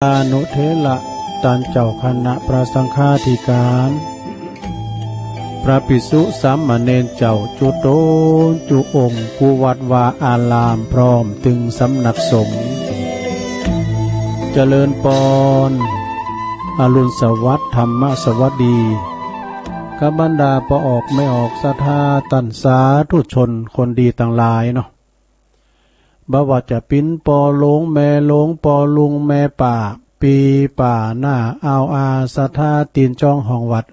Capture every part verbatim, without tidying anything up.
อนุเถระ ต้านเจ้าคณะพระสังฆาธิการ พระภิกษุสามเณรเจ้าจุ๊โตนจุ๊องค์ กู้วัดวาอาราม พร้อมตึงสำนักสงฆ์ เจริญปอน อรุณสวัสดิ์ ธรรมสวัสดี กับบรรดาป้อออกแม่ออกศรัทธา ต้านสาธุชนคนดีตังหลายเนาะ บ่ว่าจะเป๋นป้อหลวงแม่หลวง ป้อลุงแม่ป้า ปี้ป้าน้า อาวอาศรัทธา ตี๋นจ้องห้องวัด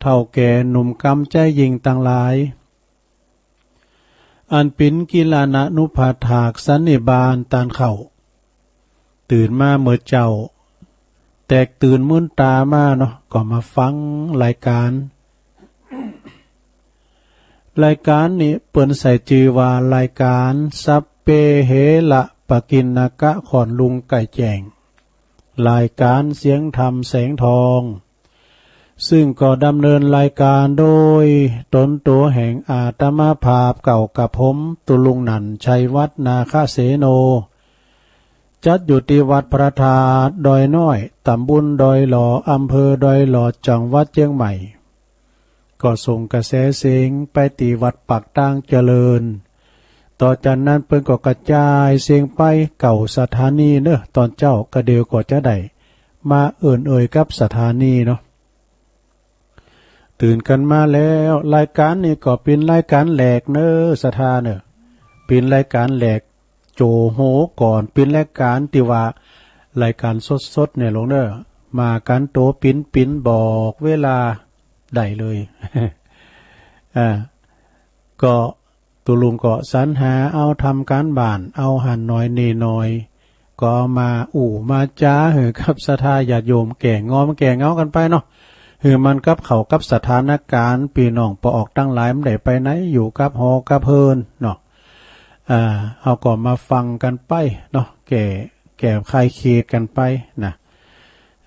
เฒ่าแก่หนุ่มกำใจ๊ญิงตังหลาย อันเป๋นกิริยานุปาทาสันนิบาตต้านเค้า ตื่นมาเมื่อเจ๊า แตกตื่นมื้นต๋ามาเนาะ ก็มาฟังรายการ รายการนี้เปิ้นใส่จื้อว่ารายการสัพเพเหระปกิณณกะ ค่อนลุงใก้แจ้ง รายการเสียงธรรมแสงทอง ซึ่งก็ดำเนินรายการโดยต๋นตั๋วแห่งอาตมาภาพเก่ากับผม ตุ๊ลุงนันท์ ชัยวัฒน์ นาคเสโน จัดอยู่ตี้วัดพระธาตุดอยน้อย ตำบลดอยหล่อ อำเภอดอยหล่อ จังหวัดเจียงใหม่ ก็ส่งกระแสเสียงไปตี้วัดปากตางเจริญ ต่อจากนั้นเปิ้นก็กระจายเสียงไปเก้าสถานีเนาะ ต๋อนเจ๊าก็เดี๋ยวก็จะได้มาเอิ้นเอ่ยกับสถานีเนาะ ตื่นกั๋นมาแล้ว รายการนี้ก็เป๋นรายการแหลกเนาะ ศรัทธาเนาะ เป๋นรายการแหลก โจ้โฮก่อน เป๋นรายการตี้ว่ารายการสดๆ เนี่ยหลวงเนาะ มากั๋นตั๋วปิ๊นๆ บอกเวลาได้เลย อ่า ก็ตุ๊ลุงก็สรรหาเอาทำการบ้าน เอาหั้นหน่อยนี่หน่อย ก็เอามาอู้มาจ๋าหื้อกับศรัทธาญาติโยม แก้งอมแก้เหงากั๋นไปเนาะ หื้อมันกับเข้ากับสถานการณ์ ปี้น้องป้อออกตังหลายมันได้ไปไหน อยู่กับหอกับเฮิรนเนาะ อ่า เฮาก็มาฟังกั๋นไปเนาะ แก้ แก้คลายเครียดกั๋นไปนะ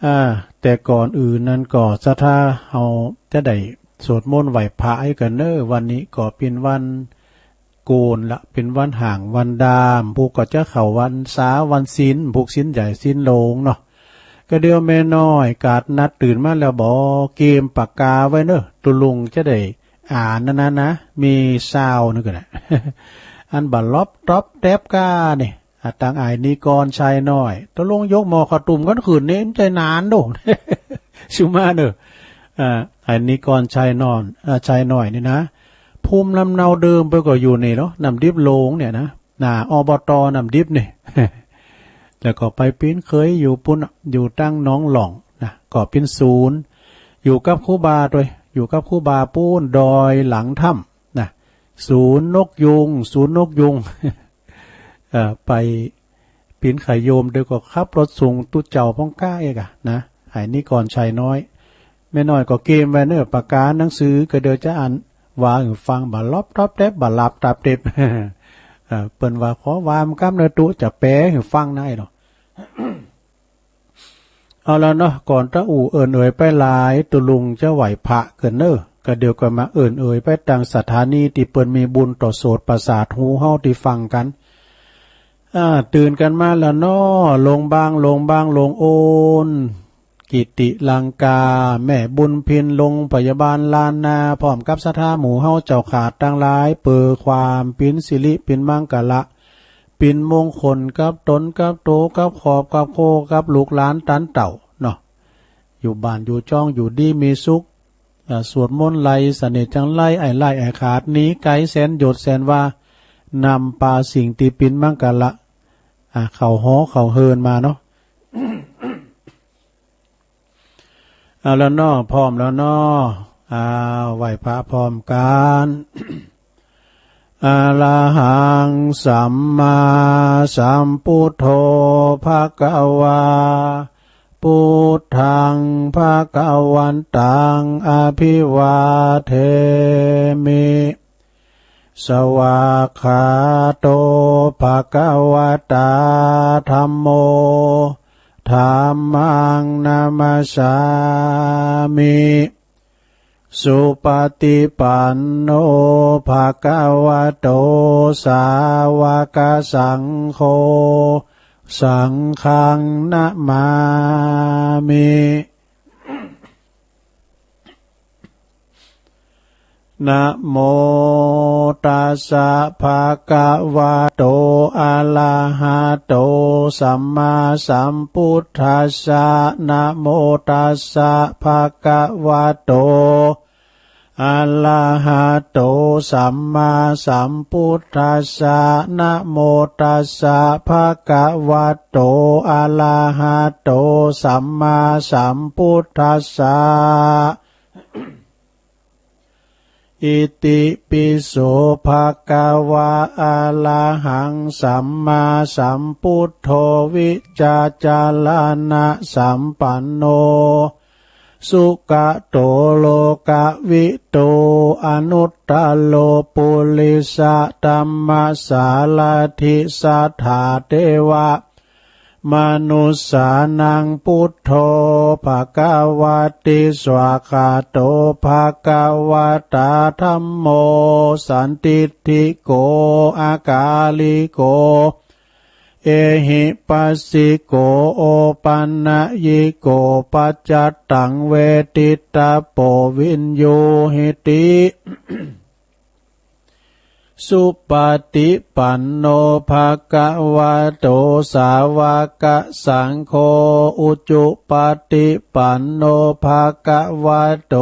อ่า แต่ก่อนอื่นนั้นก็ศรัทธาเฮาจะได้สวดมนต์ไหว้พระหื้อกั๋นเนาะ วันนี้ก็เป๋นวันโกนละ เป๋นวันฮ้างวันดำ ผู้ก็จะเข้าวันสาวันศีล ผู้ศีลใหญ่ศีลหลวงเนาะ ก็เดี๋ยวแม่น้อยกาดนัดตื่นมาแล้ว บอกเกมปากกาไว้เนาะ ตุ๊ลุงจะได้อ่านนั่นนะ มีซาวนึงกั๋นนะ อันบ่าล็อบต๊อบแต๊บก้านี่ อ่ะ ตังอ้ายนิกรชายน้อย ตุ๊ลุงยกหม้อข้าวตุ้มกั๋นขึ้นนี่ มันใจ้นานโด สุมาเนาะ อ่า อ้ายนิกรชายน้อย อ่า ชายน้อยนี่นะ ภูมิลำเนาเดิมเปิ้นก็อยู่นี่เนาะ น้ำดิบหลวงเนี่ยนะ หน้า อบต. น้ำดิบนี่ แล้วก็ไปปิ๊นเขยอยู่ปู้น อยู่ตังหนองหล่องนะ ก็ปิ๊นศูนย์ อยู่กับครูบาตวย อยู่กับครูบาปู้นดอยหลังถ้ำนะ ศูนย์นกยูง ศูนย์นกยูง เอ่อ ไปปิ๊นไข่โยม เดี๋ยวก็ขับรถส่งตุ๊เจ้าพ่องก้าเอกอะนะ อ้ายนิกรชายน้อย แม่น้อยก็เกมไว้เนาะ ปากกาหนังสือ ก็เดี๋ยวจะอ่านว่าหื้อฟัง บ่าล็อบต๊อบแต๊บ บ่าหลับตาเต็บ เอ่อ เปิ้นว่าขอวามกำเนาะ ตุ๊จะแปลหื้อฟังนะไอ้เนาะ เอาละเนาะ ก่อนจะอู้เอิ้นเอ่ยไปหลาย ตุ๊ลุงจะไหว้พระกั๋นเนาะ ก็เดี๋ยวก็มาเอิ้นเอ่ยไปตางสถานีตี้เปิ้นมีบุญต่อโสตประสาทหูเฮาตี้ฟังกั๋น อ่า ตื่นกั๋นมาแล้วเนาะ โรงบาง โรงบาง โรงโอน กิติลังกา แม่บุญพิน โรงพยาบาลล้านนา พร้อมกับศรัทธาหมู่เฮาเจ้าขาดตังหลาย เปื้อความเป๋นสิริเป๋นมังคละ เป๋นมงคลกับตนกับโต กับครอบกับครัว กับลูกหลานตันเต้าเนาะ อยู่บ้านอยู่จองอยู่ดีมีสุข อ่า สวดมนต์ไล่เสน่ห์จังไร ไอ้ไล่ไอ้ขาด หนีไกลแสนโยชน์แสนวา นำปาสิ่งตี้เป๋นมังคละ อ่า เข้าหอเข้าเฮือนมาเนาะ เอาแล้วเนาะ พร้อมแล้วเนาะ อ้าว ไหว้พระพร้อมกั๋น อะระหังสัมมาสัมพุทโธ ภะคะวา พุทธัง ภะคะวันตัง อะภิวาเทมิ สวากขาโต ภะคะวะตา ธัมโม ธัมมัง นะมัสสามิ สุปฏิปันโน ภะคะวะโต สาวะกะสังโฆ สังฆังนะมามิ นะโมตัสสะภะคะวะโต อะระหะโต สัมมาสัมพุทธัสสะ นะโมตัสสะภะคะวะโต อะระหะโต สัมมาสัมพุทธัสสะ นะโมตัสสะภะคะวะโต อะระหะโต สัมมาสัมพุทธัสสะ อิติปิโสภะคะวะ อะระหัง สัมมาสัมพุทโธ วิชชาจารณะสัมปันโน สุขะโต โลกะวิทู อนุตตะโร ปุริสะธัมมะสาระธิ สัทธาเทวะ มนุสสานัง พุทโธ ภะคะวะติ สวากขาโต ภะคะวะตา ธัมโม สันทิฏฐิโก อะกาลิโก เอหิปัสสิโก โอปันนะยิโก ปัจจัตตัง เวทิตตะโป วิญญูหิติ สุปะฏิปันโน ภะคะวะโต สาวะกะสังโฆ อุจุปะฏิปันโน ภะคะวะโต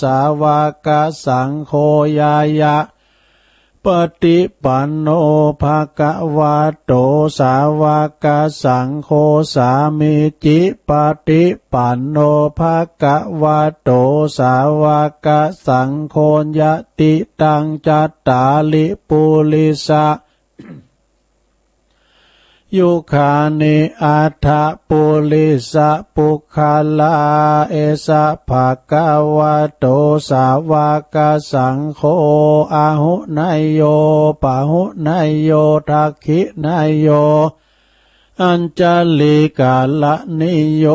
สาวะกะสังโฆ ญาญะ ปะฏิปันโน ภะคะวะโต สาวะกะสังโฆ สามีจิปะฏิปันโน ภะคะวะโต สาวะกะสังโฆ ญาติตัง จัตตาริ ปุริสะ ยุคานิ อัตถะ ปุริสะปุคคละ เอสะ ภะคะวะโต สาวะกะสังโฆ อะหุเนยโย ปะหุเนยโย ทักขิเนยโย อัญชะลีกะระณีโย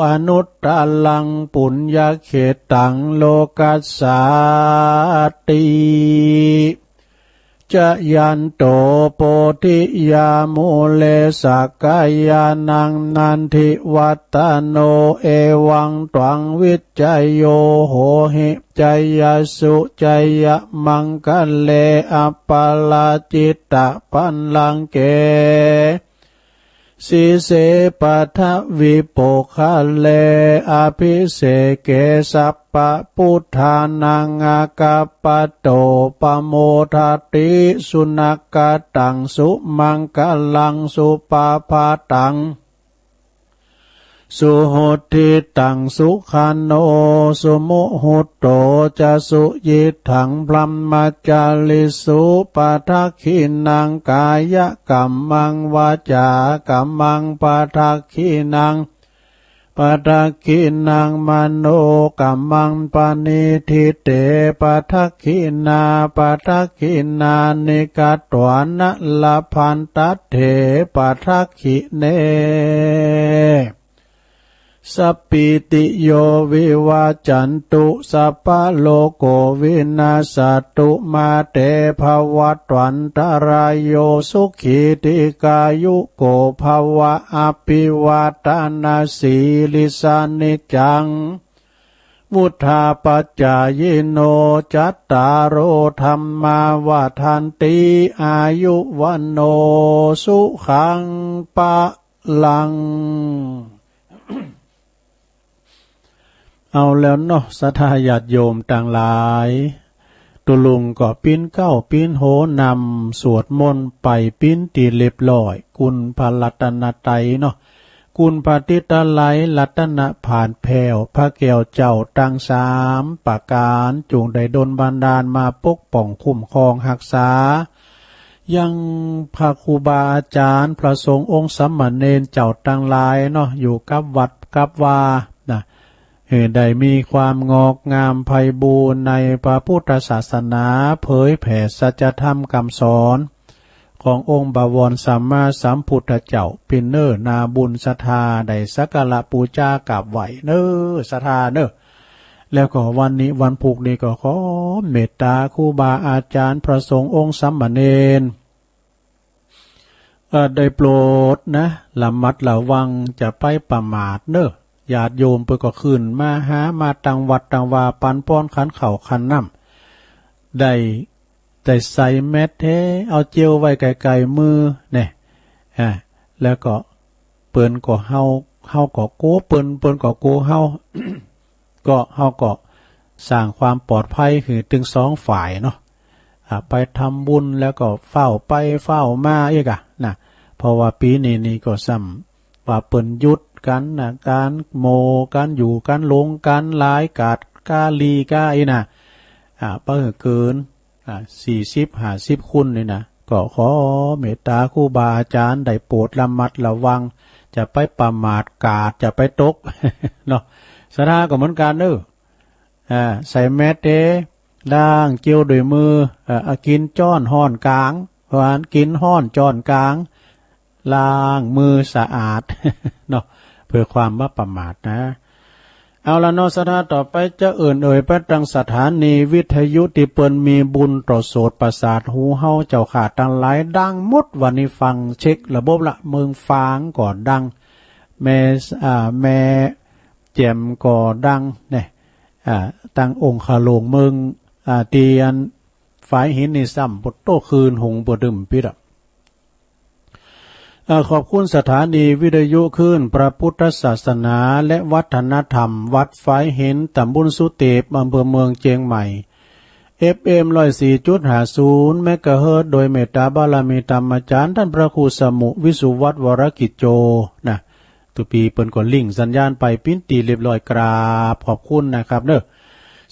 อนุตตะรัง ปุญญะเขตตัง โลกัสสาติ จะยันโต โพธิยามูเล สักกายานัง นันทิวัตตะโน เอวังตวัง วิจโย โหหิ จยสสุ จยะมังคะเล อะปะราจิตตะปัลลังเก สีเส ปะทะวี โภคะเล อะภิเสเก สัพพะพุทธานัง อะกัปปะโต ปะโมทะติ สุนะกะตัง สุมังคะลัง สุปะภะตัง สุหุทธิตัง สุขะโน สุมุฮุตโต จะสุยิตถัง บรมมะจาริสุ ปะทักขิณัง กายะกัมมัง วาจากัมมัง ปะทักขิณัง ปะทักขิณัง มโนกัมมัง ปะนิฏฐิเต ปะทักขิณา ปะทักขิณานิ กัตวานะ ละพันตัตเถ ปะทักขิเณ สัพพีติโย วิวัจจันตุ สัพพะโรโค วินัสสะตุ มาเต ภะวัตวันตะราโย สุขี ทีฆายุโก ภะวะ อะภิวาทะนะสีลิสสะ นิจจัง วุฑฒาปะจายิโน จัตตาโร ธัมมา วัฑฒันติ อายุ วัณโณ สุขัง พะลัง เอาแล้วเนาะ ศรัทธาญาติโยมตังหลาย ตุ๊ลุงก็ปิ๊นเก๊าปิ๊นโฮนำสวดมนต์ไปปิ๊นตี้เรียบร้อย คุณพระรัตนตรัยเนาะ คุณพระติตะไลยรัตนผาดแผ้ว พระแก้วเจ้าตังสามประก๋าน จุ่งได้ดลบันดาลมาปกป้องคุ้มครองฮักษา ยังพระครูบาอาจารย์ พระสงฆ์องค์สามเณรเจ้าตังหลายเนาะ อยู่กับวัดกับวานะ หื้อได้มีความงอกงามไพบูลย์ในพระพุทธศาสนา เผยแผ่สัจธรรมคำสอน ขององค์บวรสัมมาสัมพุทธเจ้า ปิ๊นเน้อนาบุญศรัทธา ได้สักการะปู๋จากราบไหว้เน้อศรัทธาเน้อ แล้วก็วันนี้วันพุธนี้ก็ขอเมตตาครูบาอาจารย์ พระสงฆ์องค์สามเณร เอ่อ ได้โปรดนะ ระมัดระวัง จะไปประมาทเนอะ ญาติโยมเปิ้นก็ขึ้นมาหา มาตังวัดตังวา ปันป้อนขันข้าวขันน้ำ ได้ ได้ใส่แมสแท้ เอาเจลไว้ใกล้ๆ มือ เนี่ย อ่า แล้วก็เปิ้นก็ เฮา เฮาก็กลัวเปิ้น เปิ้นก็กลัวเฮา ก็ เฮาก็สร้างความปลอดภัยหื้อตึงสองฝ่ายเนาะ อ่า ไปทำบุญแล้วก็ฟ้าวไปฟ้าวมาอีกอะนะ เพราะว่าปีนี้นี่ก็ซ้ำว่าเปิ้นหยุดกั๋นนะ ก๋านโม ก๋านอยู่ ก๋านลง ก๋านหลาย กาดกาลีกาอี้นะ อ่า บ่หื้อเกิน อ่า สี่สิบ ห้าสิบ คนนี่นะ ก็ขอเมตตาครูบาอาจารย์ได้โปรดระมัดระวัง จะไปประมาทกาด จะไปตก เนาะ ศรัทธาก็เหมือนกั๋นเนอะ อ่า ใส่แมสเด้ ล้างเจลด้วยมือ เอ่อ เอากิ๋นจ้อนฮ้อนกลาง ว่ากิ๋นฮ้อนจ้อนกลาง ล้างมือสะอาด เนาะ เพื่อความบ่ประมาทนะ เอาละเนาะ ศรัทธา ต่อไปจะเอิ้นเอ่ยไปตังสถานีวิทยุตี้เปิ้นมีบุญต่อโสตประสาทหูเฮาเจ้าข้าตังหลาย ดังหมด วันนี้ฟังเช็คระบบละ เมืองฝางก็ดัง แม่ อ่า แม่แจ่มก็ดัง เนี่ย อ่า ตังองคาหลวงเมือง อ่า ตี้อันฝายหินนี่ซ้ำ โปะโต้ คลื่นหุงบ่ดื่มปิดอะ เอ่อ ขอบคุณสถานีวิทยุคลื่นพระพุทธศาสนาและวัฒนธรรม วัดฝายหิน ตำบลสุเตป อำเภอเมืองเชียงใหม่ เอฟเอ็ม ร้อยสี่จุดห้าศูนย์ เมกะเฮิรตซ์ โดยเมตตาบารมีธรรมอาจารย์ท่านพระครูสมุ วิสุวัฒน์ วรกิจโจ นะ ตุ๊ปีเปิ้นก็ลิงก์สัญญาณไปเป๋นตี้เรียบร้อย กราบขอบคุณนะครับเนอะ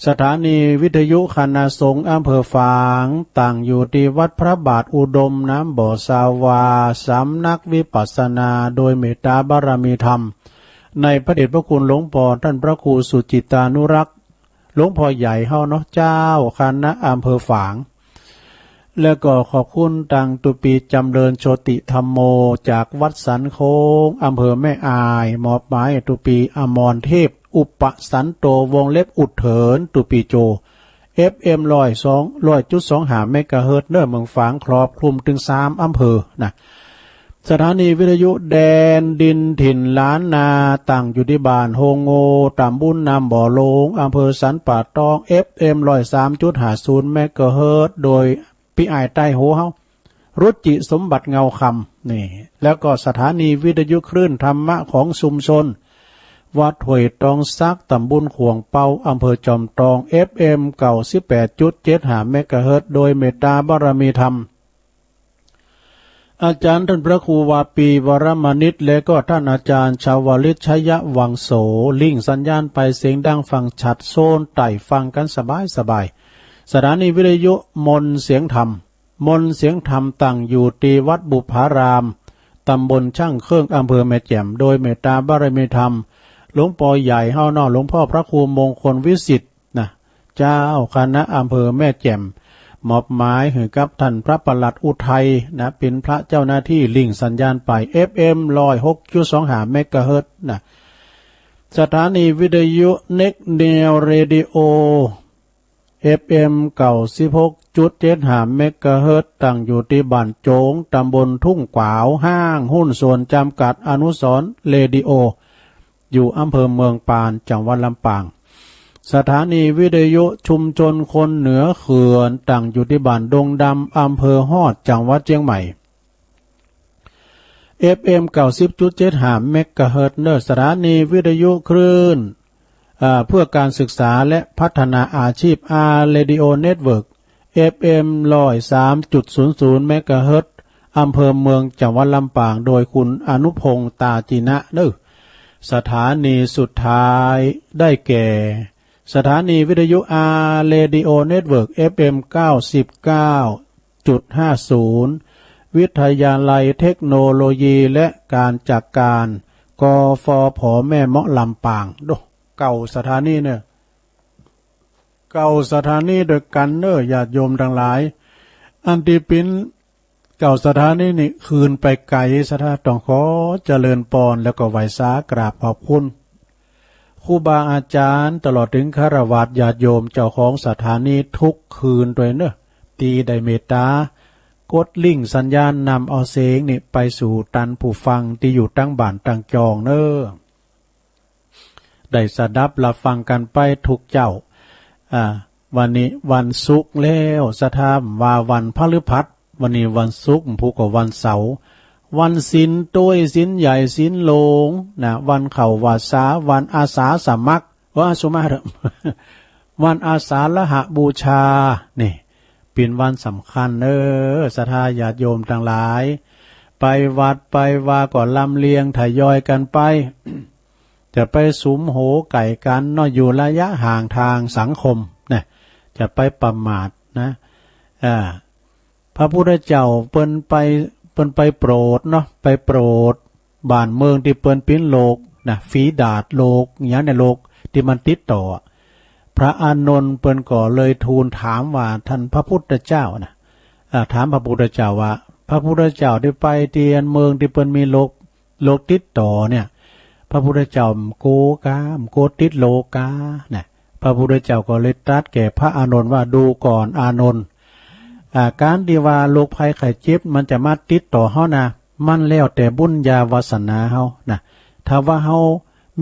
สถานีวิทยุคณะสงฆ์อำเภอฝาง ตั้งอยู่ตี้วัดพระบาทอุดม น้ำบ่อสาวา สำนักวิปัสสนา โดยเมตตาบารมีธรรม ในพระเดชพระคุณหลวงพ่อท่านพระครูสุจิตตานุรักษ์ หลวงพ่อใหญ่เฮาเนาะ เจ้าคณะอำเภอฝาง แล้วก็ขอบคุณตังตุ๊ปีจำเริญโชติธัมโม จากวัดสันโค้ง อำเภอแม่อาย มอบหมายตุ๊ปีอมรเทพ อุปสันโต วงเล็บอุดเถิน ตุ๊ปีโจ เอฟเอ็ม ร้อยสอง ร้อยจุดสองห้า เมกะเฮิรตซ์ เนอะ เมืองฝาง ครอบคลุมตึงสามอำเภอนะ สถานีวิทยุแดนดินถิ่นล้านนา ตั้งอยู่ตี้บ้านโฮงโง ตำบลน้ำบ่อโลง อำเภอสันป่าตอง เอฟเอ็ม ร้อยสามจุดห้าศูนย์ เมกะเฮิรตซ์ โดยปี้อ้ายใต้หัวเฮา รุจิสมบัติเงาคำ นี่ แล้วก็สถานีวิทยุคลื่นธรรมะของชุมชน วัดห้วยตองสัก ตำบลข่วงเปา อำเภอจอมตอง เอฟเอ็ม เก้าสิบแปดจุดเจ็ดห้า เมกะเฮิรตซ์ โดยเมตตาบารมีธรรม อาจารย์ท่านพระครูวาปีวรมณิต และก็ท่านอาจารย์ชาวลิตชยวังโส ลิงก์สัญญาณไปเสียงดังฟังชัด โซนใต้ฟังกั๋นสบายสบาย สถานีวิทยุมนต์เสียงธรรม มนต์เสียงธรรมตั้งอยู่ตี้วัดบุพาราม ตำบลช่างเครื่อง อำเภอแม่แจ่ม โดยเมตตาบารมีธรรม หลวงพ่อใหญ่เฮาเนาะ หลวงพ่อพระครูมงคลวิสิทธิ์ นะ เจ้าคณะอำเภอแม่แจ่ม มอบหมายหื้อกับท่านพระปลัดอุทัยนะ เป๋นพระเจ้าหน้าตี้ ลิงก์สัญญาณไป เอฟเอ็ม ร้อยหกจุดสองห้า เมกะเฮิรตซ์ นะ สถานีวิทยุ Next Neo Radio เอฟเอ็ม เก้าสิบหกจุดเจ็ดห้า เมกะเฮิรตซ์ ตั้งอยู่ตี้บ้านโจ๋ง ตำบลทุ่งขวาว ห้างหุ้นส่วนจำกัดอนุสรณ์เรดิโอ อยู่อำเภอเมืองปาน จังหวัดลำปาง สถานีวิทยุชุมชนคนเหนือเขื่อน ตั้งอยู่ตี้บ้านดงดำ อำเภอฮอด จังหวัดเชียงใหม่ เอฟเอ็ม เก้าสิบจุดเจ็ดห้า เมกะเฮิรตซ์ เนอะ สถานีวิทยุคลื่น อ่า เพื่อการศึกษาและพัฒนาอาชีพ อาร์ Radio Network เอฟเอ็ม ร้อยสามจุดศูนย์ศูนย์ เมกะเฮิรตซ์ อำเภอเมือง จังหวัดลำปาง โดยคุณอนุพงษ์ ตาจินะ เนอะ สถานีสุดท้ายได้แก่ สถานีวิทยุ อาร์ Radio Network เอฟเอ็ม เก้าสิบเก้าจุดห้าศูนย์ วิทยาลัยเทคโนโลยีและการจัดการ กฟผ แม่เมาะ ลำปาง โด เก้าสถานีเนอะ เก้าสถานีด้วยกั๋นเนอะ ญาติโยมตังหลาย อันตี้เป๋น เก้าสถานีนี้คืนไปไก๋ ศรัทธาต้องขอเจริญปอน แล้วก็ไหว้สากราบขอบคุณ ครูบาอาจ๋ารย์ ตลอดเถิงฆราวาสญาติโยม เจ้าของสถานีทุกคืนตวยเนอะ ตี้ได้เมตตา กดลิงก์สัญญาณนำเอาเสียงนี่ไปสู่ตันผู้ฟังตี้อยู่ตังบ้านตังจองเน้อ ได้สดับรับฟังกันไปทุกเจ้า อ่า วันนี้วันศุกร์แล้ว ศรัทธาว่าวันพฤหัส วันนี้วันศุกร์ ผู้ก็วันเสาร์ วันศีลโตย ศีลใหญ่ ศีลหลวงนะ วันเข้าพรรษา วันอาสาสมัคร ว่าสุมาเถอะ วันอาสาฬหบูชา นี่ เป็นวันสำคัญเน้อ ศรัทธาญาติโยมตังหลาย ไปวัดไปวาก็ลำเลียงทยอยกันไป จะไปสุมโหใก๋กันเนาะ อยู่ระยะห่างทางสังคมนะ จะไปประมาทนะ อ่า พระพุทธเจ้าเปิ้นไป เปิ้นไปโปรดเนาะ ไปโปรดบ้านเมืองตี้เปิ้นเป๋นโรคนะ ฝีดาษโรค อย่างในโรคตี้มันติดต่อ พระอานนท์เปิ้นก็เลยทูลถามว่า ท่านพระพุทธเจ้านะ อ่า ถามพระพุทธเจ้าว่า พระพุทธเจ้าได้ไปตี้อันเมืองตี้เปิ้นมีโรค โรคติดต่อเนี่ย พระพุทธเจ้าบ่กั๋วกา บ่กั๋วติดโรคกานะ พระพุทธเจ้าก็เลยตรัสแก่พระอานนท์ว่า ดูก่อนอานนท์ อ่า ก๋านตี้ว่าโรคภัยไข้เจ็บมันจะมาติดต่อเฮานะ มันแล้วแต่บุญญาวาสนาเฮานะ ถ้าว่าเฮา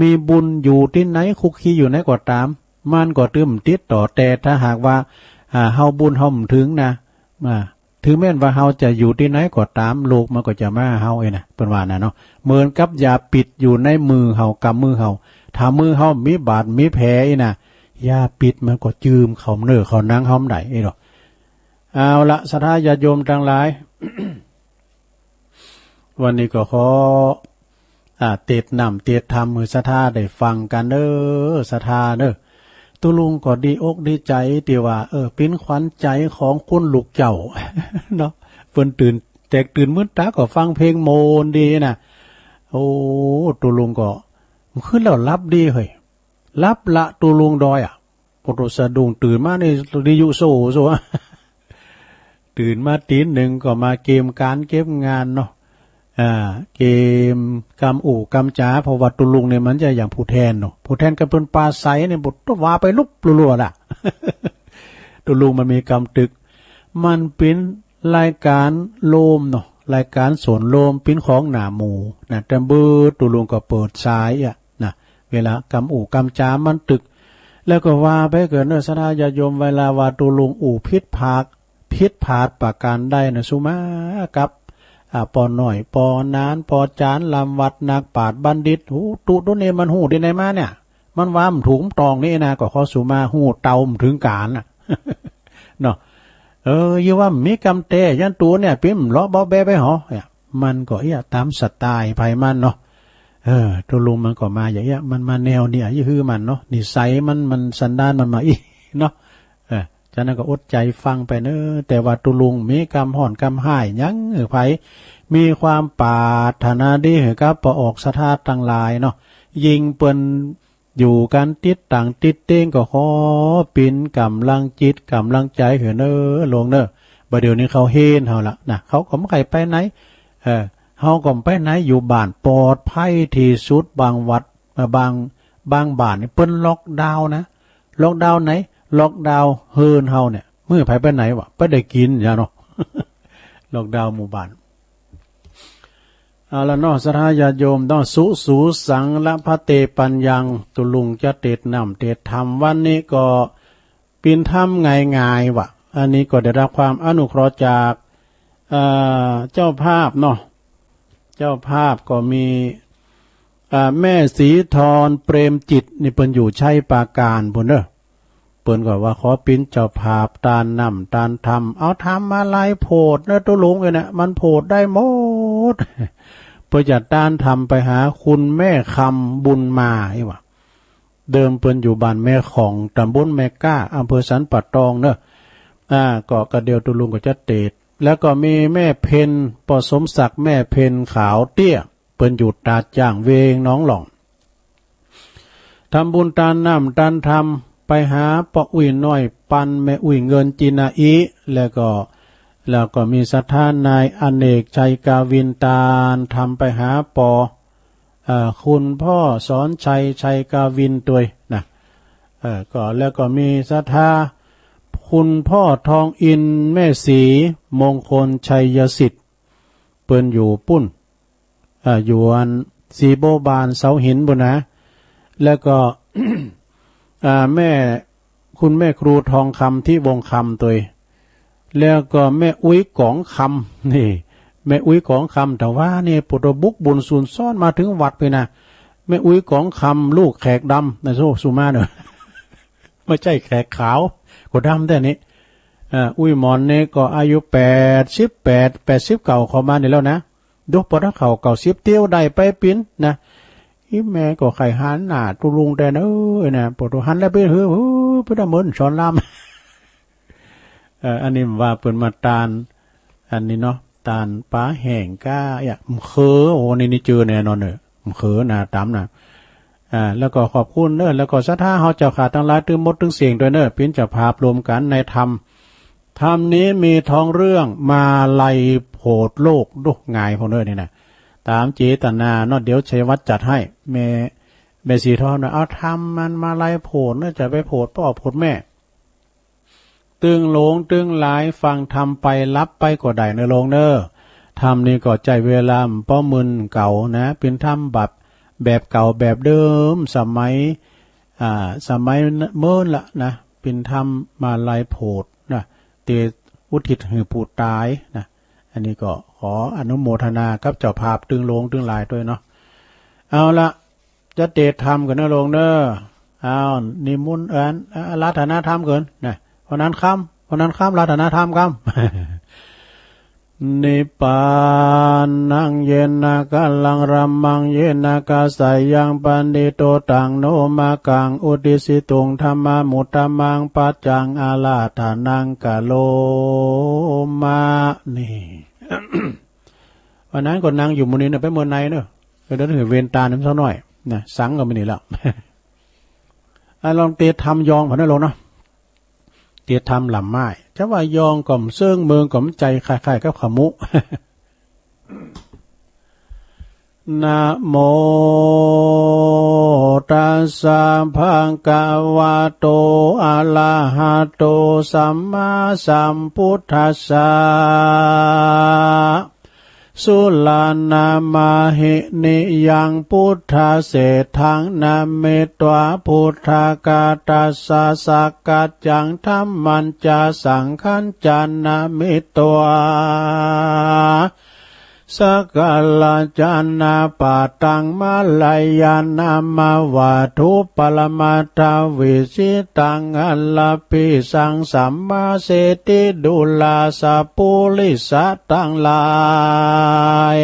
มีบุญอยู่ตี้ไหน คลุกคลีอยู่ไหนก็ต๋าม มันก็ตึงบ่ติดต่อ แต่ถ้าหากว่า อ่า เฮาบุญเฮาบ่ถึงนะ อ่า ถึงแม้นว่าเฮาจะอยู่ตี้ไหนก็ต๋าม โรคมันก็จะมาหาเฮาเองนะ เปิ้นว่านะเนาะ เหมือนกับยาพิษอยู่ในมือเฮา กำมือเฮา ถ้ามือเฮามีบาดมีแผลเองนะ ยาพิษมันก็จืมเข้าเนื้อเข้าหนังเฮาบ่ได้เองเนาะ เอาละ ศรัทธาญาติโยมตังหลาย วันนี้ก็ขอ อ่า เตสน์น้ำเตสน์ธรรมหื้อศรัทธาได้ฟังกั๋นเน้อ ศรัทธาเน้อ ตุ๊ลุงก็ดีอกดีใจ๋ตี้ว่า เออ เป๋นขวัญใจ๋ของคุณลูกเจ้า เนาะ เปิ้นตื่น แตกตื่นมืดต๋าก็ฟังเพลงโมนดีนะ โอ้ ตุ๊ลุงก็ คืนแล้วหลับดีเฮ้ย หลับละตุ๊ลุงดอยอะ โอ้โห สะดุ้งตื่นมานี่ ดีอยู่โซ่โซ่ ตื่นมาตี๋นหนึ่งก็มาเกียมก๋านเก็บงานเนาะ อ่า เกียมกำอู่กำจ๋า เพราะว่าตุ๊ลุงเนี่ยมันจะอย่างผู้แทนเนาะ ผู้แทนก็เปิ้นปราศรัยเนี่ย บ่ต้องว่าไปลุบลัวๆ ล่ะ ตุ๊ลุงมันมีกำตึก มันเป๋นรายก๋านโฮมเนาะ รายก๋านสนโฮม เป๋นของหน้าหมู่นะ แต่เบอร์ตุ๊ลุงก็เปิดสายอะนะ เวลากำอู่กำจ๋ามันตึก แล้วก็ว่าไปเกิดเน้อ ศรัทธาญาติโยม เวลาว่าตุ๊ลุงอู้ผิดพลาด ผิดพลาดประการใดนะ สุมากับ อ่า ป้อน้อย ป้อหนาน ป้อจ๋าน ลำวัด นักปราชญ์บัณฑิต ฮู้ ตุ๊ตุ๊นี่มันฮู้ตี้ไหนมาเนี่ย มันว่าบ่ถูกบ่ต้องนี่นะ ก็ขอสุมาฮู้เต้าบ่ถึงก๋าลน่ะ เนาะ เออ อยู่ว่ามีกำแต๊ ยันตุ๊เนี่ย ปิ๊มเลาะเบาะแบะไปหอ เนี่ย มันก็เอี้ยต๋ามสไตล์ไผมันเนาะ เออ ตุ๊ลุงมันก็มาอย่างเอี้ย มันมาแนวเนี่ย อี้หื้อมันเนาะ นิสัยมัน มันสันดานมันมาอี้เนาะ เออ ฉะนั้นก็อดใจ๋ฟังไปเน้อ แต่ว่าตุ๊ลุงมีกำฮ้อนกำฮ้ายหยังหื้อไผ มีความปรารถนาดีหื้อกับป้อออกศรัทธาตังหลายเนาะ ยิ่งเปิ้น อยู่กันติดต่างติดเต๊งก็ขอเป๋นก๋ำลังจิตก๋ำลังใจ๋หื้อเน้อ หลวงเน้อ บ่าเดี่ยวนี้เขาเฮนเฮาละนะ เขาก็บ่ใค่ไปไหน เออ เฮาก็บ่ไปไหน อยู่บ้านปลอดภัยตี้สุด บางวัด บาง บางบ้านนี่เปิ้นล็อกดาวน์นะ ล็อกดาวน์ไหน ล็อกดาวน์เฮือนเฮาเนี่ย บ่หื้อไผไปไหนวะ บ่ได้กิ๋นอย่างเนาะ ล็อกดาวน์หมู่บ้าน เอาละเนาะ ศรัทธาญาติโยมเนาะ สุสุสังละภัตเต ปัญญัง ตุ๊ลุงจะเตสน์น้ำเตสน์ธรรม วันนี้ก็เป๋นธรรมง่ายๆ ว่ะ อันนี้ก็ได้รับความอนุเคราะห์จาก เอ่อ เจ้าภาพเนาะ เจ้าภาพก็มี อ่า แม่ศรีธร เปรมจิต นี่เปิ้นอยู่ชัยปราการพู้นเน้อ เปิ้นก็ว่าขอเป๋นเจ้าภาพตานน้ำตานธรรม เอาธรรมมาหลายโผดเน้อตุ๊ลุงเอ้ยนะ มันโผดได้หมด เปิ้นจะตานธรรมไปหาคุณแม่คำบุญมาอี้หว่า เดิมเปิ้นอยู่บ้านแม่ของ ตำบลแม่ก้า อำเภอสันป่าตองเน้อ อ่า ก็กระเดี่ยวตุ๊ลุงก็จะเตสน์ แล้วก็มีแม่เพ็ญ ป้อสมศักดิ์ แม่เพ็ญขาวเตี้ย เปิ้นอยู่ตาดจ้าง เวงหนองหล่อง ทำบุญตานน้ำตานธรรม ไปหาป้ออุ๊ยน้อยปัน แม่อุ๊ยเงินจินาอิ แล้วก็ แล้วก็มีศรัทธานายอเนกชัยกาวิน ตานธรรมไปหาป้อ เอ่อ คุณพ่อสอนชัยชัยกาวินตวยนะ เอ่อ ก็ แล้วก็มีศรัทธา ผ คุณพ่อทองอินทร์ แม่ศรีมงคลชัยสิทธิ์ เปิ้นอยู่ปุ้น อ่า อยู่อันศรีโบบานเสาหินปุ้นนะ แล้วก็ อ่า แม่ คุณแม่ครูทองคำ ทิวงศ์คำ ตวย แล้วก็แม่อุ๊ยกองคำ นี่ แม่อุ๊ยกองคำ แต่ว่านี่ ปวดบุกบุญสูนซ้อนมาถึงวัดเลยนะ แม่อุ๊ยกองคำ ลูกแขกดำนะ โซ่สุมาเนอะ ไม่ใช่แขกขาว ก็ดำแท้นี่ อ่า อุ๊ยหมอนนี่ก็อายุแปดสิบแปด แปดสิบเก้า เข้ามานี่แล้วนะ ดูปอดเขาเก้าสิบเตียวได้ไปปิ้นนะ อีแม่ก็ไข่หันหน้าตุลุงแต่เนอะนะ ปอดหันแล้วไปเฮ้อ เฮ้อ ไปได้เหมือนสอนราม เอ่อ อันนี้ว่าเปิ้นมาตาน อันนี้เนาะ ตานปลาแห้งก้า เอียะ มะเขือ โอ้ นี่ นี่จื้อแน่นอนเนอะ มะเขือนาตำนะ อ่า แล้วก็ขอบคุณเนอะ แล้วก็ศรัทธาเฮาเจ้าข้าตังหลาย ตึงหมดตึงเสียงตวยเนอะ เปิ้นเจ้าภาพรวมกันในธรรม ธรรมนี้มีท้องเรื่องมาลัยโผดโลก ดูง่ายพวกเนอะนี่นะ ตามเจตนาเนาะ เดี๋ยวชัยวัฒน์จัดให้ แม่ แม่สีทองนะ เอาธรรมมันมาลัยโผดเนอะ จะไปโผดป้อโผดแม่ ตึงหลวงตึงหลายฟังธรรมไปหลับไปก็ได้เนอะโลงเนอะ ธรรมนี้ก็ใจ๊เวลาป้อมึนเก่านะ เปิ้นธรรมแบบ แบบเก่าแบบเดิม สมัย อ่า สมัยเมินละนะ เปิ้นธรรมมาลัยโผดนะ เตอุทิศหื้อผู้ต๋ายนะ อันนี้ก็ขออนุโมทนากับเจ้าภาพตึงหลวงตึงหลายตวยเนาะ เอาละ จะเตสน์ธรรมกั๋นเนอะโลงเนอะ เอา นิมนต์อัน อาราธนาธรรมกั๋นนะ เพราะนั้นค่ำ เพราะนั้นค่ำ อาราธนาธรรมค่ำ Nibbanānaṃ yena kālaṃ brahmaṃ yena kāsayaṃ paṇīto taṃ no makaṃ uddisituṃ dhammamudhamaṃ paccaṃ ārādhanaṃ karoma. นี่ วันนั้นก็นั่งอยู่หมู่นี้เนอะ ไปเมืองในเนอะ เออ เดี๋ยวถึงเวรตาน้ำสักหน่อยนะ สังก็ไม่นี่แล้ว อ่ะ ลองเตสน์ธรรมยองผ่านได้ลงเนาะ เตสน์ธรรมหล่ำไม้ จะว่ายองก็บ่เซิง เมิงก็บ่ใจ้ คล้ายๆ กับขมุ Namo tassa bhagavato arahato sammāsambuddhassa. Sulaṇāma hi niyaṃ buddhaseṭṭhaṃ namitvā buddhāgatassa sakkaccaṃ dhammañca saṅghañca namitvā sakalajanapataṃ mārayanāmavādhuparamatavijitaṃ arabhissaṃ sammāseti dulāsapurisataṃ lāi.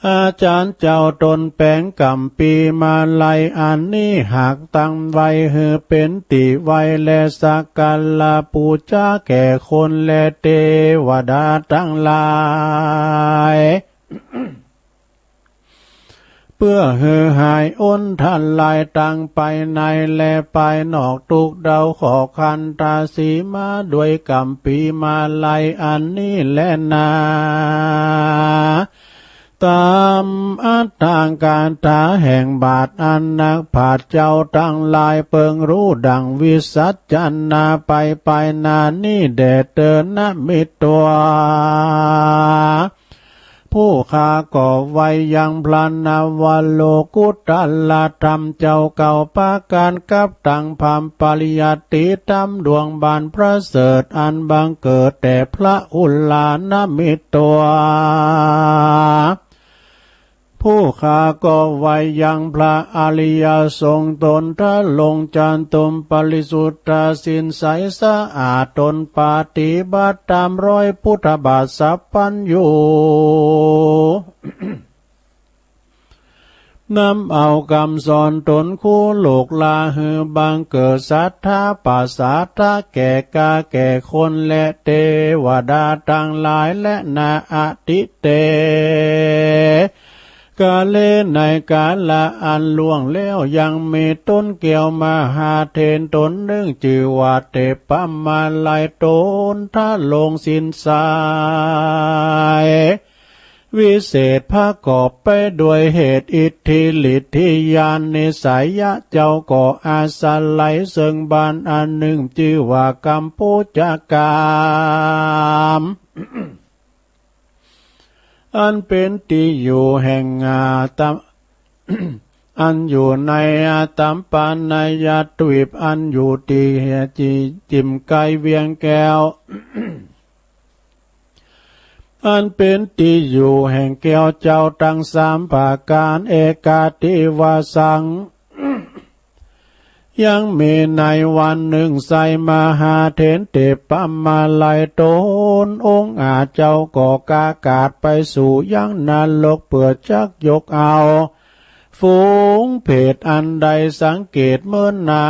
อาจารย์เจ้าตนแป๋งกัมภีร์มาลัยอันนี้ หากตั้งไว้หื้อเป๋นตี้ไหว้และสักการะปู๋จาแก่คนและเตวดาตังหลาย เปื้อหื้อหายอันตรายตังภายในและภายนอก ตุ๊กข์เดาเคราะห์คันตาสีมาด้วยกัมภีร์มาลัยอันนี้แลนา ตามอัตถกถาแห่งบาทอันนักปราชญ์เจ้าตังหลายเปิงฮู้ดั่งวิสัชนาไปภายหน้านี้แด่เตอ นมิตวา ผู้ข้าก็ไหว้ยังพระนวโลกุตตรธรรมเจ้าเก้าประก๋านกับตังพรหมปริยัติธรรมดวงบานประเสริฐอันบังเกิดแต่พระอุลา นมิตวา ผู้ข้าก็ไหว้ยังพระอริยสงฆ์ต๋นทรงจตุมปริสุทธศีลใสสะอาด ต๋นปฏิบัติตามรอยพุทธบาทสัพพัญญู นำเอากำสอนต๋นคู่โลกลาหื้อบังเกิดศรัทธาประสาทะแก่กาแก่คนและเตวดาตังหลาย และนาอทิเต กาเล ในกาละอันล่วงแล้วยังมีต้นแก้วมหาเถรต๋นนึ่งจื้อว่าเทพมาลัยต๋นทรงศีลใส ส วิเศษประกอบไปด้วยเหตุอิทธิฤทธิญาณนิสัยยะ เจ้าก็อาศัยเซิงบ้านอันหนึ่งชื่อว่ากัมพูชกาม อันเป็นที่อยู่แห่งอาต อันอยู่ในอาตัมปานายทวีป อันอยู่ที่จิ่มใกล้เวียงแก้ว อันเป็นที่อยู่แห่งแก้วเจ้าทั้งสามประการ เอกัตถิวาสัง ยังมีในวันหนึ่งไซร้มหาเถรเทพมาลัยตนองค์อาจเจ้าก็กากาดไปสู่ยังนรกเปื้อจักยกเอา ฝูงเปรตอันได้สังเกตเมินนา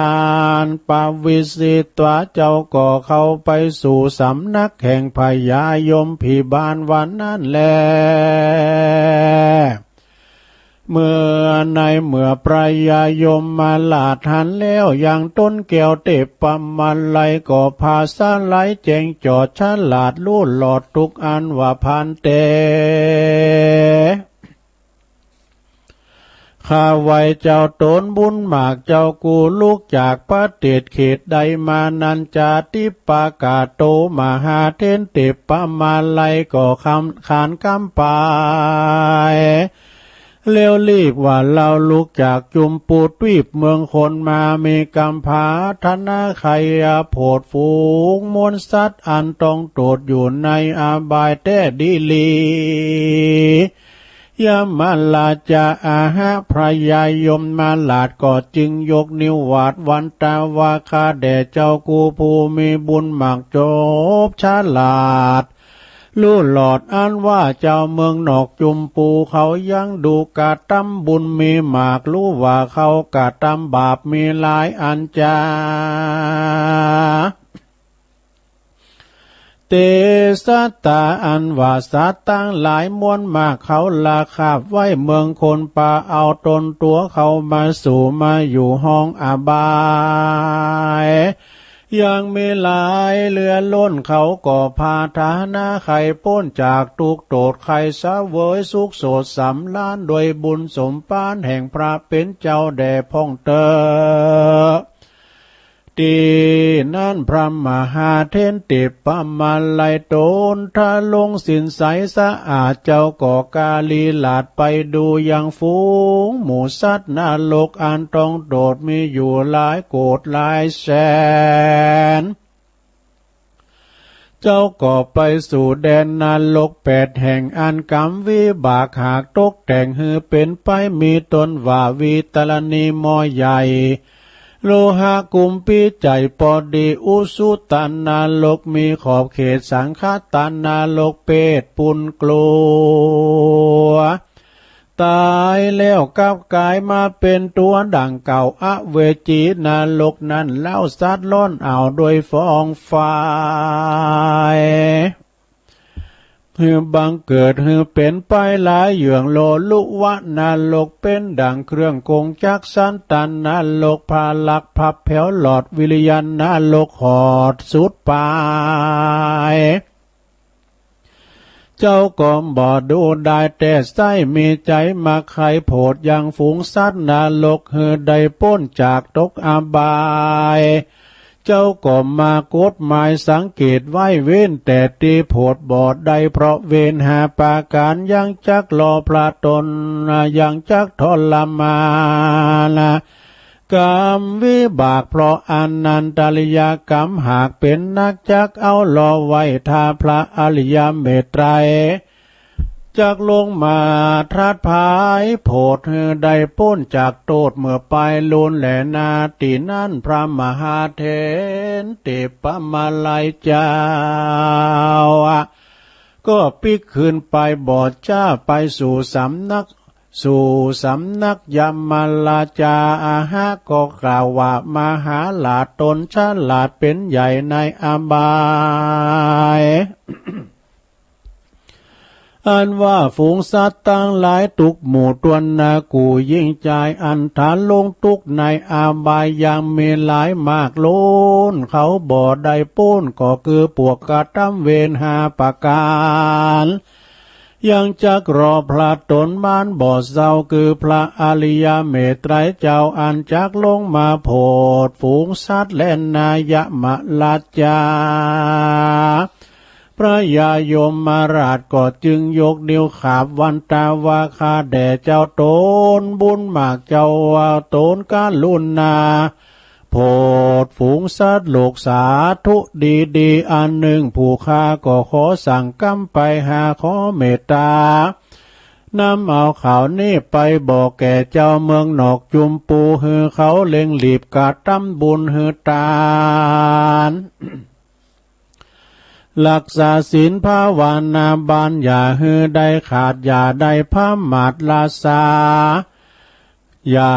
น ปวิสิตวา เจ้าก็เข้าไปสู่สำนักแห่งพญายมพิบาลวันนั้นแล เมื่อในเมื่อพญายมมาราชหันแล้วยังต้นแก้วเทพมาลัยก็พาสลายแจ้งจอดฉลาดรู้หลอดทุกอันว่าผ่านแต่ ข้าไหว้เจ้าตนบุญมากเจ้ากู้ลุกจากประเทศเขตใดมานั้น จาติปกาโตมหาเถรเทพมาลัยก็คำขานคำไป แล้วรีบว่าเราลุกจากจุมปูทวีปเมืองคนมามีกำปรารถนาใคร่โผดฝูงมวลสัตว์อันต้องโตดอยู่ในอบายแท้ดีหลี ยมราชาอาหะพญายมราชก็จึงยกนิวาสวันตาว่า ข้าแด่เจ้ากู้ผู้มีบุญมากจบฉลาด รู้หลอดอันว่าเจ้าเมืองนอกจุมปูเขายังดูกระตำบุญมีมาก รู้ว่าเขากระตำบาปมีหลายอันจา เตสะตาอันว่าสัตว์ตังหลายมวลมากเขาลักคาบไว้เมืองคนปาเอาตนตั๋วเขามาสู่มาอยู่ห้องอบาย ยังมีหลายเหลือล้นเขาก็ปรารถนาใคร่ป๊นจากทุกข์โตดใคร่เสวยสุขโสดสำราญด้วยบุญสมภารแห่งพระเป๋นเจ้าแด่พ่องเต๊อะ ตี้นั้นพระมหาเถรเทพมาลัยตนทรงสิ้นใสสะอาด เจ้าก็กาลีลาดไปดูยังฝูงหมู่สัตว์นรกอันต้องโตดมีอยู่หลายโกดหลายแสน เจ้าก็ไปสู่แดนนรกแปดแห่งอันกรรมวิบากหากตกแต่งหื้อเป๋นไปมีต้นว่าวิตรณีหม้อใหญ่ โลหะกุมภีใจ๋ปอดี อุสุตนรกมีขอบเขต สังคตนรกเปรตปุนกลัว ต๋ายแล้วกลับก๋ายมาเป๋นตั๋วดั่งเก่า อเวจีนรกนั้นเล่าสัตว์ร้อนอ้าวด้วยฟองไฟ หื้อบังเกิดหื้อเป๋นไปหลายเยื่อง โลลุวะนรกเป๋นดั่งเครื่องกงจักร สันตนรกพาลักพับแผวหลอด วิริยนรกหอดสุดปาย เจ้าก็บ่ดูได้แต่ใส้มีใจ๋มักใคร่โผดยังฝูงสัตว์นรกหื้อได้ป๊นจากตกอบาย เจ้าก็มากฎหมายสังเกตไว้ เว้นแต่ตี้โผดบ่ได้เพราะเวรห้าประก๋าน ยังจักรอพระตน ยังจักรทรมาน กรรมวิบากเพราะอนันตริยกรรมหากเป๋นนัก จักเอารอไว้ถ้าพระอริยเมตไตร จักลงมาตรัสผายโผดหื้อได้ป๊นจากโต้ษเมื่อไปลูนแลนา ตี้นั้นพระมหาเถรเทพมาลัยเจ้า ก็ปิ๊กคืนไปบ่จ้าไปสู่สำนัก สู่สำนักยมราชา อาหะก็กล่าวว่า มหาราชตนฉลาดเป๋นใหญ่ในอบาย อันว่าฝูงสัตว์ตังหลายทุกหมู่ตวนนา กู้ญิงจายอันทาลงทุกข์ในอบายยังมีหลายมากล้น เขาบ่ได้ป๊นก็คือปวกกระตำเวรห้าประก๋าน ยังจักรอพระตนมานบ่เศร้า คือพระอริยเมตไตรเจ้า อันจักลงมาโผดฝูงสัตว์แลนนายะมะราชา พระยายมราชก็จึงยกนิ้วขาบวันตาว่า ข้าแด่เจ้าตนบุญมาก เจ้าว่าตนกรุณา โผดฝูงสัตว์โลกสาธุดีๆ อันหนึ่ง ผู้ข้าก็ขอสั่งกำไปหาขอเมตตา นำเอาข่าวนี้ไปบอกแก่เจ้าเมืองนอกจุมปู หื้อเขาเร่งรีบกระทำบุญหื้อตาน รักษาศีลภาวนาบาน อย่าหื้อได้ขาด อย่าได้พลาดราษา อย่า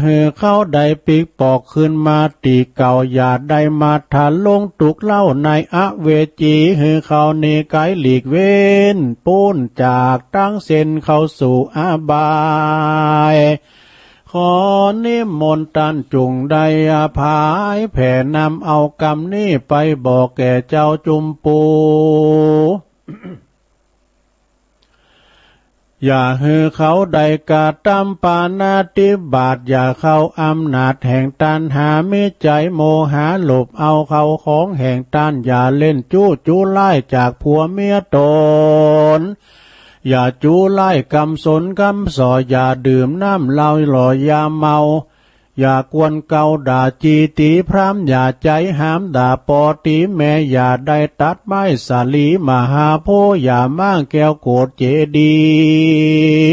หื้อเขาได้ปิ๊กปอกคืนมาตี้เก่า อย่าได้มาทะลงตุกข์เล่าในอเวจี หื้อเขาหนีไกลหลีกเว้นป๊นจากตางเส้นเข้าสู่อบาย ขอนิมนต์ต้านจุ่งได้อภัยแผ่นำเอากำนี้ไปบอกแก่เจ้าจุมปู อย่าหื้อเขาได้กระทำปาณาติบาต อย่าเข้าอำนาจแห่งตัณหา มีใจ๋โมหะหลบเอาเข้าของแห่งต้าน อย่าเล่นจู้จุร้ายจากผัวเมียตน อย่าจูร้ายกำสนกำส่อ อย่าดื่มน้ำเหล้าหล่อยาเมา อย่ากวนเกาด่าจี้ตี๋พราหมณ์ อย่าใจ๋หามด่าปอตี๋แม่ อย่าได้ตัดไม้สาลีมหาโพธิ์ อย่าม้างแก้วโกศเจดีย์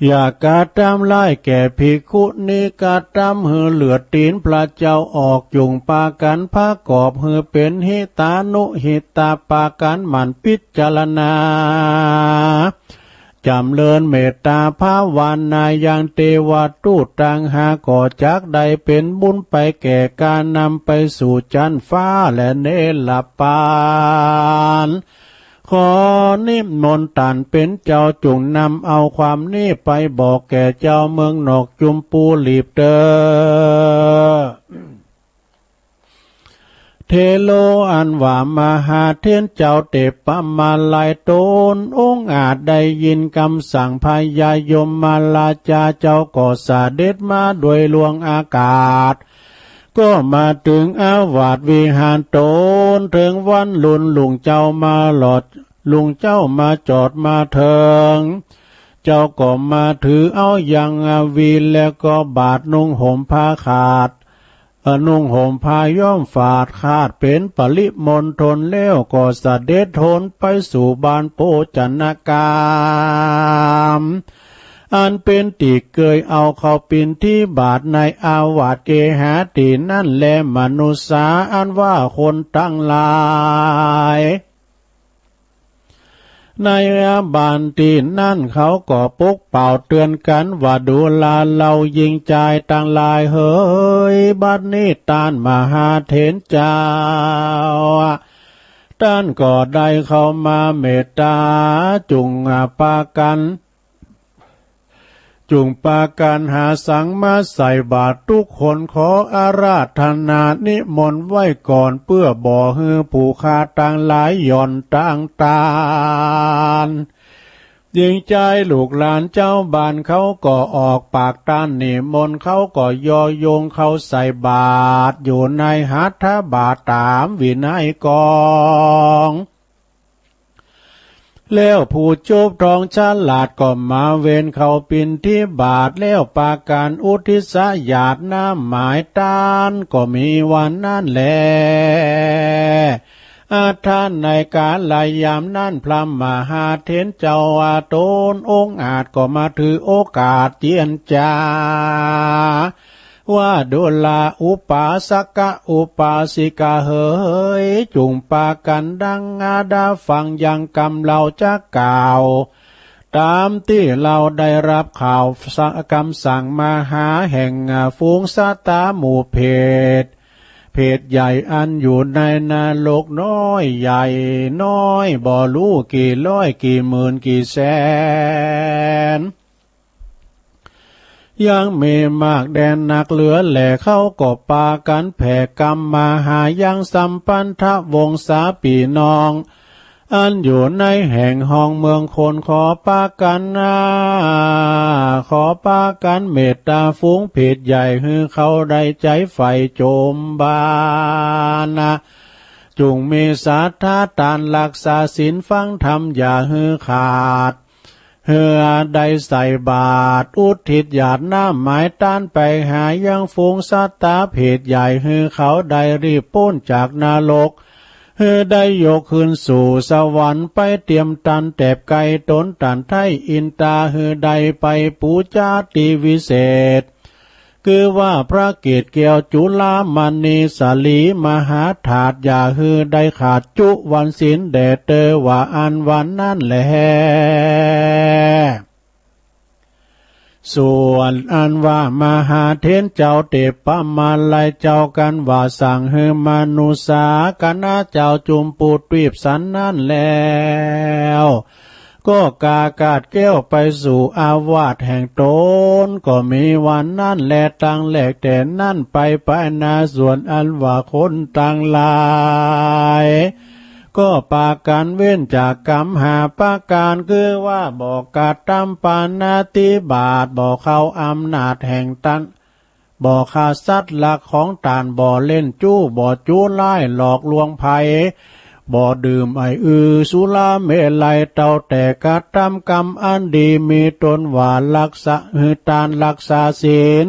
อย่ากระทำร้ายแก่ภิกขุณี กระทำหื้อเลือดตี๋นพระเจ้าออก จุ่งปากั๋นประกอบหื้อเป๋นหิตานุหิตา ปากั๋นหมั่นพิจารณา จ๋ำเริญเมตตาภาวนา ยังเตวทูตตังหากก็จักได้เป๋นบุญไปแก่ก๋านนำไปสู่จั๊นฟ้าและเนรปาน ขอนิมนต์ต้านเป๋นเจ้าจุ่งนำเอาความนี้ไปบอกแก่เจ้าเมืองนอกจุมปูรีบเต๊อะ เถโรอันว่ามหาเถรเจ้าเตปะมาลัยตนองอาจได้ยินกำสั่งพญายมราชา เจ้าก็เสด็จมาโดยล่วงอากาศ ก็มาเถิงอาวาสวิหารตน เถิงวันรุ่นลุงเจ้ามาหลอด ลุงเจ้ามาจอดมาเถิง เจ้าก็มาถือเอายังอาวี แล้วก็บาตรนุ่งห่มผ้าขาด เอ่อ นุ่งห่มผ้าย้อมฝาด ขาดเป๋นปริมณฑลแล้ว ก็เสด็จโหนไปสู่บ้านโภชนกาม อันเป๋นตี้เกยเอาเข้าปิณฑิบาตในอาวาสเกหาตี้นั้นแล มนุสสาอันว่าคนตังหลาย ในบ้านตี้นั้นเขาก็ปกเป่าเตือนกั๋นว่า ดูราเหล่าญิงจายตังหลายเหย บัดนี้ต้านมหาเถรเจ้า ต้านก็ได้เข้ามาเมตตา จุ่งปากั๋น จุ่งปากั๋นหาสังมาใส่บาตรทุกคน ขออาราธนานิมนต์ไว้ก่อน เปื้อบ่หื้อผู้ข้าตังหลายหย่อนตางต้าน ญิงจายลูกหลานเจ้าบ้านเขาก็ออกปากต้านนิมนต์ เขาก็ย่อโยงเข้าใส่บาตร อยู่ในหัตถบาตรต๋ามวินัยกอง แล้วผู้จบทองฉลาดก็มาเวนเข้าปิณฑิบาต แล้วปากั๋นอุทิศญาติน้ำหมายต้านก็มีวันนั้นแล อาทานในกาลยามนั้น พระมหาเถรเจ้าว่าตนองอาจก็มาถือโอกาสเจียรจา ว่าดูราอุปาสกะอุปาสิกาเหย จุ่งปากั๋นดังอาดาฟังยังกำเหล่าจะกล่าว ต๋ามตี้เราได้ฮับข่าวสะ กำสั่งมหาแห่งฝูงสัตตาหมู่เผช เผชใหญ่อันอยู่ในนรกน้อยใหญ่น้อย บ่ฮู้กี่ร้อยกี่หมื่นกี่แสน ยังมีมากแดนนักเหลือแล เขาก็ปากั๋นแผ่กำมาหายังสัมพันธวงศาปี้น้อง อันอยู่ในแห่งห้องเมืองคน ขอปากันนา ขอปากันเมตตาฝูงผิดใหญ่ หื้อเขาได้ใจ๊ใฝ่โจมบานะ จุ่งมีศรัทธาตานรักษาศีลฟังธรรมอย่าหื้อขาด หื้อได้ใส่บาตรอุทิศหยาดน้ำหมายตานไปหายังฝูงสัตตาผิดใหญ่ หื้อเขาได้รีบป๊นจากนรก หื้อได้ยกขึ้นสู่สวรรค์ไปเตรียมตันแตบไกลตนตันไท้อินตา หื้อได้ไปปู๋จาตี้วิเศษ คือว่าพระเกศแก้วจุลามณีสาลีมหาธาตุ อย่าหื้อได้ขาดจุวันศีลแด่เตอว่าอันวันนั้นแล ส่วนอันว่ามหาเถรเจ้าเตปะมาลัยเจ้ากันว่าสั่งหื้อมนุสสาคณะเจ้าจุมปูทวีปสันนั้นแล้ว ก็กากาดแก้วไปสู่อาวาสแห่งตน ก็มีวันนั้นแล ตั้งแรกแต่นั้นไป ไปนาส่วนอันว่าคนตังหลาย ก็ปากันเว้นจากกรรมห้าประการ คือว่าบ่กระทำปาณาติบาต บ่เข้าอำนาจแห่งตัน บ่ฆ่าสัตว์ลักของต้าน บ่เล่นจู้ บ่จูร้ายหลอกลวงไผ บ่ดื่มไอ้อือสุราเมรัย เต้าแต่กระทำกรรมอันดี มีตนว่ารักษา หื้อตานรักษาศีล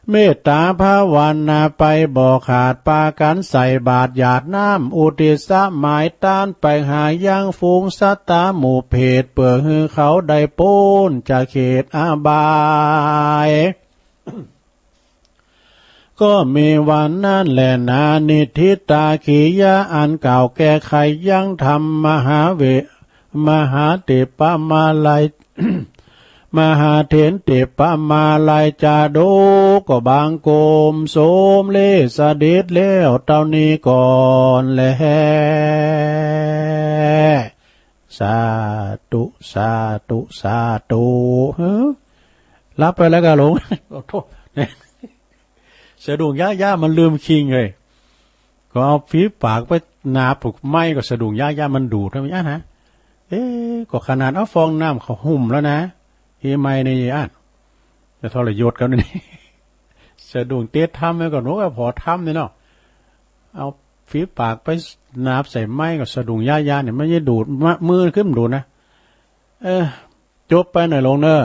เมตตาภาวนาไปบ่ขาด ปากันใส่บาตรหยาดน้ำอุทิศสมายตานไปหายังฝูงสัตตาหมู่เปรต เปื้อหื้อเขาได้ป๊นจากเขตอบาย ก็มีวันนั้นแลนา นิฏฐิตากิริยาอันกล่าวแก้ไขยังธรรมมหาเว มหาเถรปะมาลัย มหาเถรเตปะมาลัยจาดก ก็บังคมสมเลสเด็จแล้วเต้านี้ก่อนแล สาธุ สาธุ สาธุ เฮ้อ หลับไปแล้วกาหลง ขอโทษ สะดุ้งยะยะมันลืมคิงเลย ก็เอาฝีปากไปหนาบไม้ก็สะดุ้งยะยะมันดูด เท่านั้นนะ เอ๊ะ ก็ขนาดเอาฟองน้ำเขาหุ้มแล้วนะ อีไม้นี่อัน จะทรยศเขานี่ สะดุ้งเตะถ้ำไว้ก่อน โอ้ย พอถ้ำนี่เนาะ เอาฝีปากไปหนาบใส่ไม้ก็สะดุ้งยะยะเนี่ย มันจะดูดมะ มือขึ้นดูดนะ เออ จบไปหน่อยหลงเนอะ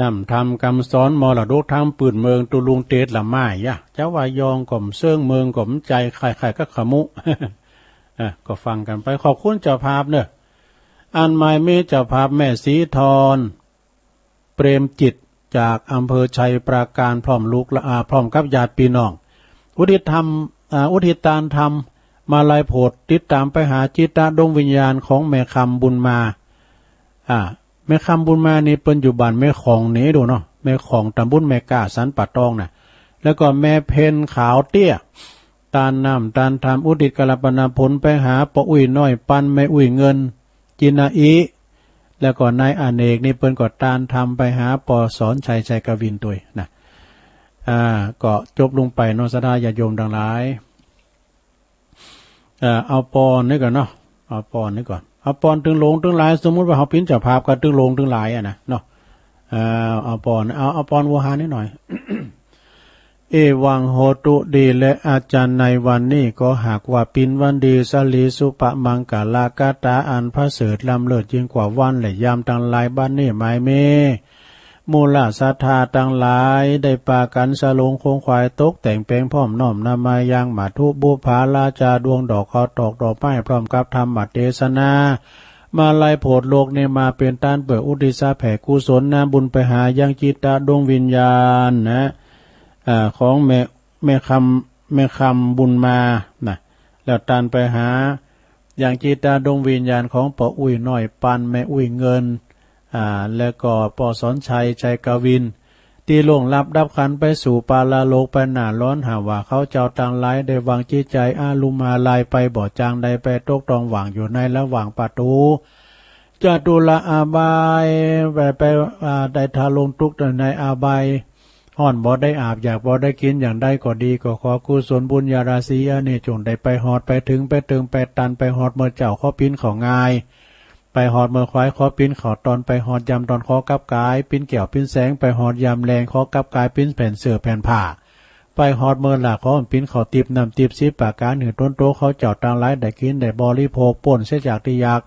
นำธรรมคำสอนมรดกทางปืนเมือง ตุลุงเตสละไม้ยะ เจ้าว่ายองก็บ่เซิง เมืองก็บ่ใจ ใครๆ ก็ขมุ อ่ะ ก็ฟังกันไป ขอบคุณเจ้าภาพเนอะ อันหมายมีเจ้าภาพแม่ศรีธร เปรมจิต จากอำเภอชัยปราการ พร้อมลูกหลาน อ่า พร้อมกับญาติพี่น้อง อุทิศธรรม อ่า อุทิศตานธรรม มาลัยโผด ติดตามไปหาจิตตะดวงวิญญาณของแม่คำบุญมา อ่า แม่คำบุญมานี่เปิ้นอยู่บ้านแม่ของนี่ดูเนาะ แม่ของ ตำบลแม่ก้า สันป่าตองน่ะ แล้วก็แม่เพ็ญขาวเตี้ย ตานน้ำตานธรรม อุทิศกัลปนาผลไปหาป้ออุ้ยน้อยปัน แม่อุ้ยเงิน จินาอิ แล้วก็นายอเนกนี่เปิ้นก็ตานธรรมไปหาป้อสอนชัย ชัยกวินตวยนะ อ่า ก็จบลงไปเนาะ ศรัทธาญาติโยมทั้งหลาย เอ่อ เอาปอนนี่ก่อนเนาะ เอาปอนนี่ก่อน เอาปอนตึงหลงตึงหลาย สมมุติว่าเฮาเป๋นเจ้าภาพก็ตึงหลงตึงหลายอะนะเนาะ เอ่อ เอาปอน เอา เอาปอนวัวหารนิดหน่อย เอวังโหตุ ดีแล้วอาจารย์ ในวันนี้ก็หากว่าเป๋นวันดี สลีสุปะมังกะลากาตาอันประเสริฐล้ำเลิศยิ่งกว่าวันและยามตังหลาย บัดนี้หมายมี หมู่เหล่าศรัทธาตังหลายได้ปากั๋นสลงขงขวายตกแต่งแป๋งพร้อมน้อมนำมายังมัทธุบุปผาราจาดวงดอกข้าวตอกดอกไม้พร้อมกับธรรมเตสนา มาลัยโผดโลกนี้มาเป๋นตานเปื้ออุทิศแผ่กุศลนาบุญไปหายังจิตตะดวงวิญญาณนะ อ่า ของแม่ แม่คำ แม่คำบุญมานะ แล้วตานไปหา ยังจิตตะดวงวิญญาณของป้ออุ้ยน้อยปัน แม่อุ้ยเงิน อ่า แล้วก็ป้อสอนชัย ชัยกวิน ตี้ล่วงลับดับขันธ์ไปสู่ปาลโลกไปหน้าร้อน หากว่าเขาเจ้าตังหลายได้วางจิตใจ๋อาลุมาลัยไปบ่จางใด ไปตกต้องหว่างอยู่ในระหว่างประตู๋ จตุละอาบาย ไป ไป อ่า ได้ทารุณทุกข์ในอาบาย ฮ้อนบ่ได้อาบ อยากบ่ได้กิน อย่างใดก็ดี ก็ขอกุศลบุญญาราศีอันนี้ จงได้ไปฮอด ไปถึง ไปเถิง ไปตัน ไปฮอดเมือเจ้า ขอปิ้นเข้าง่าย ไปฮอดเมือควาย ขอปิ้นเข้าตอน ไปฮอดยามตอน ขอกลับกลายปิ้นแก้วปิ้นแสง ไปฮอดยามแลง ขอกลับกลายปิ้นแผ่นเสื้อแผ่นผ้า ไปฮอดเมือหลาก ขอปิ้นเข้าติ๊บน้ำติ๊บ สิบประการ หื้อตนโตเขาเจ้าตังหลาย ได้กินได้บริโภค ป๊นเสียจากตี้ยาก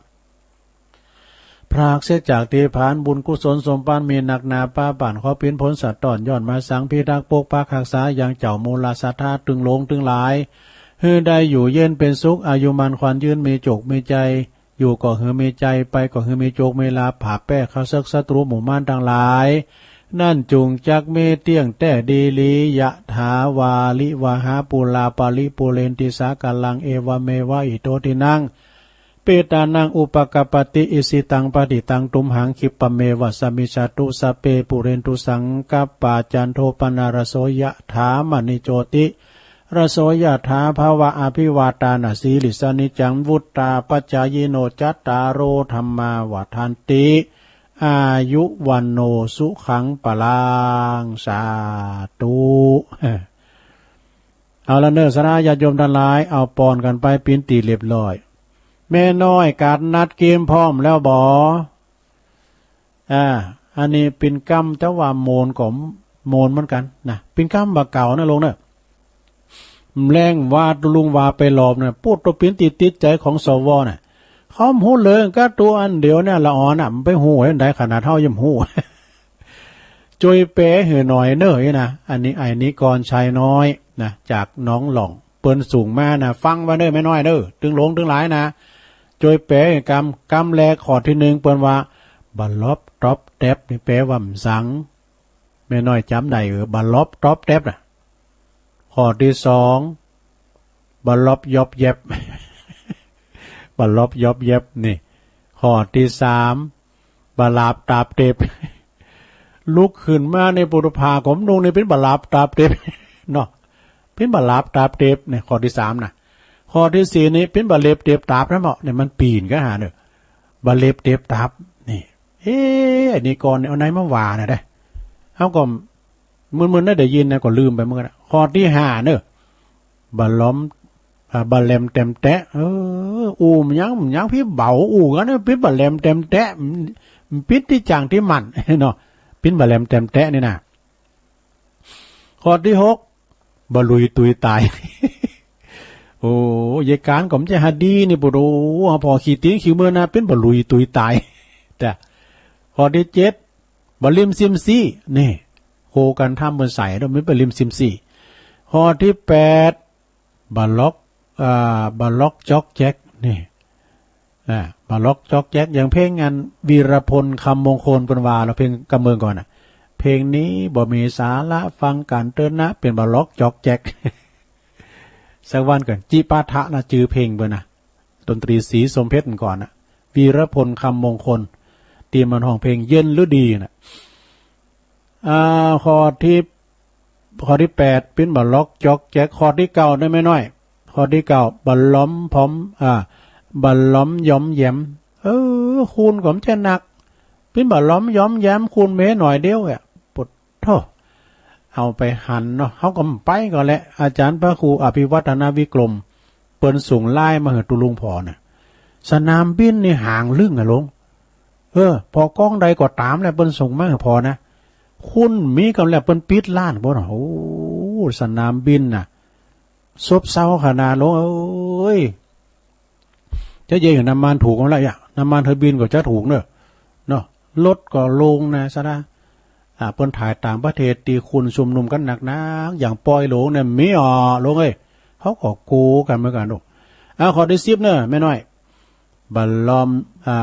พรากเสียจากตี้ผาน บุญกุศลสมปานมีนักหนา ปาปานขอปิ้นพ้นสัตว์ต้อน ย้อนมาสังพิทักษ์ปกปักฮักษา ยังเจ้ามูลศรัทธาตึงหลงตึงหลาย หื้อได้อยู่เย็นเป็นสุข อายุมั่นขวัญยืน มีโจคมีชัย อยู่ก็หื้อมีชัย ไปก็หื้อมีโจคมีลาภ ผาบแป้ข้าศึกศัตรูหมู่มารตังหลาย นั้นจุ่งจักมีเตี้ยงแต๊ดีหลี ยะถาวาริวหาปูราปะริปูเรนติสาคารัง เอวะเมวะอิโตทินัง เปตานังอุปกัปปติ อิสิตังปฏิตังตุมหัง คิปปะเมวะสะมิชฌาตุ สัพเพปูเรนตุสังกัปปา จันโทปนารโส ยะถามะณิโจติระโส ยะถา ภะวะอภิวาตานะสีลิสสะ นิจจังวุตตาปัจจายิโน จัตตาโรธัมมาวัฑฒันติ อายุวัณโณสุขังพะลัง สาธุ เอาละเน่อ ศรัทธาญาติโยมตังหลาย เอาปอนกั๋นไปปิ้นตี้เรียบร้อย แม่น้อยกาดนัดเกมพร้อมแล้วบ่ อ่า อันนี้ปิ้นกำ แต่ว่าโมนก็โมนเหมือนกั๋นนะ ปิ้นกำบ่าเก่านะลุงเน่อ แรงว่าตุลุงว่าไปหลอบเนี่ย ปูดตัวปิ้นตี้ติดใจ๋ของ สว น่ะ เขาฮู้เรื่องก้าตัวอันเดียวเนี่ย ละอ่อนน่ะ มันไปฮู้เห็นได้ขนาดเฮายังฮู้ จ้วยแปลหื้อหน่อยเน่อนี่นะ อันนี้ไอ้นิกรชัยน้อยนะ จากหนองหล่อง เปิ้นส่งมานะ ฟังไว้เน่อแม่น้อยเน่อ ตึงหลงตึงหลายนะ จ้วยแปลหื้อกำ กำแรกข้อตี้หนึ่งเปิ้นว่า บะล็อบต๊อบแต๊บ นี่แปลว่าหยัง แม่น้อยจ๋ำได้เออ บะล็อบต๊อบแต๊บน่ะ ข้อตี้สอง บะล็อบยอบแยบ บะล็อบยอบแยบนี่ ข้อตี้สาม บะหลาบตาบเต็บ ลุกขึ้นมาในปุถุภาผมนุ่งนี่ปิ้นบะหลาบตาบเต็บ เนาะ ปิ้นบะหลาบตาบเต็บนี่ ข้อตี้สามน่ะ ข้อตี้สี่นี่ปิ้นบะเล็บเต็บตาบนะเหมาะ เนี่ยมันปี๋นก้าหาเน่อ บะเล็บเต็บตาบ นี่ เอ๊ะ ไอ้นิกรเนี่ยเอาไหนมาว่าน่ะเด้ เฮาก็มึนๆ นะ ได้ยินนะ ก็ลืมไปเหมือนกั๋นนะ ข้อตี้ห้าเน่อ บะหลอม อ่า บะแหลมแตมแต๊ะ เออ อู้มันยัง มันยังปิ้นเบา อู้กั๋นเนี่ย ปิ้นบะแหลมแตมแต๊ะ มัน มันปิ้นตี้จั่งตี้หมั่น เนาะ ปิ้นบะแหลมแตมแต๊ะนี่นะ ข้อตี้หก บะลุยตุยตาย โอ้ ยายก๋านก็บ่ใจ้หาดีนี่ ปูดโอ้ ผ่อขี้ตี๋นขี้เมือนะ ปิ้นบะลุยตุยตาย แต่ ข้อตี้เจ็ด บะลิมซิมซี้ นี่ โคกันทำเปิ้นใส่เนาะ มันบะลิมซิมซี้ ข้อตี้แปด บะล็อก อ่า บะล็อกจ๊อกแจ๊ก นี่ อ่า บะล็อกจ๊อกแจ๊ก อย่างเพลงอันวีรพล คำมงคล เปิ้นว่า แล้วเพลงกำเมืองก่อนน่ะ เพลงนี้บ่มีสาระ ฟังก๋านเต๊อะนะ เป๋นบะล็อกจ๊อกแจ๊ก สักวันก่อน จิปาถะนะ จื้อเพลงเปิ้นนะ ดนตรีศรีสมเพชรก่อนน่ะ วีรพล คำมงคล ตี้มันฮ้องเพลงเย็นฤดีน่ะ อ่า ข้อตี้ ข้อตี้แปด ปิ้นบะล็อกจ๊อกแจ๊ก ข้อตี้เก้าได้แม่น้อย ข้อตี้เก้า บะหลอมพร้อม อ่า บะหลอมยอมแยม เออ คูณก็บ่ใจ้หนัก ปิ้นบะหลอมยอมแยม คูณแม่น้อยเดียวอะ ปะโธ่ เอาไปหันเนาะ เฮาก็บ่ไปก็แหละ อาจ๋ารย์พระครูอภิวัฒนวิกรม เปิ้นส่งไลน์มาหื้อตุ๊ลุงผ่อน่ะ สนามบินนี่หางลึ่งอะลุง เออ ผ่อก้องใดก็ต๋ามแหละ เปิ้นส่งมาหื้อผ่อนะ คุณมีกำแหละ เปิ้นปิดร้านบ่เนาะ โอ้ สนามบินน่ะ ซบเซาขนาด ลุงเอ้ย จะเยอะอยู่ น้ำมันถูกแล้วอย่า น้ำมันเธอบินก็จะถูกเนอะ เนาะ รถก็ลงนะ สะนะ อ่า เปิ้นถ่ายต่างประเทศตี้คนชุมนุมกั๋นหนักๆ อย่างปอยหลวงเนี่ย มีอ๋อ ลุงเอ้ย เขาก็โกกันเหมือนกั๋นลูก อ่า ข้อตี้สิบเนอะ แม่น้อย บะหลอน อ่า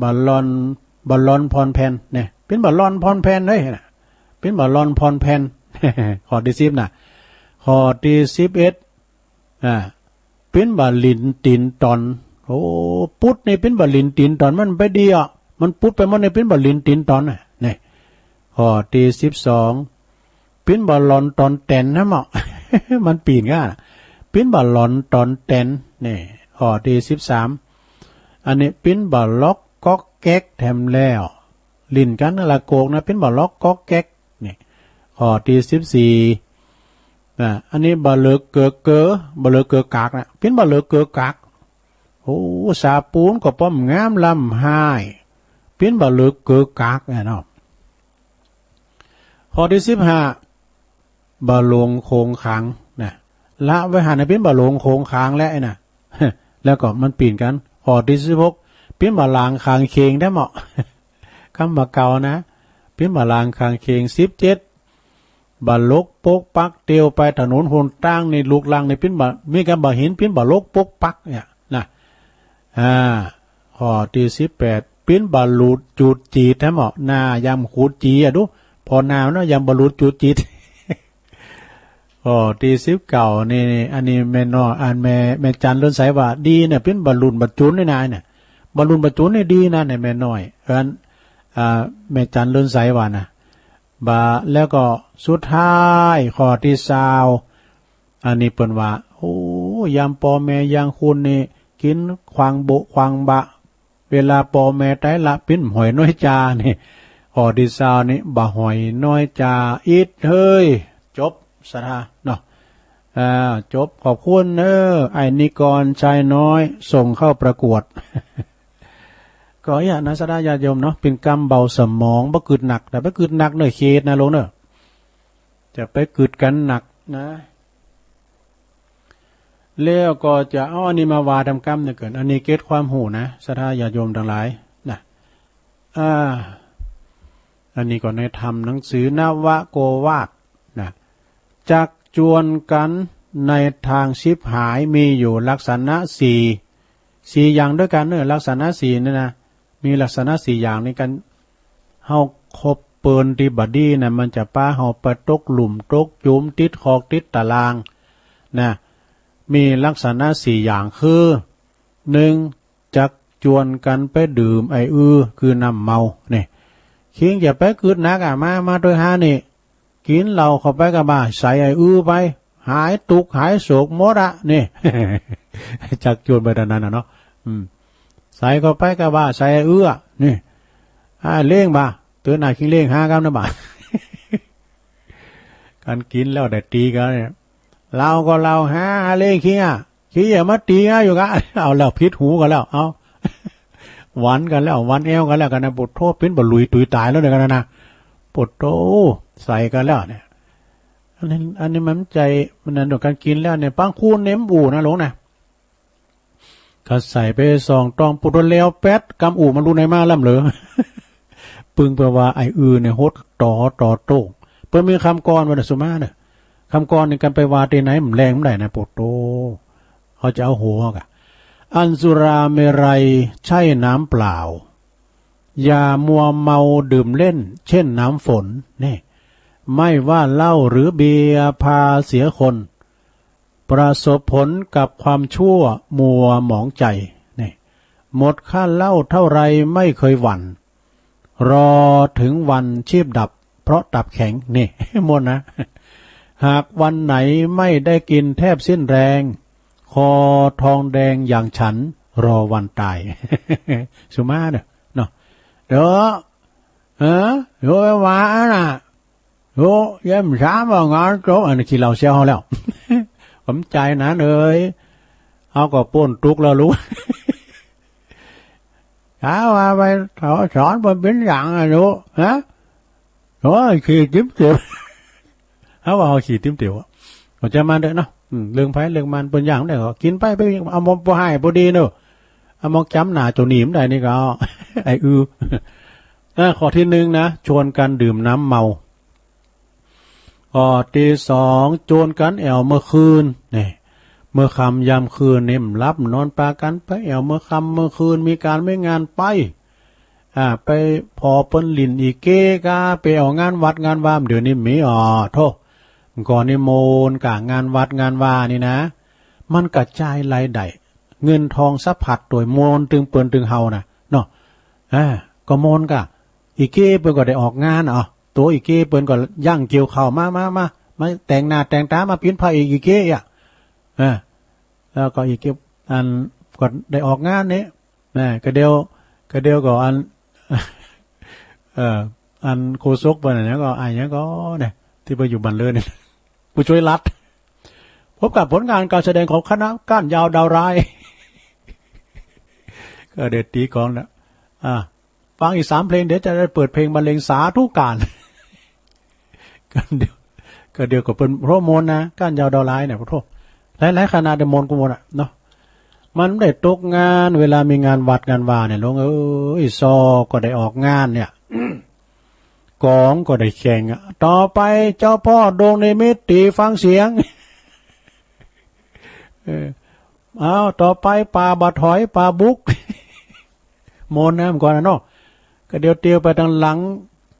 บะหลอน บะหลอนผ่อนแผ่นเนี่ย เป๋นบะหลอนผ่อนแผ่นเลยนะ เป๋นบะหลอนผ่อนแผ่น ข้อตี้สิบน่ะ ข้อตี้สิบเอ็ด อ่า ปิ้นบ่าหลิ้นตี๋นต๋อน โอ้ ปุ๊ดนี่ปิ้นบ่าหลิ้นตี๋นต๋อน มันไปดีอ่ะ มันปุ๊ดไปหมดนี่ ปิ้นบ่าหลิ้นตี๋นต๋อนน่ะ นี่ ข้อตี้สิบสอง ปิ้นบ่าหลอนต๋อนแต๋นนะหมอ มันปี๋นก้า ปิ้นบ่าหลอนต๋อนแต๋น นี่ ข้อตี้สิบสาม อันนี้ปิ้นบ่าล็อกก๊อกแก๊กแถมแล้ว หลิ้นกั๋นนั่นละโกกนะ ปิ้นบ่าล็อกก๊อกแก๊ก นี่ ข้อตี้สิบสี่ นะ อันนี้บ่าเลิกเกิกเกอ บ่าเลิกเกิกกากนะ ปิ้นบ่าเลิกเกิกกาก โอ้ สาปูนก็ป้อมงามลำหาย ปิ้นบ่าเลิกเกิกกากเนี่ยเนาะ ข้อตี้สิบห้า บ่าหลงโขงขังนะ ละไว้หันนะ ปิ้นบ่าหลงโขงขังแล้วไอ้น่ะ แล้วก็มันปีนกัน ข้อตี้สิบหก ปิ้นบ่าหลางขังเคงได้เหมาะ กำบ่าเก่านะ ปิ้นบ่าหลางขังเคง สิบเจ็ด บ่าหลกปกปักเตียวไปถนนหนตางในลูกลังในปิ้นบ่า มีกำบ่าหินปิ้นบ่าหลกปกปักเนี่ยนะ อ่า ข้อตี้สิบแปด ปิ้นบ่าหลุดจูดจีดแท้เหมาะ หน้ายำขูดจีอะดู พอหน้าเนาะยำบ่าหลุดจูดจีด ข้อตี้สิบเก้า นี่ นี่ อันนี้แม่น้อย อันแม่ แม่จันเรือนใสว่าดีเนี่ย ปิ้นบ่าหลุดบ่าจุนนี่นายเนี่ย บ่าหลุดบ่าจุนนี่ดีนะเนี่ยแม่น้อย เอิ้น อ่า แม่จันเรือนใสว่านะ บ่า แล้วก็สุดท้ายข้อตี้ซาว อันนี้เปิ้นว่า โอ้ ยามปอแม่ยังคุณนี่ กินขวางโบะขวางบะ เวลาปอแม่ต๋ายละปิ้นหอยน้อยจานี่ ข้อตี้ซาวนี่ บ่าหอยน้อยจาอิดเฮ้ย จบ ศรัทธาเนาะ อ่า จบ ขอบคุณเนอะ ไอ้นิกรชายน้อย ส่งเข้าประกวด ก็เนี่ยนะ ศรัทธาญาติโยมเนาะ เป็นกำเบาสมอง บ่กึดหนัก แต่ไปกึดหนักเนอะ เขตนะลงเนอะ จะไปกึดกันหนักนะ แล้วก็จะเอาอันนี้มาว่าตำกำเนี่ยเกิน อันนี้เกร็ดความฮู้นะ ศรัทธาญาติโยมทั้งหลายนะ อ่า อันนี้ก็ในธรรมหนังสือนวโกวาทนะ จักจวนกันในทางชิบหายมีอยู่ลักษณะสี่ สี่อย่างด้วยกันเนอะ ลักษณะสี่นี่นะ มีลักษณะสี่อย่างนี้กัน เฮาคบเปิ้นตี้บ่ดีนะ มันจะปาเฮาไปตกหลุมตกจุม ติดคอกติดตะลางนะ มีลักษณะสี่อย่างคือ หนึ่ง จักจวนกันไปดื่มไอ้อื้อ คือน้ำเมา นี่ คิงจะไปกึดหนักอะ มา มาโตยฮานี่ กินเหล้าเข้าไปก็บ่าใส่ไอ้อื้อไป หายตุ๊กข์หายโศกหมดอะ นี่ จักจวนไปตอนนั้นน่ะเนาะ อืม ใส่เข้าไปก็บ่าใส่ไอ้อื้อ นี่ อ่า เล่งบ่า เตือนหน้าคิงเล่งหากำนะบ่า กันกินแล้วได้ตีกันเนี่ย เหล้าก็เหล้าหา เล่งคิงอะ คิงอย่ามาตีอะอยู่กะ เอาแล้วผิดหูกันแล้ว เอา หวันกันแล้ว หวันแอวกันแล้วกันนะ ปวดโทษ ปิ้นบ่าหลุยตุยต๋ายแล้วเนี่ยกันนะ ปวดโทษ ใส่กันแล้วเนี่ย อันนี้ อันนี้มันใจ มันนั่นดอก การกินแล้วเนี่ย ปางคูณเนี่ยมันบู่นะหลวงนะ ก็ใส่ไปสองตอง ปวดโทษแล้วแป๊ด กำอู่มันรู้ในมาล่ำเหลอ ปึงเปิ้นว่าไอ้อื้อเนี่ยหดต่อ ต่อโต้ง เปิ้นมีคำกลอนว่าน่ะ สุมาเน่อ คำกลอนนี่กันไปว่าตี้ไหนมันแรงมันได้นะ ปวดโทษ เขาจะเอาหัวกะ อันสุราเมรัยใช่น้ำเปล่า อย่ามัวเมาดื่มเล่นเช่นน้ำฝน นี่ ไม่ว่าเหล้าหรือเบียร์พาเสียคน ประสบผลกับความชั่วมัวหมองใจ นี่ หมดค่าเหล้าเท่าไรไม่เคยหวั่น รอถึงวันชีพดับเพราะตับแข็ง นี่ ม่วนนะ หากวันไหนไม่ได้กินแทบสิ้นแรง คอทองแดงอย่างฉันรอวันตาย สุมาเน่อ เนาะ เดี๋ยว เออ เดี๋ยวไปว่าอันน่ะ โอ้ เยี่ยมสามว่างานจบ อันนี้ขี้เหล้าเสียเฮาแล้ว ผมใจนั้นเอ้ย เฮาก็ป๊นตุ๊กข์แล้วลูก ถ้าว่าไปสอน สอนบ่เป็นอย่างอะลูก ฮะ โอ้ย ขี้ติ๊มเตียว เฮาว่าเฮาขี้ติ๊มเตียวอะ เข้าใจมันเด้อเนาะ อืม เรื่องไผเรื่องมัน เปิ้นอย่างใด๋ก็กินไป ไป เอาหม่องบ่ฮ้ายบ่ดีเนาะ เอาหม่องจำหน้าโตนี้มันได้นี่ก็เอา ไอ้อื้อ อ่า ข้อที่หนึ่งนะ ชวนกันดื่มน้ำเมา ข้อที่สอง จวนกั๋นแอ่วเมื่อคืน นี่ เมื่อค่ำยามคืนนี่ บ่หลับนอนปากั๋นไปแอ่วเมื่อค่ำเมื่อคืน มีก๋านมีงานไป อ่า ไปผ่อเปิ้นหลิ้นอีเก๊กา ไปแอ่วงานวัดงานวา เดี๋ยวนี้มี อ๋อ โธ่ ก่อนนี่โมนกะงานวัดงานวานี่นะ มันกระจายรายได้ เงินทองสะพัดโตยโมนตึงเปิ้นตึงเฮานะ เนาะ อ่า ก็โมนกะ อีเก๊เปิ้นก็ได้ออกงาน อ๋อ โตอีเก๊เปิ้นก็ย่างเกี่ยวข้าว มา มา มา มาแต่งหน้าแต่งต๋า มาปิ้นพระเอกอีเก๊อะ อ่า แล้วก็อีเก๊ อัน ก็ได้ออกงานนี่ นะ กะเดียว กะเดียวก็อัน เอ่อ อันโฆษกเปิ้นอันหยังก็ อันหยังก็เนี่ย ที่ไปอยู่บันเลิศเนี่ย ผู้ช่วยรัฐ พบกับผลงานการแสดงของคณะก้านยาวดาวร้าย ก็เดี๋ยวตีกลองนะ อ่า ฟังอีกสามเพลง เดี๋ยวจะได้เปิดเพลงบรรเลงสาธุการ ก็เดี๋ยว ก็เดี๋ยวก็เป็นโปรโมทนะ ก้านยาวดาวร้ายเนี่ย โอ้โห หลายๆ คณะเดี๋ยวโมนกูโมนอะเนาะ มันได้ตกงาน เวลามีงานวัดงานวาเนี่ย หลวงเอ้ย ซอก็ได้ออกงานเนี่ย กลองก็ได้แข่งอะ ต่อไปเจ้าพ่อดวงนิมิตตีฟังเสียง เออ เอา ต่อไปป่าบ่าถอย ป่าบุก โมนนะ เมื่อก่อนนะเนาะ ก็เดี๋ยวเตียวไปทางหลัง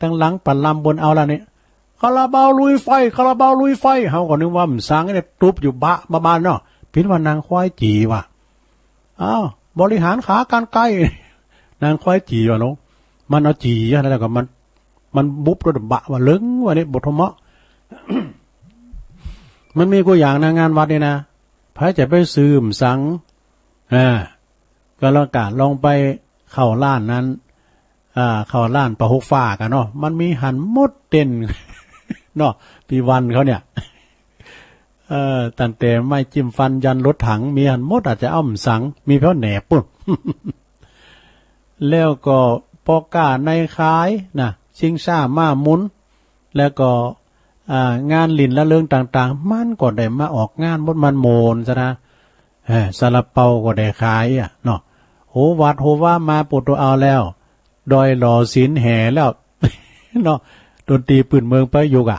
ทางหลังป่าลำบนเอาละนี่ คาราบาวลุยไฟ คาราบาวลุยไฟ เฮาก็นึกว่ามันสังเนี่ย ตุ๊บอยู่บะ บะบานเนาะ ผิดว่านางควายจี๋ว่ะ อ้าว บริหารขากรรไกร นางควายจี๋ว่ะเนาะ มันเอาจี๋อะ แล้วก็มัน มันบุบด้วยบะว่าเลิงว่านี่ บทธรรมะ มันมีกู้อย่างนะ งานวัดนี่นะ ไผจะไปซื้อมันสัง อ่า ก็แล้วกัน ลองไปเข้าร้านนั้น อ่า เข้าร้านปะหกฟ้ากันเนาะ มันมีหันหมดเต็น เนาะ พี่วันเขาเนี่ย เอ่อ ตั้งแต่ไม้จิ้มฟันยันรถถัง มีหันหมด อาจจะเอามันสัง มีแผนกปุ้น แล้วก็ป้อก้าในขายนะ ชิงช้าม้าหมุน แล้วก็ อ่า งานหลิ้นละเริงต่างๆ มันก็ได้มาออกงานหมด มันโมนซะนะ เออ ซาลาเปาก็ได้ขายอะเนาะ โหวัดโหวามาปุตโตเอาแล้ว ดอยหล่อศิลป์แห่แล้ว เนาะ ดนตรีปื้นเมืองไปอยู่กะ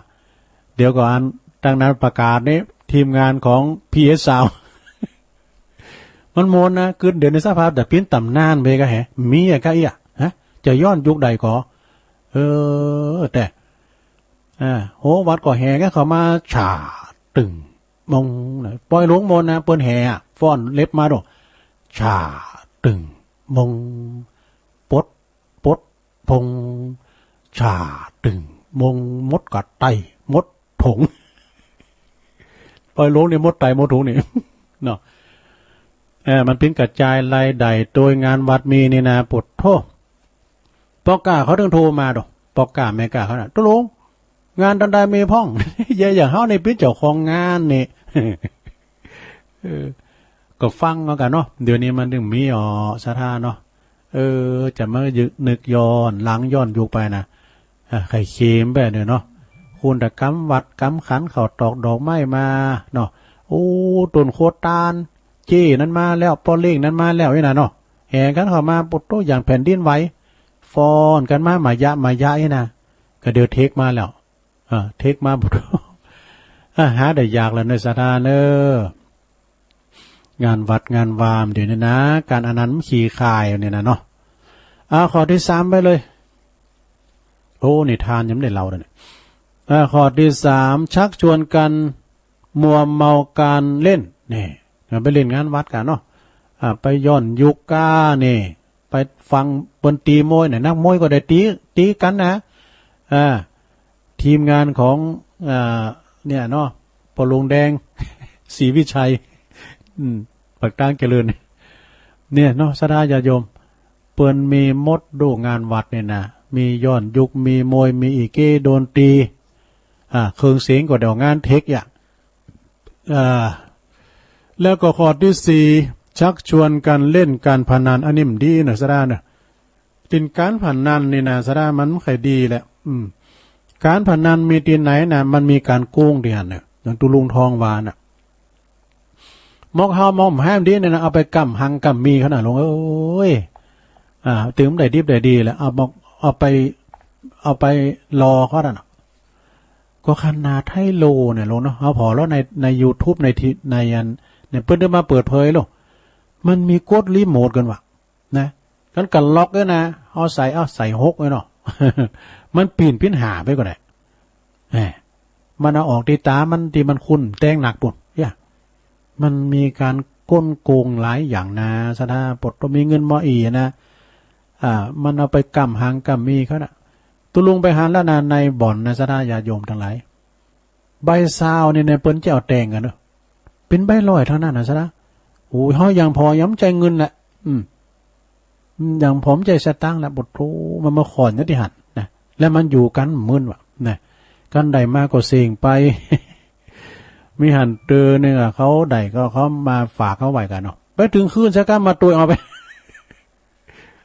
เดี๋ยวก่อน ตั้งนั้นประกาศนี่ ทีมงานของ พีเอส ซาวด์ มันโมนนะ กึ๊ดเดี๋ยวในสภาพแต่ปิ้นตำนานไปก็แห มีอะก็เอี้ย ฮะ จะย้อนยุคใดก่อ เออ แต่ อ่า โหวัดก็แห่กันเข้ามา ฉ่า ตึง มง นะ ปอยหลวงโมนนะ เปิ้นแห่อะ ฟ้อนเล็บมาโด ฉ่า ตึง มง ปด ปด พง ฉ่า ตึง มง มดกัดไต มดถง ปอยหลวงนี่มดไตมดถงนี่ เนาะ เออ มันปิ้นกระจายรายได้โดยงานวัดมีนี่นะ ปุตโธ ป้อก้าเขาถึงโทรมาโด ป้อก้าแม่ก้าเขาน่ะ ตกลง งานตันใดมีพ่อง แย่อย่างเฮานี่ปิ้นเจ้าของงานนี่ เออ ก็ฟังเอากันเนาะ เดี๋ยวนี้มันถึงมีอ๋อ ศรัทธาเนาะ เออ จะมายึกนึกย้อนหลังย้อนยุคไปนะ อ่ะ ไข่เค็มแบบเนี่ยเนาะ คุณแต่กำวัดกำขัน เข้าตอกดอกไม้มาเนาะ โอ้ ต้นโคตาน เจ้นั้นมาแล้ว ป้อเล่งนั้นมาแล้วนี่นะเนาะ แห่กันเข้ามา ปุตโธ อย่างแผ่นดินไหว ฟ้อนกันมา มายะ มายะนี่นะ ก็เดี๋ยวเทคมาแล้ว อ่า เทคมา ปุตโธ อ่า หาได้ยากแล้วเนอะ ศรัทธาเนอะ งานวัดงานวาเดี๋ยวนี้นะ การอันนั้นมันขี้คายเนี่ยนะเนาะ อ่า ข้อที่สามไปเลย โอ้ นิทานยังไม่ได้เล่าเลยเนี่ย อ่า ข้อที่สาม ชักชวนกันมัวเมาการเล่น นี่ ไปเล่นงานวัดกันเนาะ อ่า ไปย้อนยุคก้านี่ ไปฟังเปิ้นตีมวยเนี่ย นักมวยก็ได้ตี ตีกันนะ อ่า ทีมงานของ อ่า เนี่ยเนาะ พ่อหลวงแดง ศรีวิชัย อืม ปากตางเจริญ เนี่ยเนาะ ศรัทธาญาติโยม เปิ้นมีหมดโดงานวัดเนี่ยนะ มีย้อนยุค มีมวย มีอีเก้ดนตรี อ่า เครื่องเสียงก็เดี๋ยวงานเทคอย่าง อ่า แล้วก็ข้อที่สี่ ชักชวนกันเล่นการพนัน อันนี้มันดีนะ ศรัทธานะ ตินการพนันนี่นะ ศรัทธา มันไม่ค่อยดีแหละ อืม การพนันมีที่ไหนนะ มันมีการโกงที่หั้นเนี่ย อย่างตุลุงทองวาน่ะ มอกเฮามอกแฮมดีเนี่ยนะ เอาไปกำหังกำมีเขาน่ะ หลวงเอ้ย อ่า ถึงได้ดิบได้ดีแล้ว เอามอก เอาไป เอาไปรอเขาน่ะ ก็ขนาดไทโลเนี่ย หลวงเนาะ เอาผ่อแล้วใน ในยูทูบ ในที่ ในอัน เนี่ย เปิ้นได้มาเปิดเผยหรอก มันมีกดรีโมทกันว่ะ นะ กันกัดล็อกด้วยนะ เอาใส่ เอาใส่หกไว้เนาะ มันปีนปิ้นหาไปก่อนแหละ แหม มันเอาออกที่ตามัน ที่มันคุ้นแตงหนักปุ้น เนี่ย มันมีการก้นโกงหลายอย่างนะ ศรัทธา ปดก็มีเงินมออีนะ อ่า มันเอาไปกำหังกำมีเขาน่ะ ตุลุงไปหันแล้วนะ ในบ่อนนะ ศรัทธาญาติโยมทั้งหลาย ใบซาวนี่เนี่ย เปิ้นจะเอาแต่งกันเนอะ เป็นใบร้อยทั้งนั้นนะ ศรัทธา โอ้ย เฮาอย่างผ่อยังบ่ใจ้เงินแหละ อืม อย่างผ่อบ่ใจ้สตางค์แหละ ปดโธ มันมาขอนอยู่ที่หั้นนะ แล้วมันอยู่กันมึนว่ะ นะ กันได้มาก็เซ็งไป มีหันเตอหนึ่งอะ เขาได้ก็เขามาฝากเขาไว้กันเนาะ ไปถึงคืนใช้กรรมมาตวยเอาไป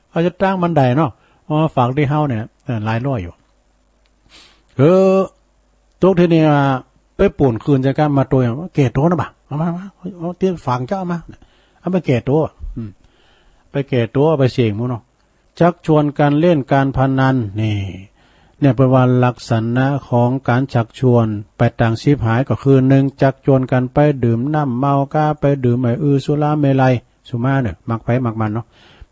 เอาจะตั้งมันได้เนาะ เอามาฝากที่เฮาเนี่ย เออ หลายร้อยอยู่ เออ ตกทีนี้อะ ไปปูนคืนใช้กรรมมาตวยเอา แก้ตัวนะบ่า เอามา มา เอาที่ฝากเจ้าเอามา เอาไปแก้ตัว อืม ไปแก้ตัว ไปเซ็งหมู่เนาะ ชักชวนกันเล่นการพนัน นี่ เนี่ยเปิ้นว่าลักษณะของการชักชวนไปตางฉิบหายก็คือ หนึ่ง ชักชวนกันไปดื่มน้ำเมาก้า ไปดื่มไอ้อือสุราเมรัย สุมาเนี่ย มักไผมักมันเนาะ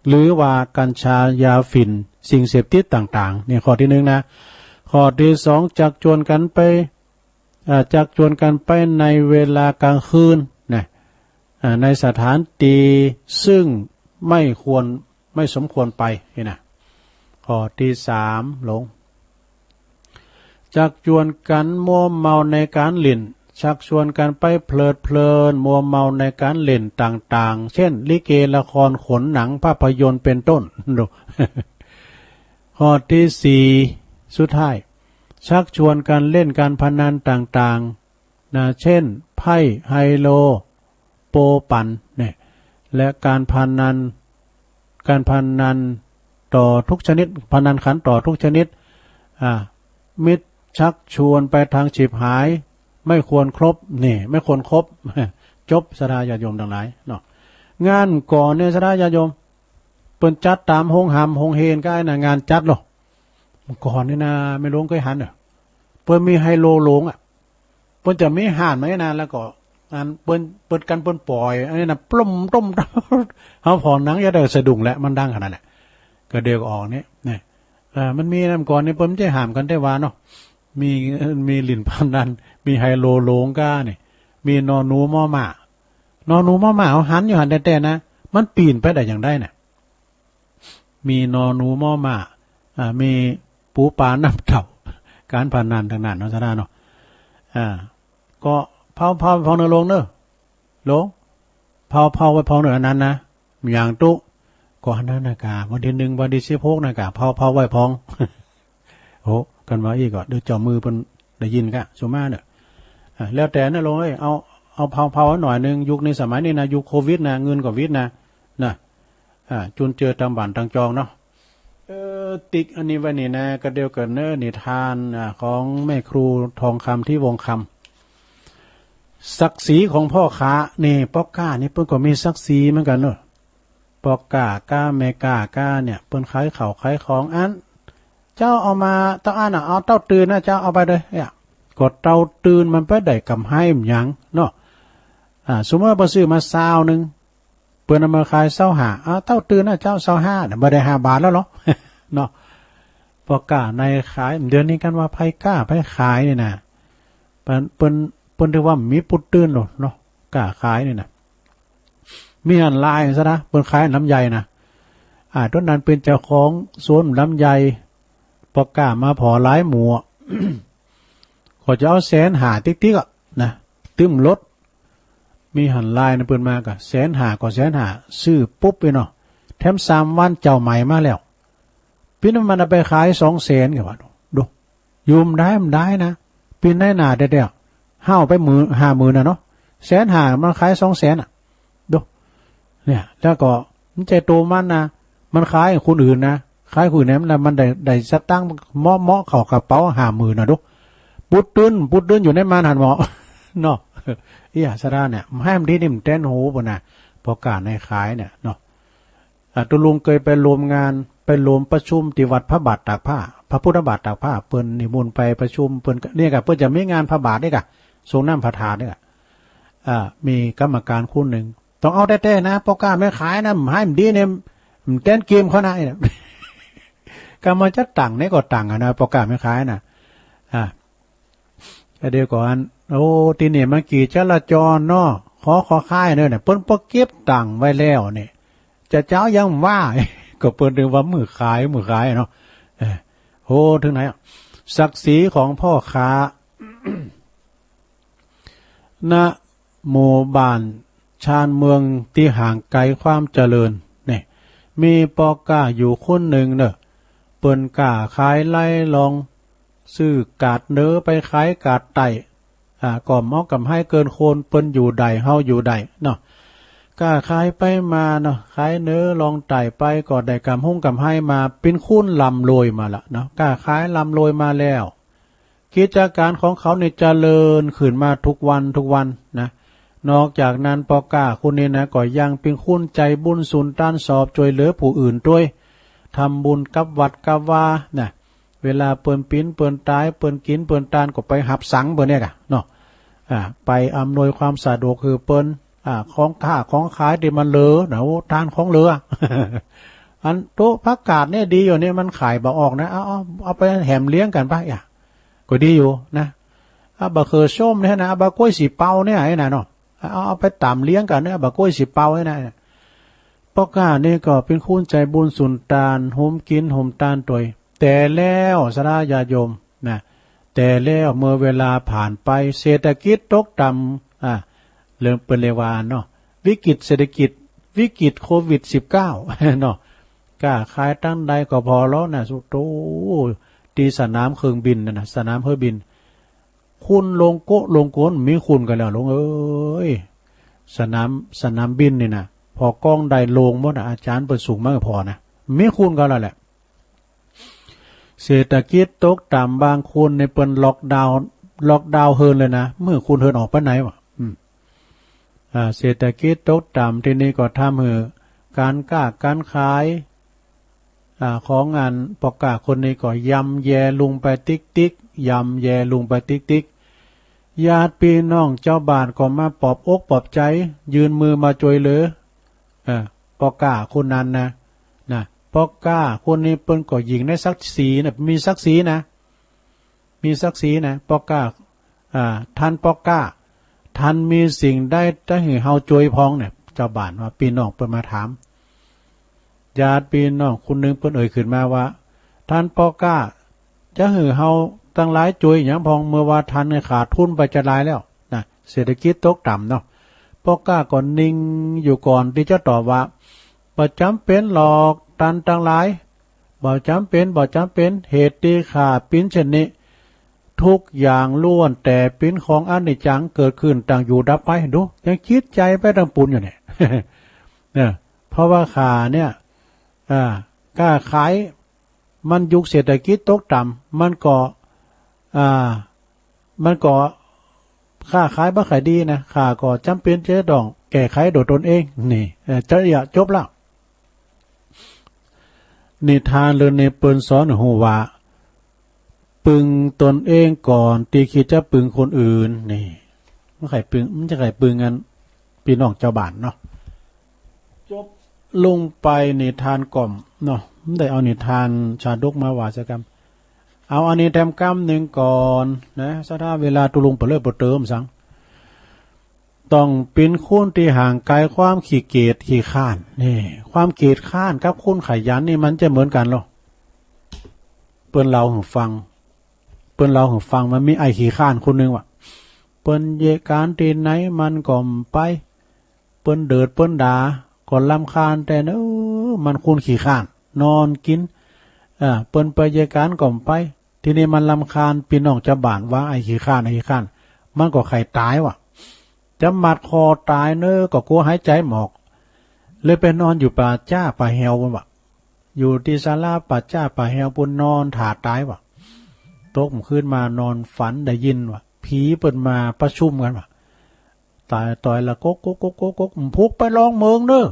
หรือว่ากัญชายาฝิ่น สิ่งเสพติดต่างๆ นี่ข้อที่หนึ่งนะ ข้อที่สอง ชักชวนกันไป อ่า ชักชวนกันไปในเวลากลางคืนนะ อ่า ในสถานที่ซึ่งไม่ควร ไม่สมควรไปนี่นะ ข้อที่สาม หลง ชักชวนกันมัวเมาในการเล่น ชักชวนกันไปเพลิดเพลินมัวเมาในการเล่นต่างๆ เช่น ลิเก ละคร ขนหนัง ภาพยนตร์ เป็นต้น ดู ข้อที่สี่ สุดท้าย ชักชวนกันเล่นการพนันต่างๆ นะ เช่น ไพ่ ไฮโล โปปั่น เนี่ย และการพนัน การพนันต่อทุกชนิด พนันขันต่อทุกชนิด อ่า มิตรชักชวนไปทางฉิบหาย ไม่ควรครบ นี่ ไม่ควรคบ จบ ศรัทธาญาติโยมทั้งหลายเนาะ งานก่อนเนี่ย ศรัทธาญาติโยม เปิ้นจัดตามโฮงหามโฮงเฮนก็ไอ้น่ะ งานจัดเนาะ เมื่อก่อนนี่นะ แม่หลวงเคยหันเน่อ เปิ้นมีไฮโลหลวงอะ เปิ้นจะมีห่านมาไอ้นั่น แล้วก็อันเปิ้น เปิ้นกันเปิ้นปล่อย อันนี้นะ ปล้มต้ม เฮาผ่อนหนังอย่าได้สะดุ้งแหละ มันดังขนาดแหละ ก็เดี๋ยวก็ออกนี่ เนี่ย เอ่อ มันมีนำก่อนนี่ เปิ้นบ่ใจ้ห้ามกันแต่ว่าเนาะ มี มีหลิ้นพนัน มีไฮโลหลวงก้านี่ มีนอหนูมอหม้า นอหนูมอหม้า เฮาหันอยู่หั้นแต๊ๆ นะ มันปี๋นไปได้จั่งใดน่ะ มีนอหนูมอหม้า อ่า มีปูปลาน้ำเต้า การพนันทั้งนั้นเนาะ ศรัทธาเนาะ อ่า ก็เผาๆ ไว้พ่องเน่อหลวงเน่อ หลวง เผาๆ ไว้พ่องเน่ออันนั้นนะ อย่างตุ๊ ก็อันนั้นนะกา วันที่หนึ่ง วันที่สิบหก นะกา เผาๆ ไว้พ่อง โอ้ กันว่าอี้ก็ เดี๋ยวเจ้ามือเปิ้นได้ยินกะ สุมาเน่อ อ่า แล้วแต่นะหลวงเอ้ย เอา เอาเผาๆ ไว้หน่อยหนึ่ง ยุคนี้สมัยนี้นะ ยุคโควิดนะ เงินก็วิดนะ นะ อ่า จุนเจือตามบ้านตางจองเนาะ เออ ติ๊กอันนี้ไว้นี่นะ ก็เดียวกันเนอะ นิทาน อ่า ของแม่ครูทองคำ ที่วงคำ ศักดิ์ศรีของพ่อค้า นี่ ป้อก้านี่เปิ้นก็มีศักดิ์ศรีเหมือนกันเนอะ ป้อก้าก้า แม่ก้าก้าเนี่ย เปิ้นขายข้าวขายของ อัน เจ้าเอามา เต้าอันน่ะ เอาเต้าตื่นนะ เจ้าเอาไปเลย เนี่ย ก็เต้าตื่นมันไปได้กำไรหยังเนาะ อ่า สมมุติว่าเปิ้นซื้อมาซาวหนึ่ง เปิ้นเอามาขายซาวห้า อ้าว เต้าตื่นนะเจ้า ซาวห้า น่ะ บ่ได้ห้าบาทแล้วเหรอ เนาะ ป้อก้าในขาย เดี๋ยวนี้กันว่าไผก้าไผขายนี่นะ เปิ้น เปิ้น เปิ้นถือว่ามีผู้ตื่นแล้วเนาะ ก้าขายนี่นะ มีหั้นลายซะนะ เปิ้นขายลำไยนะ อ่า ต้นนั้นเป็นเจ้าของสวนลำไย ป้อก้ามาผ่อหลายหมู่ ก็จะเอาแสนห้าติ๊กๆ อะนะ ตึ้มรถ มีหั้นลายนะ เปิ้นมาก็แสนห้า ก็แสนห้า ซื้อปุ๊บเลยเนาะ แถมสามวันเจ้าใหม่มาแล้ว ปิ้นมันเอาไปขายสองแสน ก็ว่า ดู อยู่บ่ได้ บ่ได้นะ ปิ้นนายหน้าแต๊ๆ ห้าวไปหมื่น ห้าหมื่นน่ะเนาะ แสนห้า มันขายสองแสนน่ะ ดู เนี่ย แล้วก็มันใจ้โตมันนะ มันขายให้คนอื่นนะ ขายคนอื่นเนี่ย มัน มันได้ ได้สตางค์เหมาะๆ เข้ากระเป๋าห้าหมื่นน่ะ ดู ผู้ตื่น ผู้ตื่นอยู่ในมันหั้นเหมาะ เนาะ เอี้ย ศรัทธาเนี่ย ให้มันดีนี่มันแตนหูพุ้นน่ะ ป้อก้าในขายเนี่ยเนาะ อ่ะ ตุ๊ลุงเคยไปร่วมงาน ไปร่วมประชุมที่วัดพระบาทตากผ้า พระพุทธบาทตากผ้า เปิ้นนิมนต์ไปประชุม เปิ้นก็ เนี่ยก็ เปิ้นจะมีงานพระบาทนี่ก็ สรงน้ำพระธาตุนี่ก็ อ่า มีกรรมการคนหนึ่ง ต้องเอาแต๊ๆ นะ ป้อก้าแม่ขายนะ บ่ให้มันดีเนี่ย มันแตนเกมเขานะ เนี่ย ก็มันจะตั้งไหนก็ตั้งอะนะ ป้อก้าแม่ขายน่ะ อ่า แต่เดี๋ยวก่อน โอ้ ที่นี่มันกี่จราจรเนาะ ขอ ขอขายเนาะเนี่ย เปิ้นบ่เก็บตังค์ไว้แล้วเนี่ย จะเจ้ายังว่า ก็เปิ้นถือว่ามื้อขาย มื้อขายเนาะ เออ โอ้ ถึงไหนอะ ศักดิ์ศรีของพ่อค้า ณ หมู่บ้านชานเมืองที่ห่างไกลความเจริญ เนี่ย มีป้อก้าอยู่คนหนึ่งเนาะ เปิ้นก้าขายไล่ลอง ซื้อกาดเหนือไปขายกาดใต้ อ่า ก็มอกำไฮเกินคน เปิ้นอยู่ได้ เฮาอยู่ได้เนาะ ก้าขายไปมาเนาะ ขายเหนือลองใต้ไป ก็ได้กำฮุ้งกำไฮมา ปิ้นคูณร่ำรวยมาละเนาะ ก้าขายร่ำรวยมาแล้ว กิจการของเขาเนี่ยเจริญขึ้นมาทุกวันทุกวันนะ นอกจากนั้นป้อก้าคนนี้นะ ก็ยังเป็นคนใจบุญสุนทานชอบช่วยเหลือผู้อื่นด้วย ทำบุญกับวัดกับวานะ เวลาเปิ้นปิ้นเปิ้นตาย เปิ้นกินเปิ้นตาน ก็ไปหับสังเปิ้นเนี่ยกะเนาะ อ่า ไปอำนวยความสะดวกคือเปิ้น อ่า ของค้าของขายที่มันเหลือนะ โอ้ ทานของเหลือ อันโต๊ะผักกาดเนี่ยดีอยู่เนี่ย มันขายบ่ออกนะ เอา เอา เอาไปแหมเลี้ยงกันไปอ่ะ ก็ดีอยู่นะ อ่ะ บะเขือส้มเนี่ยนะ อ่ะ บะกล้วยสีเปาเนี่ยไอ้น่ะเนาะ เอา เอาไปตำเลี้ยงกันเนี่ย บะกล้วยสีเปาเนี่ยนะ ป้อก้านี่ก็เป็นคนใจบุญสุนทาน โฮมกินโฮมตานตวย แต่แล้วสาธารณญาติโยมนะ แต่แล้วเมื่อเวลาผ่านไป เศรษฐกิจตกต่ำ อ่ะ เริ่มเปิ้นเรียกว่าเนาะ วิกฤตเศรษฐกิจ วิกฤตโควิดสิบเก้า เนาะ ก้าขายตังใดก็ผ่อเลาะนะ สุโต ที่สนามเครื่องบินน่ะนะ สนามเครื่องบิน คนลงโกะลงโกน มีคนกันแล้ว ลุงเอ้ย สนาม สนามบินนี่นะ ผ่อกองได้โล่งหมดนะ อาจารย์เปิ้นสูงมากผ่อนะ มีคนกันแล้วแหละ เศรษฐกิจตกต่ำ บางคนนี่เปิ้นล็อกดาวน์ ล็อกดาวน์เฮือนเลยนะ มื้อคนเฮือนออกไปไหนวะ อืม อ่า เศรษฐกิจตกต่ำ ทีนี้ก็ทำให้การค้าการขาย อ่า ของอันป้อก้าคนนี้ก็ย่ำแย่ลงไปติ๊กติ๊ก ย่ำแย่ลงไปติ๊กติ๊ก ญาติพี่น้องเจ้าบ้านก็มาปลอบอกปลอบใจ ยื่นมือมาช่วยเหลือ เออ ป้อก้าคนนั้นนะ นะ ป้อก้าคนนี้เปิ้นก็ยิ่งในศักดิ์ศรีนะ มีศักดิ์ศรีนะ มีศักดิ์ศรีนะ ป้อก้า อ่า ท่านป้อก้า ท่านมีสิ่งใดจะหื้อเฮาช่วยพองเนี่ย เจ้าบ้านว่า พี่น้องเปิ้นมาถาม ญาติพี่น้องคนหนึ่งเปิ้นเอ่ยขึ้นมาว่า ท่านป้อก้า จะหื้อเฮาตังหลายช่วยหยังพอง เมื่อว่าท่านเนี่ยขาดทุนไปจะหลายแล้วนะ เศรษฐกิจตกต่ำเนาะ ป้อก้าก็นิ่งอยู่ก่อนที่จะตอบว่า บ่จ๋ำเป๋นหรอก ท่านตังหลาย บ่จ๋ำเป๋น บ่จ๋ำเป๋น เหตุที่ข้าปิ้นเช่นนี้ ทุกอย่างล้วนแต่เป๋นของอนิจจัง เกิดขึ้นตั้งอยู่ดับไป ดู ยังจิตใจไปตังปูนอยู่เนี่ย เนี่ย เพราะว่าข้าเนี่ย อ่า ค้าขาย มันยุคเศรษฐกิจตกต่ำ มันก็ อ่า มันก็ ค้าขายบ่ค่อยดีนะ ข้าก็จ๋ำเป๋นจะต้องแก้ไขโดยตนเอง นี่ เอ่อ จะ อย่า จบแล้ว นิทานเรื่องนี้เปิ้นสอนให้ฮู้ว่า ปึงตนเองก่อนที่คิดจะปึงคนอื่น นี่ มันใค่ปึง มันจะใค่ปึงอันพี่น้องเจ้าบ้านเนาะ จบลงไปนิทานก่อมเนาะ มันได้เอานิทานชาดกมาว่าสักกำ เอาอันนี้แถมกำหนึ่งก่อนนะ สะท้าเวลาตุลุงเปลือยบ่เติมสัง ต้องเป๋นคนที่ห่างไกลความขี้เกียจขี้คร้าน นี่ ความเกียจคร้านกับคนขยันนี่มันจะเหมือนกันเหรอ เปิ้นเล่าหื้อฟัง เปิ้นเล่าหื้อฟัง มันมีไอ้ขี้คร้านคนหนึ่งว่ะ เปิ้นเยียะก๋านตี้ไหนมันก็บ่ไป เปิ้นเดิดเปิ้นด่า ก็รำคาญแต่เนอะ มันคนขี้คร้าน นอนกิน อ่า เปิ้นไปเยียะก๋านก็บ่ไป ทีนี้มันรำคาญพี่น้องเจ้าบ้านว่าไอ้ขี้คร้าน ไอ้ขี้คร้าน มันก็ใค่ตายว่ะ จะมัดคอตายเนอะ ก็กลัวหายใจบ่ออก เลยไปนอนอยู่ป่าจ๊าป่าแฮวปู้นว่ะ อยู่ตี้ศาลาป่าจ๊าป่าแฮวปู้น นอนถ่าตายว่ะ ตกคืนมานอนฝันได้ยินว่า ผีเปิ้นมาประชุมกันว่ะ ตายต๋อยละก๊กก๊กก๊กก๊กก๊ก บ่ฮู้ไปลองเมืองเนอะ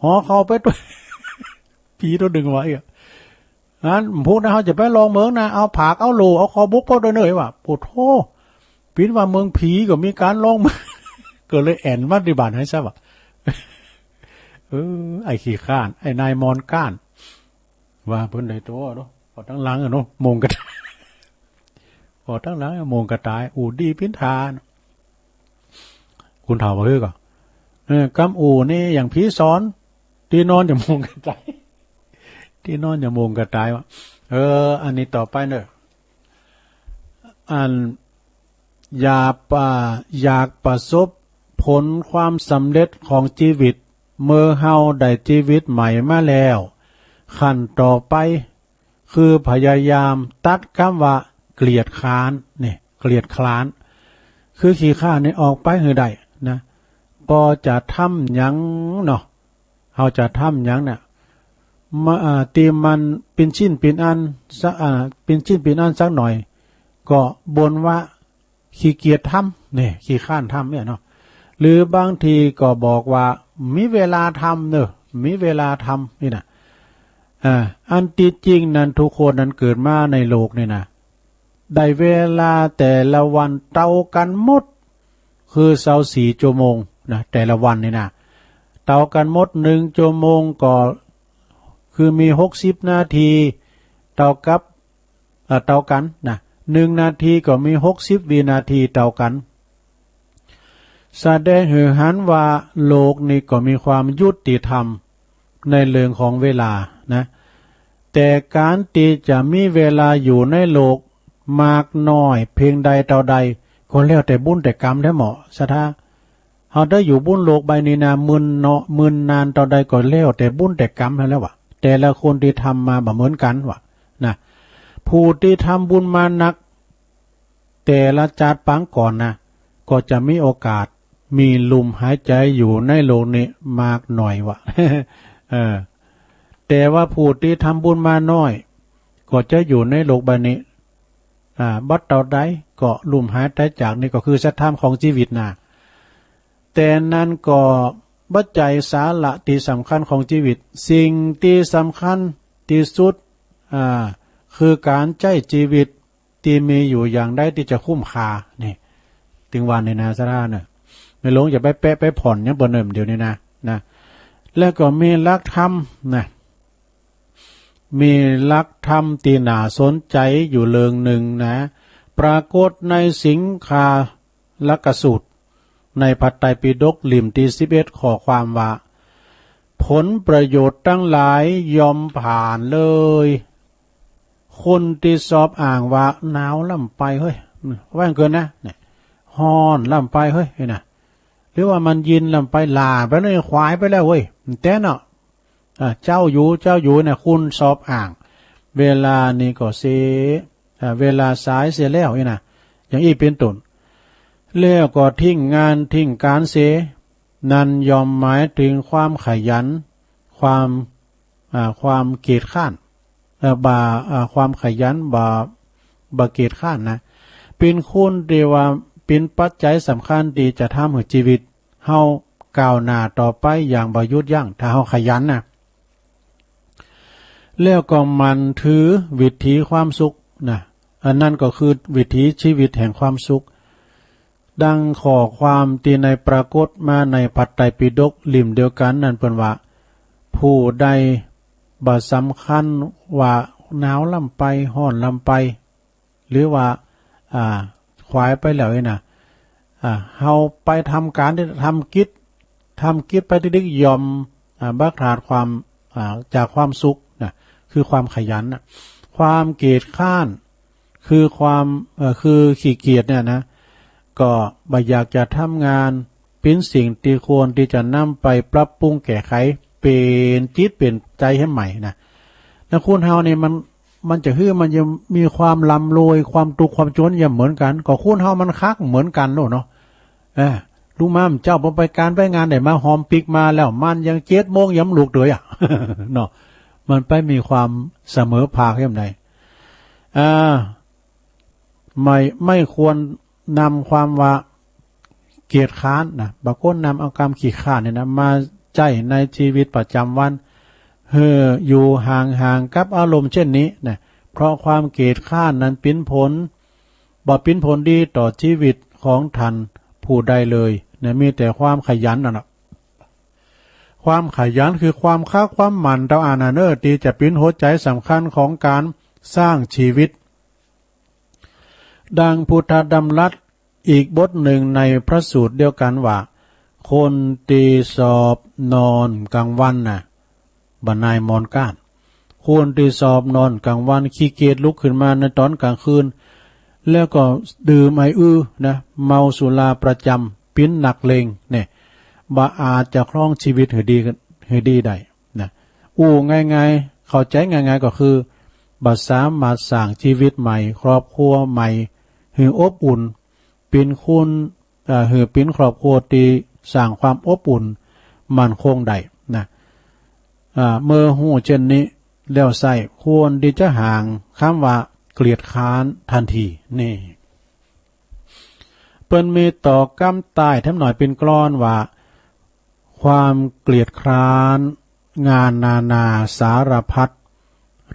หอเข้าไปตวย ผีตัวหนึ่งว่าอี้ อันพวกนั้นเขาจะไปลองเมืองนะ เอาผาก เอาโหล่ เอาคอบุกพวกเดินเลยว่ะ โอ้โธ่ ปิ้นว่าเมืองผีก็มีก๋านลองเมือง ก็เลยแอ่นมาตี้บ้านให้ซะว่ะ เออ ไอ้ขี้คร้าน ไอ้นายมอนก้าน ว่าเปิ้นได้ตัวเนาะ พอตั้งหลังอะเนาะ มงกระต่าย พอตั้งหลังอะมงกระต่าย อู่ดีปิ้นทาน คุณเฒ่าว่าคือก็ เออ กำอู่นี่อย่างผีสอน ตี้นอนอย่ามงกระต่าย ตี้นอนอย่ามงกระต่ายว่ะ เออ อันนี้ต่อไปเนอะ อัน อย่าปะ อยากประสบผลความสำเร็จของชีวิต เมื่อเฮาได้ชีวิตใหม่มาแล้ว ขั้นต่อไป คือพยายามตัดกำว่า เกียจคร้านเนี่ย เกียจคร้าน คือขี้คร้านเนี่ยออกไปหื้อได้นะ ปอจะทำหยังเนาะ เฮาจะทำหยังเนี่ย มา อ่า ตีมันเป็นชิ้นเป็นอันสัก อ่า เป็นชิ้นเป็นอันสักหน่อย ก็บ่นว่าขี้เกียจทำเนี่ย ขี้คร้านทำเนี่ยเนาะ หรือบางทีก็บอกว่ามีเวลาทำเนอะ มีเวลาทำนี่นะ อ่า อันที่จริงนั้นทุกคนนั้นเกิดมาในโลกนี่นะ ได้เวลาแต่ละวันเท่ากันหมด คือซาวสี่ชั่วโมงนะ แต่ละวันนี่นะ เท่ากันหมด หนึ่งชั่วโมงก็คือมีหกสิบนาที เท่ากับ เอ่อ เท่ากันนะ หนึ่งนาทีก็มีหกสิบวินาทีเท่ากัน แสดงหื้อหันว่าโลกนี้ก็มีความยุติธรรมในเรื่องของเวลานะ แต่การที่จะมีเวลาอยู่ในโลกมากน้อยเพียงใดเท่าใด ก็แล้วแต่บุญแต่กรรมแท้เหมาะ ศรัทธา เฮาได้อยู่บนโลกใบนี้นา หมื่นเนาะ หมื่นนานเท่าใดก็แล้วแต่บุญแต่กรรมนั่นแหละวะ แต่ละคนที่ทำมาบ่เหมือนกันวะนะ ผู้ที่ทำบุญมาหนัก แต่ละชาติปางก่อนนะ ก็จะมีโอกาส มีลมหายใจอยู่ในโลกนี้มากหน่อยวะ เออ แต่ว่าผู้ที่ทำบุญมาน้อย ก็จะอยู่ในโลกใบนี้ อ่า บ่เท่าใดก็ล้มหายตายจาก นี่ก็คือสัจธรรมของชีวิตนะ แต่นั้นก็บ่ใจ้สาระที่สำคัญของชีวิต สิ่งที่สำคัญที่สุด อ่า คือการใช้ชีวิตที่มีอยู่อย่างใดที่จะคุ้มค่า นี่ ถึงว่านี่นะ ศรัทธาเนอะ แม่หลวงจะไปแปะไปผ่อนหยังบ่เนิ่มเดี๋ยวนี้นะ นะ แล้วก็มีหลักธรรมนะ มีหลักธรรมที่น่าสนใจอยู่เรื่องหนึ่งนะ ปรากฏในสิงคาลกสูตร ในพระไตรปิฎกเล่มที่สิบเอ็ด ข้อความว่า ผลประโยชน์ทั้งหลายย่อมผ่านเลย คนที่ชอบอ้างว่าหนาวล้ำไปเฮ้ย ว่าเกินนะ เนี่ย ฮ้อนล้ำไปเฮ้ย นี่นะ หรือว่ามันเย็นล้ำไป หล้าไปเลย ควายไปแล้วเว้ย แต่เนาะ อ่า เจ้าอยู่ เจ้าอยู่เนี่ย คนชอบอ้าง เวลานี้ก็เสีย อ่า เวลาสายเสียแล้วนี่นะ อย่างอี้เป็นต้น แล้วก็ทิ้งงานทิ้งการเสีย นั่นย่อมหมายถึงความขยัน ความ อ่า ความเกียจคร้าน เอ่อ บ่า อ่า ความขยัน บ่า บ่าเกียจคร้านนะ เป็นคนที่ว่าเป็นปัจจัยสำคัญที่จะทำให้ชีวิตเฮาก้าวหน้าต่อไปอย่างบ่หยุดยั้ง ถ้าเฮาขยันนะ แล้วก็หมั่นถือวิถีความสุขนะ อันนั้นก็คือวิถีชีวิตแห่งความสุข ดังข้อความที่ในปรากฏมาในพระไตรปิฎกเล่มเดียวกันนั้นเปิ้นว่า ผู้ใดบ่สำคัญว่าหนาวล้ำไป ฮ้อนล้ำไป หรือว่า อ่า ควายไปแล้วนี่นะ อ่า เฮาไปทำการ ทำกิจ ทำกิจไปติดๆ ย่อม อ่า บ่ขาดความ อ่า จากความสุขนะ คือความขยันนะ ความเกียจคร้าน คือความ เอ่อ คือขี้เกียจเนี่ยนะ ก็บ่อยากจะทำงาน เป็นสิ่งที่ควรที่จะนำไปปรับปรุงแก้ไข เปลี่ยนจิตเปลี่ยนใจให้ใหม่นะ แล้วคนเฮานี่มัน มันจะหื้อมันจะมีความร่ำรวย ความทุกข์ความจนอย่าเหมือนกัน ก็คนเฮามันคักเหมือนกันโลดเนาะ เออ ลุงมาเจ้าบ่ไปการไปงานได้มาหอมปิ๊กมาแล้ว มันยังเจ็ดโมงยังลุกเลยอะ เนาะ มันไปมีความเสมอภาคยังไง อ่า ไม่ ไม่ควรนำความว่าเกียจคร้านนะ บ่ควรนำเอาความขี้คร้านเนี่ยนะ มาใช้ในชีวิตประจำวัน หื้ออยู่ห่างๆ กับอารมณ์เช่นนี้นะ เพราะความเกียจคร้านนั้นเป็นผล บ่เป็นผลดีต่อชีวิตของท่านผู้ใดเลยนะ มีแต่ความขยันนั่นแหละ ความขยันคือความคักความหมั่นเต้าอั้นนะเนอะ ที่จะเป็นหัวใจสำคัญของการสร้างชีวิต ดังพุทธดำรัสอีกบทหนึ่งในพระสูตรเดียวกันว่า คนที่ชอบนอนกลางวันน่ะ บ่นายหมอนก้าน คนที่ชอบนอนกลางวัน ขี้เกียจลุกขึ้นมาในตอนกลางคืน แล้วก็ดื่มไออื้อนะ เมาสุราประจำ เป็นนักเลงเนี่ย บ่อาจจะครองชีวิตให้ดี ให้ดีได้นะ อู้ง่ายๆ เข้าใจง่ายๆ ก็คือ บ่สามารถสร้างชีวิตใหม่ ครอบครัวใหม่หื้ออบอุ่น เป๋นคน เอ่อ หื้อเป๋นครอบครัวตี้สร้างความอบอุ่นมั่นคงได้นะ อ่า เมื่อฮู้เช่นนี้แล้วไซร้ควรที่จะห่างคำว่าเกียจคร้านทันที นี่ เปิ้นมีต่อกำใต้แถมหน่อยเป๋นกลอนว่า ความเกียจคร้านงานนานาสารพัด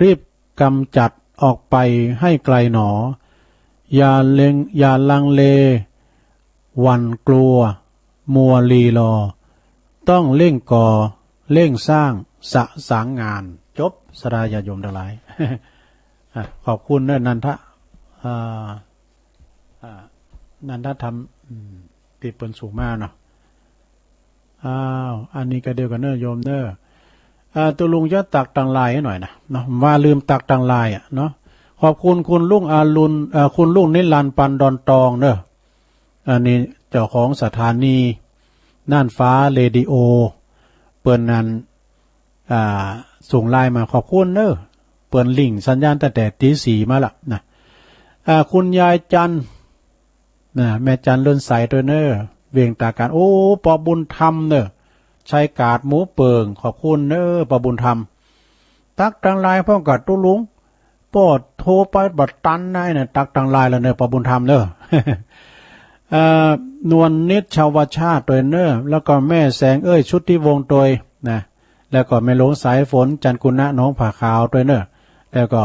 รีบกำจัดออกไปให้ไกลหนอ อย่าเล็ง อย่าลังเลหวั่นกลัว มัวลีลอ ต้องเร่งก่อเร่งสร้างสะสางงาน จบ สาธาญาติโยมทั้งหลาย อ่ะ ขอบคุณเนอะ นันทะ อ่า อ่า นันทธรรม อืม ตี้เปิ้นส่งมาเนาะ อ้าว อันนี้ก็เดียวกั๋นเนอะโยมเนอะ อ่า ตุ๊ลุงจะตักตังไลน์ให้หน่อยนะ เนาะ ว่าลืมตักตังไลน์อะเนาะ ขอบคุณคุณลุงอรุณ เอ่อ คุณลุงนิรันดร์ ปันดอนตองเนอะ อันนี้เจ้าของสถานีน่านฟ้าเรดิโอ เปิ้นนั้น อ่า ส่งไลน์มา ขอบคุณเนอะ เปิ้นลิงก์สัญญาณตั้งแต่ตีสี่มาละนะ อ่า คุณยายจันทร์ นะ แม่จันทร์เรือนใสด้วยเนอะ เวียงตากาญ โอ้ ป้อบุญธรรมเนอะ ชัยกาดหมูเปิง ขอบคุณเนอะ ป้อบุญธรรม ตักตังไลน์พร้อมกับตุ๊ลุง ป้อโทรไปบ่ตันนะ ไอ้เนี่ย ตักตังไลน์แล้วเนอะ ป้อบุญธรรมเนอะ เอ่อ นวลนิชชาวชาติด้วยเนอะ แล้วก็แม่แสงเอ้ย ชุติวงศ์ด้วยนะ แล้วก็แม่หลวงสายฝน จันทร์กุณะ หนองผาขาวด้วยเนอะ แล้วก็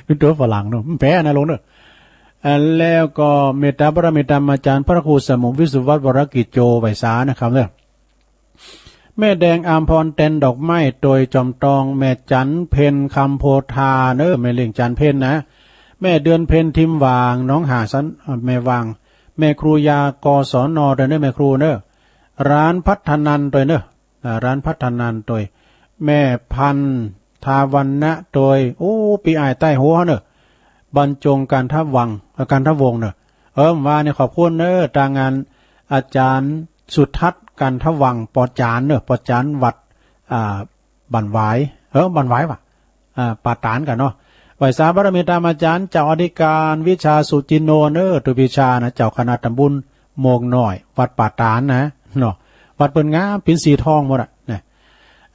เป็นตัวฝรั่งเนอะ มันแปลนะลงเนอะ อ่า แล้วก็เมตตาบารมีธรรมอาจารย์พระครูสมุทรวิสุทธิวัฒน์วรกิจโจ ไหว้สานะครับเนอะ แม่แดงอามพร แตนดอกไม้ โดยจอมตอง แม่จันเพ็ญ คำโพธาเนอะ แม่เลี้ยงจันเพ็ญนะ แม่เดือนเพ็ญ ทิมหว่าง หนองหาสัน เอ่อ แม่หว่าง แม่ครูยา กศน โดยเนอะ แม่ครูเนอะ ร้านพัฒนันโดยเนอะ อ่า ร้านพัฒนันโดย แม่พันธาวันนะโดย โอ้ ปีอ้ายใต้หัวเนอะ บรรจงการทวัง เอ่อ การทวงศ์เนอะ เออ ว่าเนี่ยขอบคุณเนอะ ตางานอาจารย์สุทัศน์ กันทวัง ปอจานเนอะ ปอจานวัด อ่า บ้านหวาย เออ บ้านหวายว่ะ อ่า ป่าตานกั๋นเนาะ ไหว้สาบารมีธรรมอาจารย์ เจ้าอธิการวิชาสุจินโนเนอะ ตุปิชานะ เจ้าคณะตำบลโมกน้อย วัดป่าตานนะ เนาะ วัดเปิ้นงาม เป๋นสีทองหมดอะนะ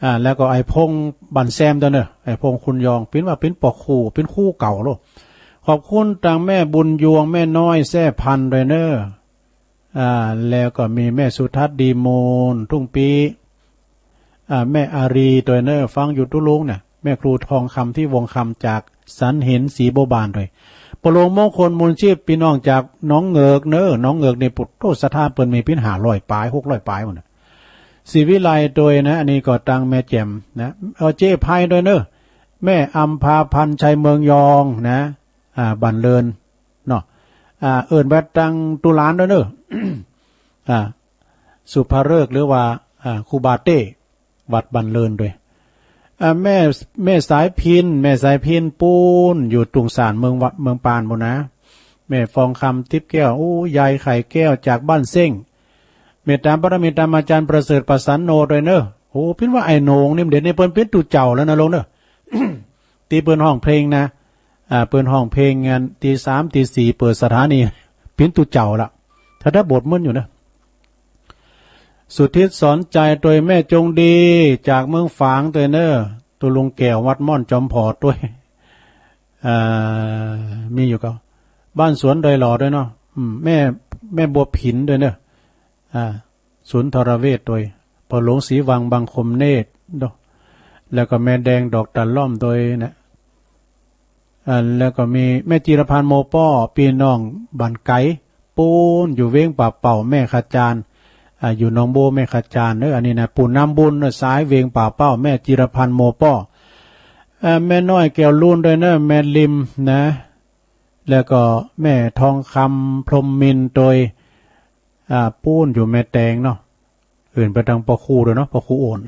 อ่า แล้วก็ไอ้พงษ์บ้านแซมตังเนอะ ไอ้พงษ์คุณยอง เป๋นว่าเป๋นป้อครู เป๋นครูเก่าโลด ขอบคุณตางแม่บุญยวง แม่น้อย แซ่พันธุ์ด้วยเนอะ อ่า แล้วก็มีแม่สุทัศน์ ดีมูล ทุ่งปี อ่า แม่อารีโดยเนอะ ฟังอยู่ตุ๊ลุงเนี่ย แม่ครูทองคำ ที่วงคำ จากสันหิน ศรีบัวบานโดย ป้อหลวงมงคล มูลชีพ ปี้น้องจากหนองเหงือกเนอะ หนองเหงือกนี่ ปุตโต ศรัทธาเปิ้นมีเป๋นห้าร้อยปลาย หกร้อยปลายหมดนะ ศรีวิไลโดยนะ อันนี้ก็ตางแม่แจ่มนะ เออ เจ๊ไพโดยเนอะ แม่อำภาพันธ์ ชัยเมืองยองนะ อ่า บ้านเลิน เนาะ อ่า เอิ้นว่าตางตุ๊หลานโดยเนอะ อ่า สุภฤกษ์ หรือว่า อ่า ครูบาเต้ วัดบ้านเลินโดย อ่า แม่ แม่สายพิณ แม่สายพิณ ปู๊น อยู่ตุงสาน เมืองวะ เมืองปานปู๊นนะ แม่ฟองคำ ติ๊บแก้ว โอ้ ยายไข่แก้ว จากบ้านเซ้ง เมตตาบารมีธรรมอาจารย์ประเสริฐ ประสันโนโดยเนอะ โอ้ เป๋นว่าไอ้โหน่งนี่มันเดี๋ยวนี้เปิ้นเป๋นตุ๊เจ้าแล้วนะลงเนอะ ตี้เปิ้นฮ้องเพลงนะ อ่า เปิ้นฮ้องเพลงงานตีสามตีสี่ เปิดสถานี เป๋นตุ๊เจ้าละ ถ้าได้บทมันอยู่นะ สุทิศสอนใจโดยแม่จงดี จากเมืองฝางโดยเนอะ ตุ๊ลุงแก้ววัดม่อนจอมผอดโดย อ่า มีอยู่ก็ บ้านสวนดอยหล่อโดยเนาะ อืม แม่ แม่บัวผินโดยเนอะ อ่า สุนทรเวชโดย ป้อหลวงศรีวัง บางคมเนตรเนาะ แล้วก็แม่แดงดอกตาล่อมโดยนะ อ่า แล้วก็มีแม่จิรพันธ์ โมป้อ ปี้น้องบ้านไก๋ ปู๊น อยู่เวียงป่าเป้า แม่ขจาร อ่า อยู่หนองโบ แม่ขจารเนอะ อันนี้นะ ผู้นำบุญเนอะ สายเวียงป่าเป้า แม่จิรพันธ์ โมป้อ อ่า แม่น้อยแก้วลูนโดยเนอะ แม่ริมนะ แล้วก็แม่ทองคำ พรหมมินโดย อ่า ปู๊น อยู่แม่แตงเนาะ เอิ้นไปตางป้อครูโดยเนาะ ป้อครูโอน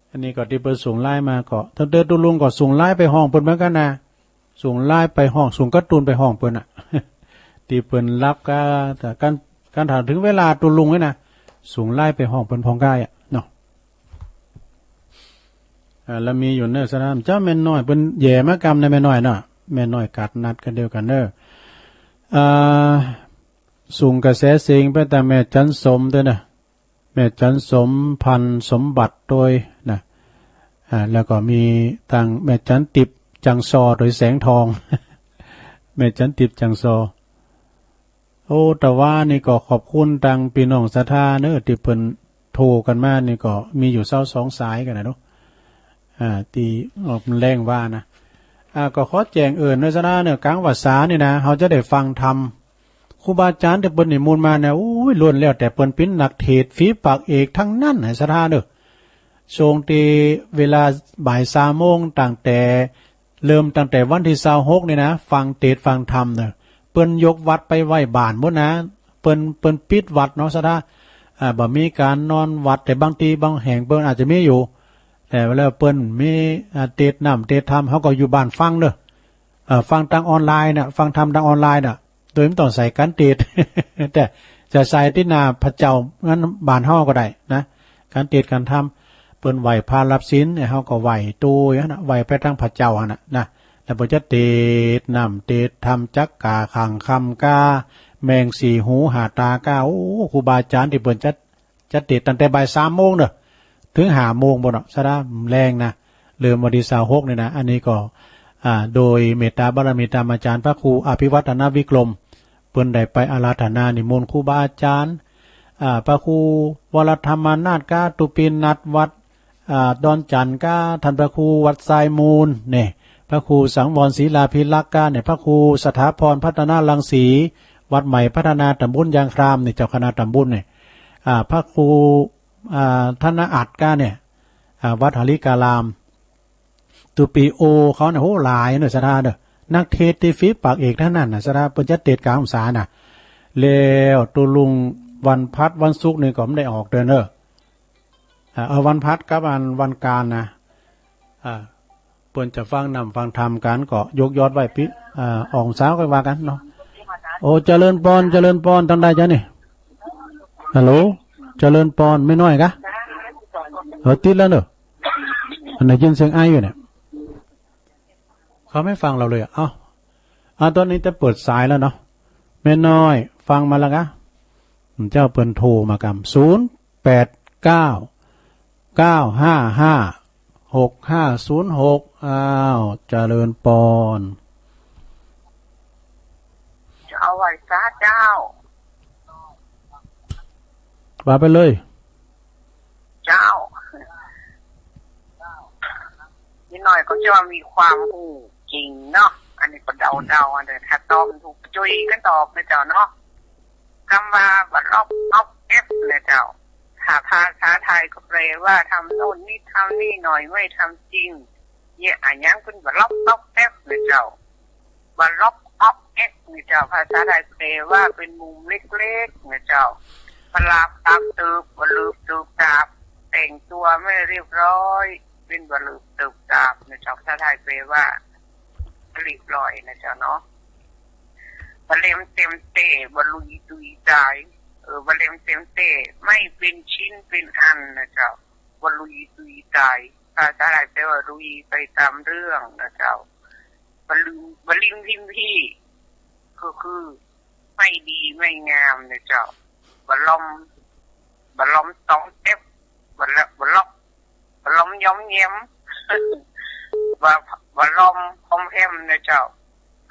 อันนี้ก็ตี้เปิ้นส่งไลน์มาก็ ตั้งแต่ตุ๊ลุงก็ส่งไลน์ไปฮ้องเปิ้นเหมือนกั๋นนะ ส่งไลน์ไปฮ้อง ส่งการ์ตูนไปฮ้องเปิ้นอะ ตี้เปิ้นรับก็ แต่การ การถ้าเถิงเวลาตุ๊ลุงนี่นะ ส่งไลน์ไปฮ้องเปิ้นพ่องก้ายอะเนาะ อ่า แล้วมีอยู่เนอะ สนามเจ้าแม่น้อย เปิ้นแหย่มากำในแม่น้อยเนาะ แม่น้อยกาดนัดกันเดียวกันเนอะ อ่า ส่งกระแสเสียงไปตามแม่จันสมด้วยนะ แม่จันสมพันธ์สมบัติด้วยนะ อ่า แล้วก็มีทางแม่จันติบจังซอโดยแสงทอง แม่จันติบจังซอ โอ้ แต่ว่านี่ก็ขอบคุณทางพี่น้องศรัทธาเนอะ ที่เปิ้นโทรกันมานี่ก็มีอยู่ซาวสองสายกันนะเนาะ อ่า ที่ออกแรงว่านะ อ่า ก็ขอแจ้งเอิ้นไว้ซะนะเนอะ กลางพรรษานี่นะ เฮาจะได้ฟังธรรม ครูบาอาจารย์ที่เปิ้นนิมนต์มาเนี่ย โอ้ย ล้วนแล้วแต่เปิ้นเป็นนักเทศน์ฝีปากเอกทั้งนั้นนะศรัทธาเนอะ ช่วงที่เวลาบ่ายสามโมง ตั้งแต่ เริ่มตั้งแต่วันที่ซาวหกนี่นะ ฟังเทศน์ฟังธรรมเนอะ เปิ้นยกวัดไปไว้บ้านหมดนะ เปิ้น เปิ้นปิดวัดเนาะศรัทธา อ่า บ่มีการนอนวัด แต่บางทีบางแห่งเปิ้นอาจจะมีอยู่ แต่แล้วเปิ้นมี อ่า เทศน์น้ำเทศน์ธรรม เฮาก็อยู่บ้านฟังเนอะ อ่า ฟังทางออนไลน์น่ะ ฟังธรรมทางออนไลน์น่ะ โดยไม่ต้องใส่การเทศน์ แต่จะใส่ที่หน้าพระเจ้า งั้นบ้านเฮาก็ได้นะ การเทศน์การธรรม เปิ้นไหว้พระรับศีลเนี่ย เฮาก็ไหว้โตอย่างนั้นน่ะ ไหว้ไปทางพระเจ้าหั่นน่ะนะ แล้วเปิ้นจะเทศน์น้ำเทศน์ธรรม จักกาขังคำกา แมงสี่หูห้าตากา โอ้ ครูบาอาจารย์ที่เปิ้นจะ จะเทศน์ตั้งแต่บ่ายสามโมงเนอะ ถึงห้าโมงพุ้นเนาะ ศรัทธา แรงนะ เริ่มวันที่ซาวหกนี่นะ อันนี้ก็ อ่า โดยเมตตาบารมีตามอาจารย์พระครูอภิวัฒนวิกรม เปิ้นได้ไปอาราธนานิมนต์ครูบาอาจารย์ อ่า พระครูวรธรรมนาถกา ตุปินัทวัด อ่า ดอนจันทน์กา ท่านพระครูวัดทรายมูลเนี่ย พระครูสังวรศิลาภิรักษ์กาเนี่ย พระครูสถาพรพัฒนารังสี วัดใหม่พัฒนาตำบลยางครามเนี่ย เจ้าคณะตำบลเนี่ย อ่า พระครู อ่า ธนอัตถ์กาเนี่ย อ่า วัดหริการาม ตูปีโอเขาเนี่ย โห หลายเนอะศรัทธาเนอะ นักเทศน์ที่ฝีปากเอกทั้งนั้นน่ะศรัทธา เปิ้นจะเทศน์กลางพรรษาน่ะ แล้วตุลุงวันพัดวันศุกร์นี่ก็ไม่ได้ออกเด้อเนอะ อ่า เอาวันพัดกับอันวันการนะ อ่า เปิ้นจะฟังน้ำฟังธรรมกันก็ยกยอดไว้ปิ อ่า ออกพรรษาค่อยว่ากันเนาะ โอ้ เจริญปอน เจริญปอน ทางใดจ๊ะนี่ ฮัลโหล เจริญปอน แม่น้อยกะ เออ ติดแล้วเนอะ อันไหนยินเสียงไออยู่เนี่ย เขาไม่ฟังเราเลยอะ เอ้า อ่ะ ตอนนี้จะเปิดสายแล้วเนาะ แม่น้อย ฟังมาแล้วกะ เจ้าเปิ้นโทรมากำ ศูนย์แปดเก้า เก้าห้าห้า หกห้าศูนย์หก อ้าว เจริญปอน เอาไหว้สาเจ้า ว่าไปเลย เจ้า นิดหน่อยก็จะว่ามีความรู้จริงเนาะ อันนี้ก็เดาๆ อันเดียว ถ้าตอบถูกจุยก็ตอบนะเจ้าเนาะ คำว่าบล็อกออฟแอปนะเจ้า ถ้าภาษาไทยก็แปลว่าทำโน่นนิดทำนี่หน่อยไม่ทำจริง เนี่ยอะหยังเป็นบล็อกออฟแอปนะเจ้า บล็อกออฟแอปนะเจ้า ภาษาไทยแปลว่าเป็นมุมเล็กๆ นะเจ้า ปลาบตาบเติบบลืบเติบตาบ แต่งตัวไม่เรียบร้อย เป็นบลืบเติบตาบนะเจ้า ภาษาไทยแปลว่าเรียบร้อยนะเจ้าเนาะ บะเลมเต็มเตะ บะลุยตุยตาย เออ บะเลมเต็มเตะ ไม่เป็นชิ้นเป็นอันนะเจ้า บะลุยตุยตาย ภาษาไทยแปลว่าลุยไปตามเรื่องนะเจ้า บะลิม บะลิมพิมพี ก็คือ ไม่ดีไม่งามนะเจ้า บะลอม บะลอมตองเต็บ บะละ บะล็อก บะลอมยอมแยม บะ บะลอมพอมแฮมนะเจ้า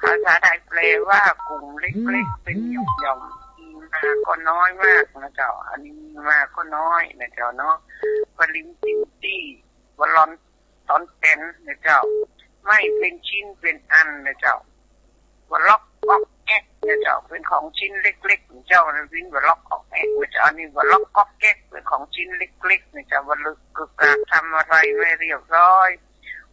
ภาษาไทยแปลว่ากลุ่มเล็กๆ เป็นหย่อมๆ มีมาก็น้อยมากนะเจ้า อันนี้มีมาก็น้อยนะเจ้าเนาะ บะลิมติมตี้ บะลอน ตอนเป็นนะเจ้า ไม่เป็นชิ้นเป็นอันนะเจ้า บะล็อกก๊อกแก๊กนะเจ้า เป็นของชิ้นเล็กๆ นะเจ้า นะวินบะล็อกก๊อกแก๊กนะเจ้า อันนี้บะล็อกก๊อกแก๊ก เป็นของชิ้นเล็กๆ นะเจ้า บะลึกกึกกัก ทำอะไรไม่เรียบร้อย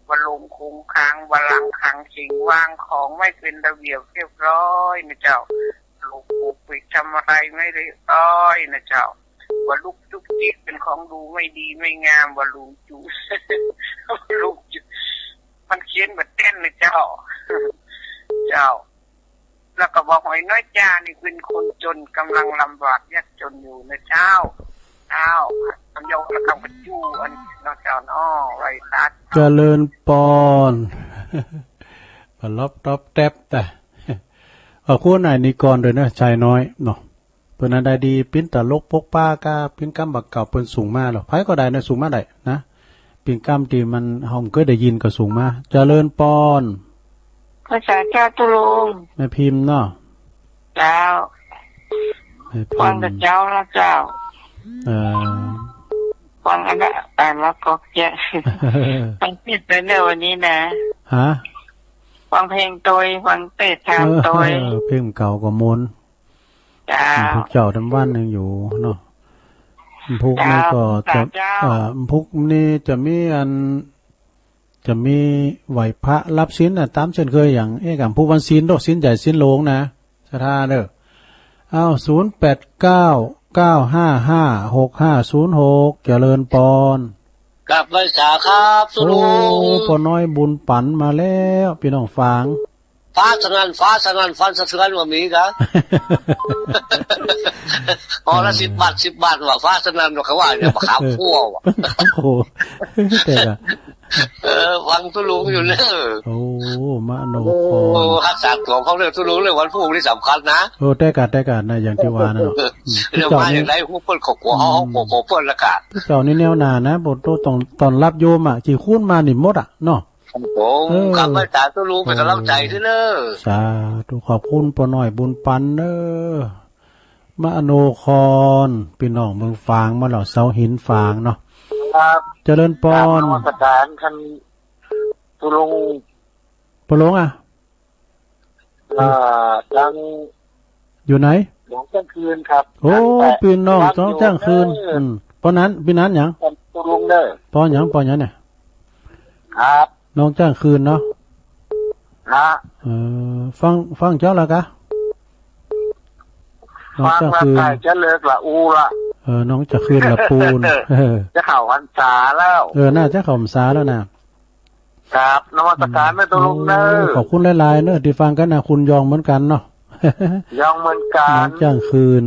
บะลงคงค้าง บะลังคังเข่ง วางของไม่เป็นระเบียบเรียบร้อยนะเจ้า หลงปกปิด ทำอะไรไม่เรียบร้อยนะเจ้า บะลุกจุกจิก เป็นของดูไม่ดีไม่งาม บะลุงจุ ลุงจุ มันเขียนบะเต้นนะเจ้า เจ้า แล้วก็บะหอยน้อยจ้า นี่เป็นคนจน กำลังลำบากยากจนอยู่นะเจ้า เจ้า เจริญปอน ปะลอบตอบแต๊บแต่ ขอบคุณอ้ายนิกรด้วยเนอะ ชายน้อยเนาะ เปิ้นอันใดดี ปิ้นตลกปกป้าก้า ปิ้นกำบ่าเก่าเปิ้นส่งมาเหรอ ไผก็ได้นะ ส่งมาได้นะ ปิ้นกำตี้มันเฮาบ่เคยได้ยินก็ส่งมา เจริญปอน ภาษาเจ้าตุลุง แม่พิมพ์เนาะ เจ้า แม่พิมพ์ ฟังแต่เจ้าแล้วเจ้า เอ่อ ฟังอันนั้น อ่านแล้วก็แกะ ฟังผิดไปเนี่ยวันนี้นะ ฮะ ฟังเพลงโตย ฟังเตะทามโตย เออ เพลงเก่าก็ม่วน เจ้า พวกเจ้าทำบ้านยังอยู่เนาะ พวกนี้ก็จะ เจ้า เอ่อ พวกนี้จะมีอัน จะมีไหว้พระรับศีลน่ะ ตามเช่นเคยอย่าง เอ๊ะ กับผู้วันศีลโด ศีลใหญ่ศีลหลวงนะ ศรัทธาเด้อ เอา ศูนย์แปดเก้า เก้าห้าห้า หกห้าศูนย์หก เจริญปอน กราบไหว้สาครับ โอ้ ตุลุง ป้อน้อยบุญปันมาแล้ว พี่น้องฝาง ฟ้าสนั่น ฟ้าสนั่น ฟันสะเทือนว่ามีกะ ห่อละสิบบาท สิบบาท ว่าฟ้าสนั่น ว่าเขาว่าเนี่ย มาขามพั่วว่ะ โอ้โห แต่ละ เออ ฟังตุลุงอยู่เนอะ โอ้ มโน โอ้ คร ฮักษาตัวเขาเลย ตุลุงเลย วันพรุ่งนี้สำคัญนะ โอ้ แต่กะ แต่กะนะ อย่างที่ว่านั่นเนาะ อืม เดี๋ยวมาอย่างไร พวกเปิ้นขอขอ อืม เขาขอขอเปิ้นละกะ เจ้านี่แนวหน้านะ บ่ต้องต้อนรับโยมอ่ะ กี่คูณมานี่หมดอ่ะ เนาะ ครับผม เออ กราบไหว้สาตุลุง เป็นกำลังใจด้วยเนอะ สาธุ ขอบคุณป้อน้อยบุญปันเนอะ มโนคร พี่น้องเมืองฝางมาแล้ว เสาหินฝางเนาะ ครับ เจริญปอน กราบนมัสการท่านตุลุง ป้อหลวงอ่ะ อ่า ทาง อยู่ไหน หนองแจ้งคืนครับ โอ้ ทางแปะ พี่น้อง รับอยู่ หนองแจ้งคืน เออ อืม ป้อนั้น พี่นั้นหยัง ท่านตุลุงเด้อ ป้อหยัง ป้อหยังเนี่ย ครับ หนองแจ้งคืนเนาะ ฮะ เออ ฟัง ฟังเจ้าละกะ หนองแจ้งคืน ฟังละใกล้จะเลิกละอูละ เออ หนองแจ้งคืนละปูน เออ จะเข้าพรรษาแล้ว เออ น่าจะเข้าพรรษาแล้วนะ ครับ นมัสการเนอะ โอ้ ตุลุงเนอะ ขอบคุณหลายๆเนอะ ที่ฟังกันนะ คุณยองเหมือนกันเนาะ ยองเหมือนกัน หนองแจ้งคืน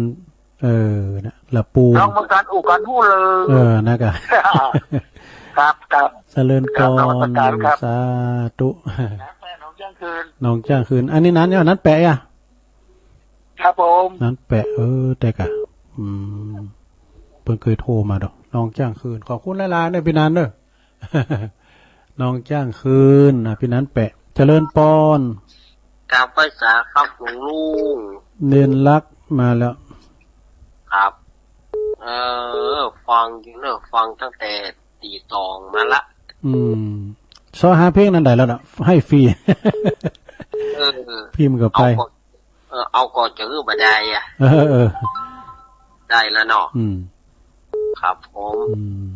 เออ นะ ละปูน ยองเหมือนกัน อู้กันฮู้เลย เออ นะกะ ครับ ครับ เจริญปอน ครับ นมัสการครับ สาธุ ครับ หนองแจ้งคืน หนองแจ้งคืน อันนี้นั้นเนี่ย นั้นแปะอ่ะ ครับผม นั้นแปะ เออ แต่กะ อืม เปิ้นเคยโทรมาดอก หนองแจ้งคืน ขอบคุณหลายๆเนอะ พี่นันเนอะ หนองแจ้งคืน อ่ะ พี่นันแปะ เจริญปอน กราบไหว้สาครับหลวงลุง เน้นรักมาแล้ว ครับ เออ ฟังอยู่เนอะ ฟังตั้งแต่ตีสองมาละ อืม ซอหาเพลงนั้นได้แล้วนะ ให้ฟรี เออ พิมพ์เข้าไป เอาก่อน เออ เอาก่อนจะคือบ่ได้อะ เออ เออ ได้แล้วเนาะ อืม ครับผม อืม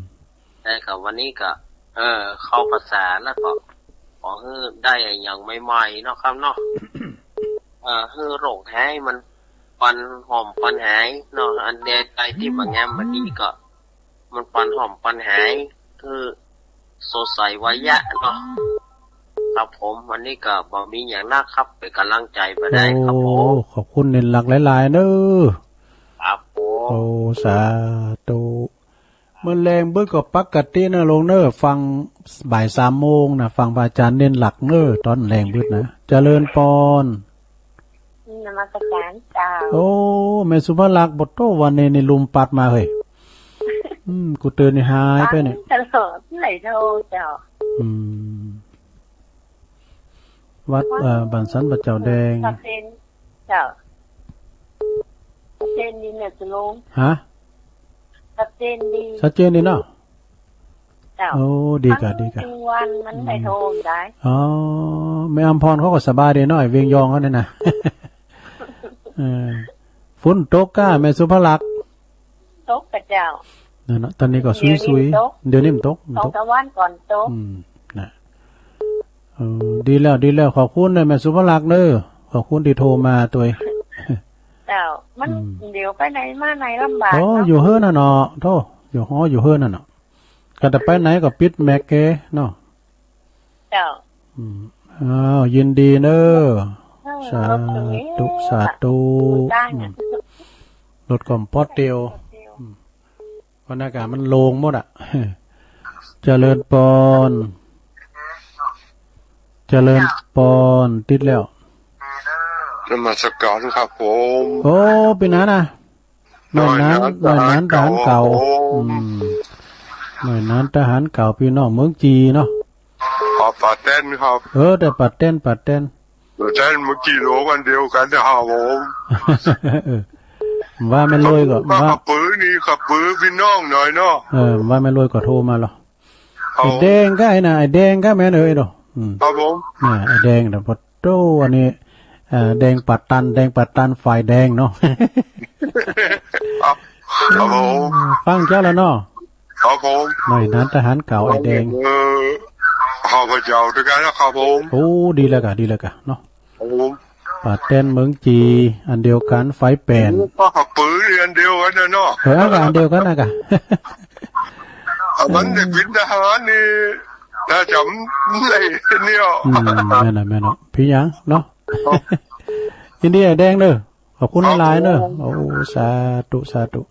ได้ครับ วันนี้ก็ เออ เข้าพรรษาแล้วก็ ขอให้ได้อย่างใหม่ๆเนาะครับเนาะ เออ ให้โรคหายมัน ปันหอมปันหายเนาะ อันใดที่บ่งามบ่ดีก็ มันปันหอมปันหาย คือสดใสวายะเนาะ ครับผม วันนี้ก็บ่มีอย่างนักครับ เป็นกำลังใจไปได้ครับผม โอ้ ขอบคุณเน้นหลักหลายๆเนอะ ครับผม โอ้ สาธุ เมื่อแลงเบิดก็ปกตินะหลวงเนอะ ฟังบ่ายสามโมงนะ ฟังพระอาจารย์เน้นหลักเนอะ ตอนแลงเบิดนะ เจริญปอน นมัสการเจ้า โอ้ แม่สุภลักษณ์ บ่โตวันนี้นี่ลมพัดมาเฮ้ย อืม กูตื่นนี่หายไปเนี่ย ฟังตลอดเลยโทรเจ้า อืม วัด เอ่อ บ้านสันป่าเจ้าแดง พระเจนเจ้า พระเจนดีเนี่ยสุลุง ฮะ พระเจนดี ชัดเจนดีเนาะ เจ้า โอ้ ดีกะ ฟัง ดีกะ ทุกวันมันได้โทรได้ อืม อ๋อ แม่อำพรเขาก็สบายดีเนาะ ไอ้เวียงยองเขาเนี่ยนะ เออ ฝนตกก้า แม่สุภลักษณ์ ตกกะเจ้า นั่นน่ะ ตอนนี้ก็ซุยๆ เดี๋ยวนี้มันตก เดี๋ยวนี้มันตก มันตก สองสามวันก่อนตก อืม นะ เออ ดีแล้ว ดีแล้ว ขอบคุณเด้อแม่สุภลักษณ์เด้อ ขอบคุณที่โทรมาตัวเอง เจ้า มัน อืม เดี๋ยวไปไหนมาไหนลำบาก โอ้ เนาะ อยู่เฮือนน่ะเนาะ โธ่ อยู่หอ อยู่เฮือนน่ะเนาะ ก็จะไปไหนก็ปิดแม็กเกเนาะ เจ้า อืม อ้าว ยินดีเนอะ เออ สาธุ รถตรงนี้ สาธุ ได้นะ อืม รถก็พอเตียว อืม บรรยากาศมันโล่งหมดอะ เจริญปอน เจริญปอน ติดแล้ว นมัสการครับผม โอ้ เป็นนั้นนะ หน่วยนั้น หน่วยนั้นทหารเก่า ครับผม อืม หน่วยนั้นทหารเก่า พี่น้องเมืองจีเนาะ ครับ ป่าแต้นครับ เออ แต่ป่าแต้น ป่าแต้น ป่าแต้นเมืองจีหลวงอันเดียวกันนะครับผม ว่าไม่รวยก็ ว่า ขับปืนนี่ ขับปืนพี่น้องหน่อยเนาะ เออ ว่าไม่รวยก็โทรมาเหรอ เอา ไอ้แดงก็ไอ้น่ะ ไอ้แดงก็แม่นเอ้ยเนาะ อืม ครับผม น่ะ ไอ้แดงน่ะ พอโตอันนี้ เอ่อ แดงป่าตัน แดงป่าตัน ฝ่ายแดงเนาะ ครับ ครับผม ฟังเจ้าแล้วเนาะ ครับผม หน่วยนั้นทหารเก่าไอ้แดง เออ ข้าพเจ้าด้วยกันนะครับผม โอ้ ดีแล้วกะ ดีแล้วกะเนาะ ครับผม ป่าแต้นเมืองจี อันเดียวกัน ไฟแป่น ก็ขับปืนอันเดียวกันนะเนาะ เออ ก็อันเดียวกันนะกะ อันนั้นเนี่ยเป็นทหารนี่ ถ้าจำได้เนี่ย อืม แม่นน่ะ แม่นน่ะ พี่ยังเนาะ ครับ ยินดีไอ้แดงเด้อ ขอบคุณหลายๆเนอะ ครับผม โอ้ สาธุ สาธุ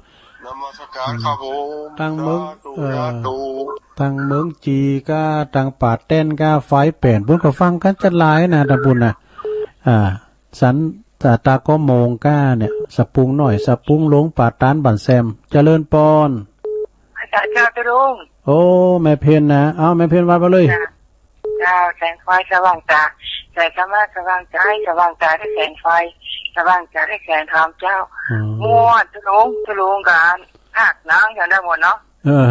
นมัสการครับผม ทางเมือง สาธุ เอ่อ สาธุ ทางเมืองจีก็ ทางป่าแต้นก็ ไฟแป่น ปุ้นก็ฟังกันจัดหลายนะ ตะปุ้นนะ อ่า สัน ตา ตาก็โมงก้าเนี่ย สะปุงน้อย สะปุงหลวง ป่าตัน บ้านแซม เจริญปอน อาจารย์เจ้าตุลุง โอ้ แม่เพ็ญนะ เอา แม่เพ็ญว่าไปเลย จ้ะ เจ้า แสงไฟสว่างตา แสงธรรมะสว่างใจ สว่างตาด้วยแสงไฟ สว่างใจด้วยแสงธรรมเจ้า อ๋อ ม่วนตุลุง ตุลุงกัน ภาคหนังอย่างได้หมดเนาะ เออ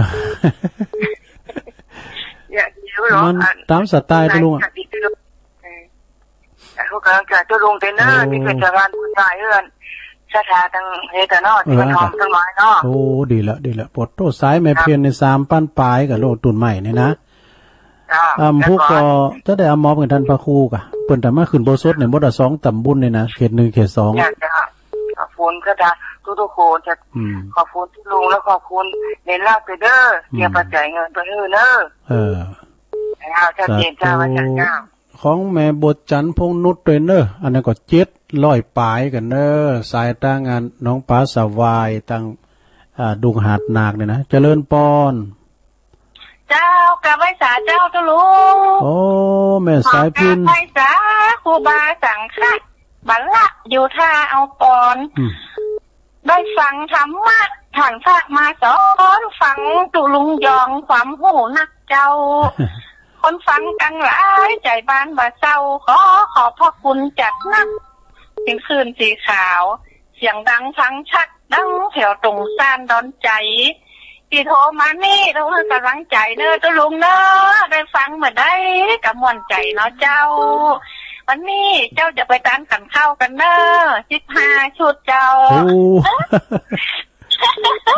อย่าหิวหรอก มัน อัน ตามสไตล์ตุลุงอะ ไหนจะดีตุลุง เออ แต่พวกกำลังใจตุลุงเต้นเนอะ โอ้ ที่เป็นชาวบ้านผู้ชายเอื้อน ศรัทธาทั้งเฮตาเนาะ ที่มัน เออ หอมต้นไม้เนาะ โอ้ ดีละ ดีละ ปวดโตสายแม่เพียนในสามปันปลายกับโลกตุ่นใหม่นี่นะ จ้า อ่า แล้วก็ ผู้ก็จะได้เอามอบให้ท่านพระครูกะ เปิ้นแต่มาขึ้นโบสถ์เนี่ย หมดละสองตำบลนี่นะ เขตหนึ่ง เขตสอง จ้า จ้า ขอบคุณค่ะ ทุกๆคน อืม ขอบคุณที่ลุงและขอบคุณเน้นลาบไปเด้อ อืม เตรียมปัจจัยเงินไปให้เด้อ เออ เอา ชัดเจน สาธุ เจ้า อาจารย์เจ้า ของแม่บทจันทร์พงษ์นุชด้วยเนอะ อันนั้นก็เจ็ดร้อยปลายกันเนอะ สายตางานหนองปลาสวาย ตัง อ่า ดุงหาดหนากเนี่ยนะ เจริญปอน เจ้า กราบไหว้สาเจ้าตุลุง โอ้ แม่สายพิณ ขอกราบไหว้สาครูบาสังฆะ บัลละอยู่ท่าเอาปอน อืม ได้ฟังธรรมะ ท่านพระมาสอน ฟังตุลุงยอง ความรู้นักเจ้า คนฟังตังหลาย ใจบ้านบ่เศร้า ขอขอบพระคุณจัดหนัก เป็นคลื่นสีขาว เสียงดังฟังชัด ดังแถวตรงซ่านดอนใจ ที่โทรมานี่ ต้องให้กำลังใจเนอะ ตุลุงเนอะ ได้ฟังเมื่อใดก็ม่วนใจเนาะเจ้า วันนี้เจ้าจะไปตานขันข้าวกันเนอะ สิบห้าชุดเจ้า โอ้ โอ้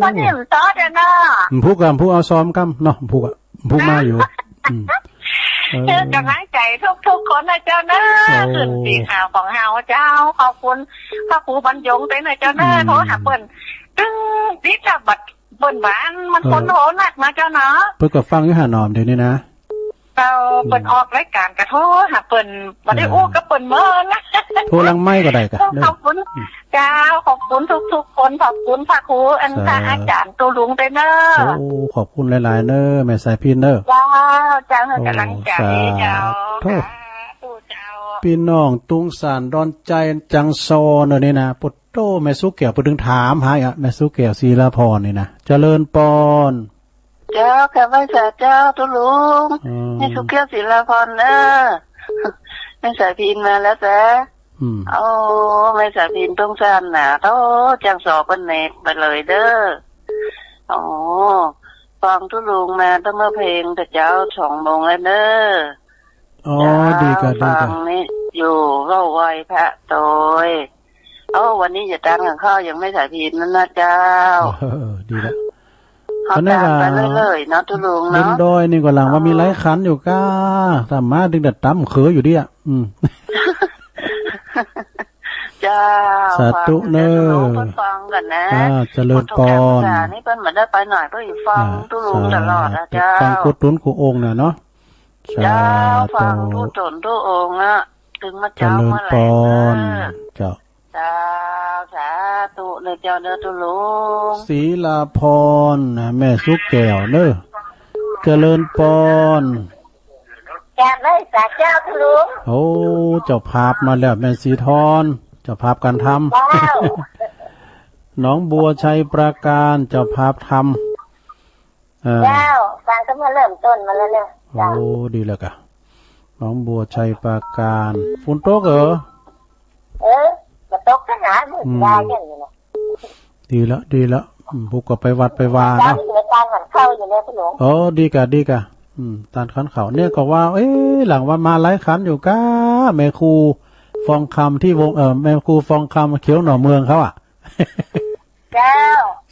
วันนี้มันต่อเด้อเนาะ ผู้กำผู้เอาซ้อมกำเนาะ ผู้กำผู้มาอยู่ อืม เออ คือกำลังใจทุกๆคนนะเจ้าเนอะ โอ้ ขึ้นสีขาวของเฮาเจ้า ขอบคุณพระครูบรรยงด้วยนะเจ้าเนอะ อืม โทรหาเปิ้น ตึงติดกับบัตรเปิ้นบ้าน มัน เออ คนโทรหนักนะเจ้าเนาะ เปิ้นก็ฟังอยู่หาหนอมเดี๋ยวนี้นะ เจ้า อืม เปิ้นออกรายการก็โทรหาเปิ้น บ่ได้ เออ อู้กับเปิ้นเมินนะ โทรหลังไมค์ก็ได้กะ ขอบคุณ เนอะ อืม เจ้า ขอบคุณทุกๆคน ขอบคุณพระครู อัน สาธุ พระอาจารย์ตุลุงด้วยเนอะ โอ้ ขอบคุณหลายๆเนอะ แม่สายพิณเนอะ เจ้า เจ้า ให้กำลังใจ โอ้ สาธุ เจ้า สาธุเจ้า พี่น้องตุงสานดอนใจจังซอเนอะนี่นะ โต แม่สุแก้ว เปิ้นถึงถามหาอีกอะ แม่สุแก้ว ศิลาพรนี่นะ เจริญปอน เจ้า กราบไหว้สาเจ้า ตุลุง อืม แม่สุแก้ว ศิลาพรเนอะ แม่สายพิณมาแล้วจ้ะ อืม โอ้ แม่สายพิณตรงซ่านนะ โต จังสอเปิ้นเนกไปเลยเด้อ โอ้ ฟังตุลุงมาตั้งเมื่อเพลงแต่เจ้า สองโมงแล้วเนอะ อ๋อ เจ้า ดีกะ ดีกะ ฟังนี่อยู่ เว้าไหว้พระโตย โอ้ วันนี้อย่าตานขันข้าวยังแม่สายพิณนั่นนะเจ้า เออ ดีละ เขา อันนี้ ตามไป ก็ เรื่อยๆเนาะ ตุลุงเนาะ บนดอยนี่ก็หลังว่ามี อ๋อ หลายขันอยู่ก้า ถ้ามาถึงแต่ตำเขยอยู่ดิอะ อืม เจ้า สาธุเนอะ ฟังเปิ้นฟังกันนะ อ่า เจริญปอน พุทธกาสานี่เปิ้นมาได้ไปไหนเปิ้นฟัง อ่า ตุลุงตลอดนะ สาธุ เจ้า ฟังกู้ตุ๊นกู้องค์น่ะเนาะ เจ้า สาธุ ฟังกู้ตุ๊นกู้องค์อะ ถึงมาเจ้า เจริญปอน เมื่อไหร่เนอะ เจ้า เจ้า สาธุ เนอะเจ้าเนอะตุ๊ลุง ศิลาพร แม่สุขแก้วเนอะ เจริญปอน กราบไหว้สาเจ้าตุ๊ลุง โอ้ เจ้าภาพมาแล้ว แม่สีทอน เจ้าภาพการทำ เจ้า หนองบัวชัยปราการ เจ้าภาพทำ อ่า เจ้า การก็มาเริ่มต้นมาแล้วเนี่ย โอ้ เจ้า ดีแล้วกะ หนองบัวชัยปราการ ฝนตกเหรอ เออ มาตกขนาดนี้ อืม ได้แค่นี้นะ ดีละ ดีละ อืม พวกก็ไปวัดไปวาเนาะ ตามเหลือตามขันเข้าอยู่เนี่ยพี่หลวง อ๋อ ดีกะ ดีกะ อืม ตามขันเข้าเนี่ยก็ว่า เอ๊ะ หลังว่ามาหลายขันอยู่กะ แม่ครูฟองคำที่วง เอ่อ แม่ครูฟองคำเขียวหน่อเมืองเขาอะ เจ้า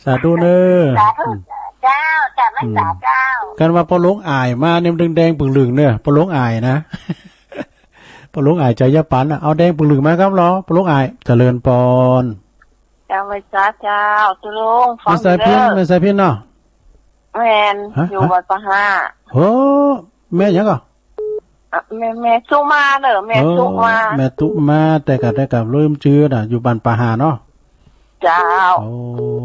สาธุเนอะ สาธุ อืม เจ้า จ้ะ แม่สาเจ้า อืม กันว่าปอหลวงอ้ายมาเนี่ยมันแดงปึ่งลึงเนอะ ปอหลวงอ้ายนะ ปอหลวงอ้ายใจยะปันน่ะ เอาแดงปึ่งลึงมาครับเหรอ ปอหลวงอ้าย เจริญปอน เจ้า แม่สาเจ้า ตุ๊ลุง ฟัง แม่สายพิณ เด้อ แม่สายพิณเนาะ แม่น ฮะ อยู่ ฮะ วัดป่าห้า โอ้ แม่หยังก่อ อ่ะ แม่ แม่สุมาเด้อ แม่สุมา เออ แม่ตุมา แต่กะ แต่กะลืมจื้อน่ะ อยู่บ้านป่าห้าเนาะ เจ้า โอ้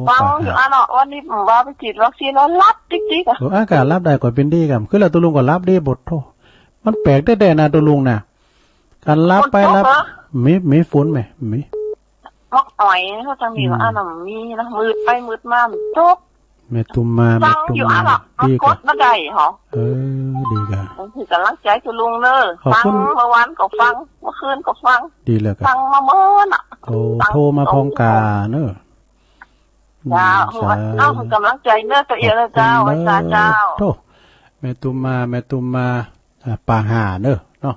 ฟังอยู่ ป่าห้า อ่ะเนาะ วันนี้ผมว่าไปฉีดวัคซีนแล้วหลับติ๊กๆ อ่ะ เออ อากาศหลับได้ก็เป็นดีครับ คือแล้วตุ๊ลุงก็หลับดีบดโท มันแปลกแท้ๆนะตุ๊ลุงนะ การหลับไปหลับ ฝนตกเหรอ มี มีฝนไหม มี มกอ่อยเขาจังมีว่า อืม อันนั้นมีนะ มืดไปมืดมามันตก แม่ตุมมา ฟังอยู่ แม่ตุมมา อ่ะเนาะ ดีกะ กดมาได้เหรอ เออ ดีกะ ผมคือกำลังใจตุ๊ลุงเนอะ ขอบคุณ ฟังเมื่อวานก็ฟัง เมื่อคืนก็ฟัง ดีแล้วกะ ฟังมาเมินอ่ะ โอ้ ฟัง โทรมาพองกาเนอะ เจ้า อืม สาธุ เอากำลังใจเนอะ ตัวเองนะเจ้า ขอบคุณเนอะ สาเจ้า โธ่ แม่ตุมมา แม่ตุมมา อ่า ป่าห้าเนอะเนาะ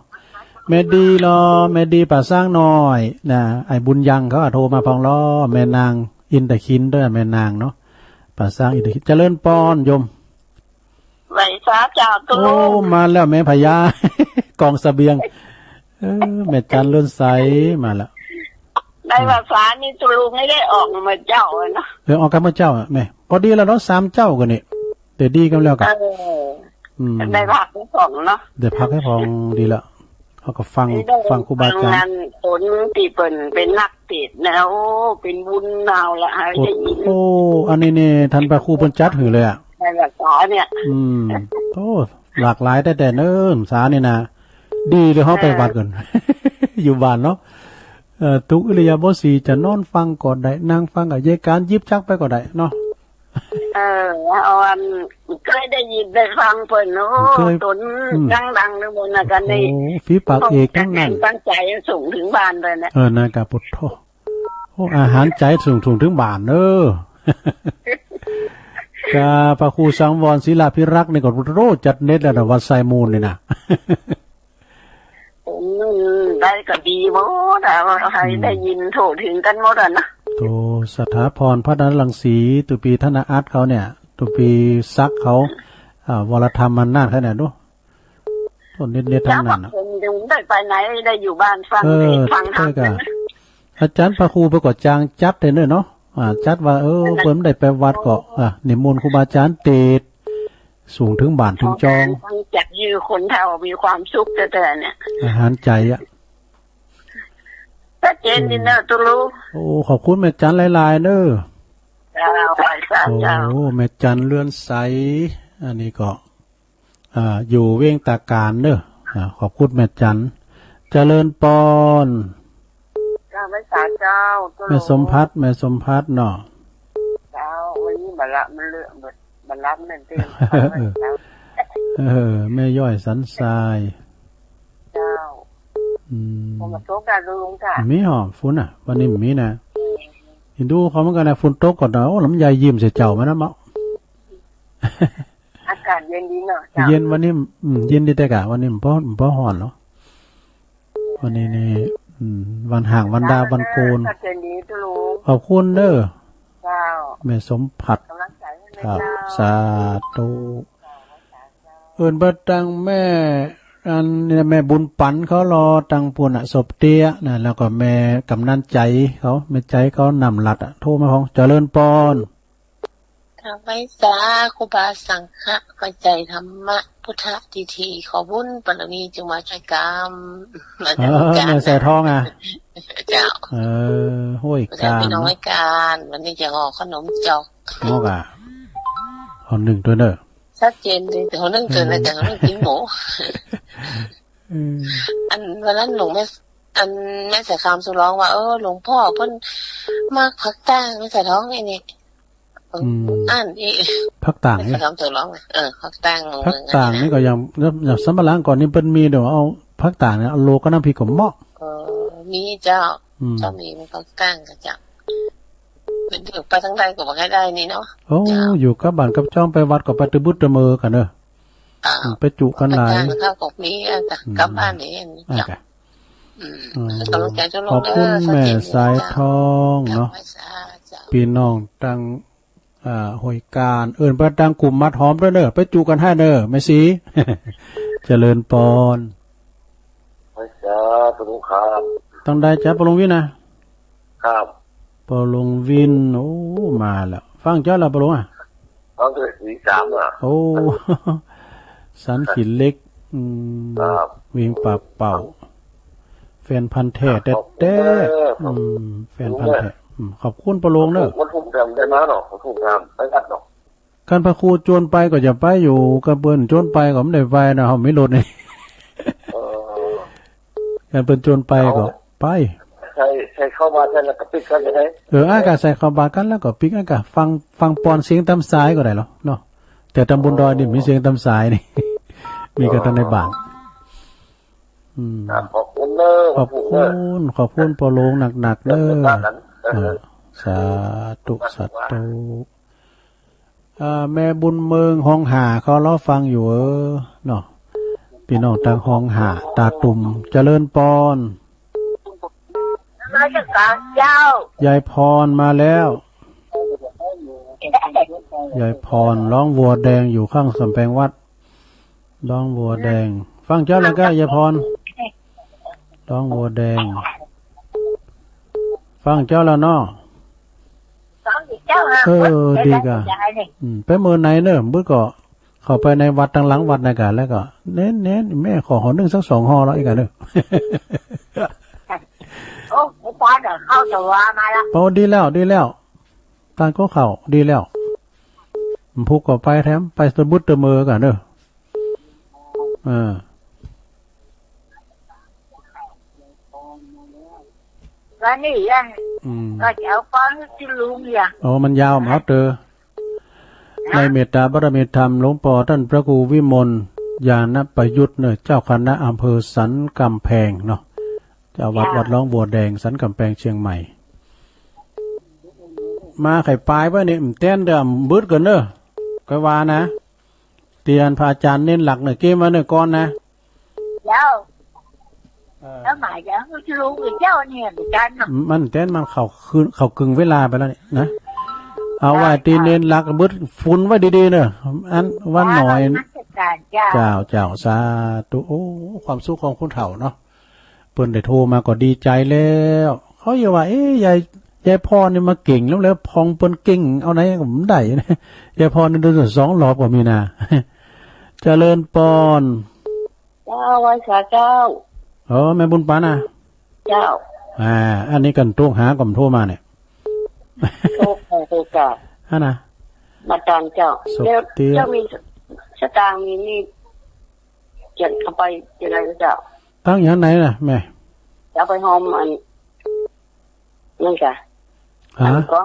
แม่ดีลอ แม่ดีป่าสร้างน้อยนะ ไอ้บุญยังเขาอะโทรมาพองลอ แม่นางอินทขินด้วย แม่นางเนาะ ป่าสร้างอินทขิน เจริญปอนโยม ไหว้สาเจ้าตุ๊ลุง โอ้ มาแล้วแม่พญา กองเสบียง เออ แม่จันเรือนใสมาแล้ว ได้ภาษานี่ตุ๊ลุงไม่ได้ออกมาเจ้าเลยนะ เออ ออกกันมาเจ้าอะแม่ พอดีแล้วเนาะ สามเจ้ากันนี่ แต่ดีกันแล้วกัน เออ อืม ได้พักให้ผ่อนเนาะ ได้พักให้ผ่อนดีละ เขาก็ฟัง ได้ ฟังครูบาอาจารย์ ฟังงานสนที่เปิ้นเป็นนักเทศน์นะ โอ้ เป็นบุญเอาละ ให้ได้ยิน โอ้ อันนี้นี่ท่านพระครูเปิ้นจัดหือเลยอะ ในภาษาเนี่ย อืม โอ้ หลากหลายแต่แต่เนิ่นสานี่นะ ดีเลยเฮาไปวัดก่อน เออ อยู่บ้านเนาะ เอ่อ ทุกอิริยาบถสี่ จะนอนฟังก็ได้ นั่งฟังก็ได้ ยายการหยิบจักไปก็ได้เนาะ เออ เอาอัน เคยได้ยินได้ฟังเปิ้น โอ้ เคย ตน อืม ดังๆ นึกว่านะกันใน โอ้ ฝีปากเอกทั้งนั้น ตั้งใจส่งถึงบ้านเลยนะ เออ นั่นกะพุทโธ โอ้ อาหารใจส่ง ส่งถึงบ้านเนอะ กะพระครูสังวรศิลาภิรักษ์นี่ก็ โอ้ จัดเน็ตแล้วนะ วัดไซมูลนี่นะ ผมได้ก็ดีหมดอะ ให้ อืม ได้ยินทั่วถึงกันหมดอะนะ โตสถาพรพัฒนรังสี ตุปีธนอัตเขาเนี่ย ตุปีศักดิ์เขา อ่า วรธรรมมันนาฏเขาเนี่ยดู ต้นเน็ตๆ ทั้งนั้นน่ะ เจ้าผมยังได้ไปไหน ได้อยู่บ้านฟัง เออ เทศน์ฟังธรรม ใช่ค่ะ นั่นนะ อาจารย์พระครูไปกวดจางจัดเลยเนาะ อ่า จัดว่า เออ นั่นน่ะ เปิ้นได้ไปวัดก็ อ่า นิมนต์ครูบาอาจารย์เทศน์ ส่งถึงบ้านถึงจอง ฟังจากยือคนเฒ่ามีความสุขแท้ๆ เนี่ย อาหารใจอะ ชัดเจนดีเนอะ ตุ๊ลุง โอ้ ขอบคุณแม่จันหลายๆ เนอะ เจ้า ไหว้สาเจ้า โอ้ แม่จันเรือนใส อันนี้ก็ อ่า อยู่เวียงตาการเนอะ อ่า ขอบคุณแม่จัน เจริญปอน เจ้า ไหว้สาเจ้า แม่สมภัทร แม่สมภัทรเนาะ เจ้า วันนี้มาละ มันเลอะ มันรับนั่นเอง เออ เออ แม่ย้อยสันทราย เจ้า อืม ผมมาโชคดีลุงค่ะ มีหอมฝนอ่ะ วันนี้มีนะ เห็นดูเขาเหมือนกันนะ ฝนตกก่อนนะ โอ้ ลำไยยิ้มใส่เจ้ามานะเมาะ อากาศเย็นดีเนาะ เจ้า เย็นวันนี้ อืม เย็นดีแต่กะ วันนี้มันบ่ มันบ่ฮ้อนหรอก วันนี้นี่ อืม วันห่างวันดาวันโกน อากาศเย็นดีตุ๊ลุง ขอบคุณเด้อ เจ้า แม่สมภัทร กำลังใจให้นะ ครับ เจ้า สาธุ เอิ้นเบิดตังแม่ อันนี้แม่บุญปันเขารอตังปูนน่ะ ศพเตี้ยน่ะ แล้วก็แม่กำนันใจเขา แม่ใจเขานำลัดอะ โทรมาพ้อง เจริญปอน กราบไหว้สาครูบาสังฆะ ปัจจัยธรรมะ พุทธทิฏฐิ ขอบุญบารมีจงมาช่วยกรรม เออ แม่สายทองอะ เจ้า เออ ห้วยกาญ เพิ่นเอาไปน้อยกาญ วันนี้จะห่อขนมจอก งอกอ่ะ ห่อหนึ่งตัวเนอะ ชัดเจนเลย แต่ห่อหนึ่งตัวนะ เออ แต่ห่อหนึ่งกินหมู อืม อันวันนั้นหลวงแม่ อันแม่สายคำสู่ร้องว่า เออ หลวงพ่อเพิ่นมักผักต้าง แม่สายท้องไอ้นี่ อืม อันนี้ ผักต้างนี่ แม่สายคำสู่ร้อง เออ ผักต้าง ผักต้างนี่ก็ยัง ยังสำปะหลังก่อนนี่เปิ้นมีเดี๋ยวเอาผักต้างเนี่ย เอาโรยกับน้ำพริกก็เหมาะ เออ มีเจ้า อืม เจ้ามีผักต้างกับเจ้า เป็นอยู่ไปทางใดก็บ่ให้ได้นี่เนาะ โอ้ เจ้า อยู่กับบ้านกับจ้อง ไปวัดก็ไปตะบึดตะเมือกันเนอะ อ่า อืม ไปจุกันหลาย อาจารย์เขาก็มีอ่ะ อืม กลับบ้านนี่ อ่ะ เจ้า ค่ะ อืม อืม ให้กำลังใจเจ้า ขอบคุณ ลูกเด้อ แม่สายทองเนาะ เจ้า พี่น้องตัง อ่า ห้วยกาญ เอิ้นไปตังกลุ่มมัดหอมด้วยเนอะ ไปจุกันให้เนอะ แม่ศรี เจริญปอน ไหว้สาธุครับ ตังใดจ๊ะ ปอหลวงวินนะ ครับ ปอหลวงวิน โอ้ มาแล้ว ฟังเจ้าแล้วปอหลวงอ่ะ ฟังแต่ตีสามอ่ะ โอ้ สันขีเหล็ก อืม ครับ เวียงปากเป้า แฟนพันธุ์แท้แต๊ๆ ขอบคุณเด้อ อืม แฟนพันธุ์แท้ อืม ขอบคุณปอหลวงเนอะ มันทุ่มทำได้มาเนาะ มันทุ่มทำไปวัดเนาะ คันพระครูจวนไปก็จะไปอยู่ คันเปิ้นจวนไปก็บ่ได้ไปนะ เฮามีรถนี่ เออ คันเปิ้นจวนไปก็ เอา ไป ใส่ ใส่เข้าบาตรแล้วก็ปิดกันก็ได้ เออ อ้ายก็ใส่เข้าบาตรกันแล้วก็ปิด อ้ายก็ฟัง ฟังปอนเสียงตำสายก็ได้เหรอเนาะ แต่ตำบลดอยนี่มีเสียงตำสายนี่ มีกันตั้งในบ้าน อืม ครับ ขอบคุณเด้อ ขอบคุณเด้อ ขอบคุณ ขอบคุณปอหลวงหนักๆ เด้อ เออ เออ สาธุ สาธุ อ่า แม่บุญเมืองหองหาเขารอฟังอยู่ เออ เนาะ พี่น้องทางหองหา ตาตุ่ม เจริญปอน นมัสการเจ้า ยายพรมาแล้ว ยายพรร้องวัวแดงอยู่ข้างกำแพงวัด ร้องวัวแดง ฟังเจ้าแล้วก็ยายพร ร้องวัวแดง ฟังเจ้าแล้วเนาะ ฟังเจ้าฮะ เออ ดีกะ อืม ไปเมินไหนเนอะ บึกก็เข้าไปในวัดทางหลังวัดนะกะ แล้วก็เน้นๆ แม่ขอห่อหนึ่งสักสองห่อแล้วอีกอะเนอะ โอ้ ไม่พอเดี๋ยวเข้าตัวมาละ โอ้ ดีแล้ว ดีแล้ว ตานก็เข้า ดีแล้ว พุกก็ไปแถม ไปตะบึดตะเมือกันเนอะ เออ วันนี้ยัง อืม ก็จะเอาก้อนที่ลุงอย่าง โอ้ มันยาว เอาเตอ ในเมตตาบารมีธรรม หลวงปอต้านพระครูวิมล ญาณประยุทธ์เนอะ เจ้าคณะอำเภอสันกำแพงเนาะ เจ้าวัด ครับ วัดร้องบัวแดง สันกำแพง เชียงใหม่ มาไข่ปลายไว้นี่ แต้นเดิมบึดกันเนอะ ก็ว่านะ เตียนพระอาจารย์เน้นหลักเนอะ เกมมาเนอะก่อนนะ เจ้า เออ แล้วหมายถึงลุงกับเจ้าเนี่ยเหมือนกันเนาะ มันแต้นมันเข้าคืน เข้ากึ่งเวลาไปแล้วนี่นะ เอาไว้ ได้ ที่เน้นหลักบึด ฝุ่นไว้ดีๆ เนอะ อันวันหน่อย นมัสการเจ้า เจ้า เจ้า สาธุ โอ้ ความสุขของคนเฒ่าเนาะ เปิ้นได้โทรมาก็ดีใจแล้ว เขาอย่าว่า เอ๊ะ ยาย ยายพรนี่มาเก่งแล้ว แล้วพองเปิ้นเก่งเอาไหนก็บ่ได้นะ ยายพรนี่เดินสองรอบก็มีนะ เจริญปอน เจ้า ไหว้สาเจ้า เออ แม่บุญปันนะ เจ้า อ่า อันนี้กันโทรหาก็โทรมาเนี่ย โทรไปโทรกลับ ฮะนะ มาตามเจ้า สด เดี๋ยว เตี้ย เจ้ามีสตางค์มีนี่ เขียนเข้าไปจะได้เจ้า ตั้งอย่างไหนนะแม่ จะเอาไปหอมอัน นั่นกะ ฮะ อันก็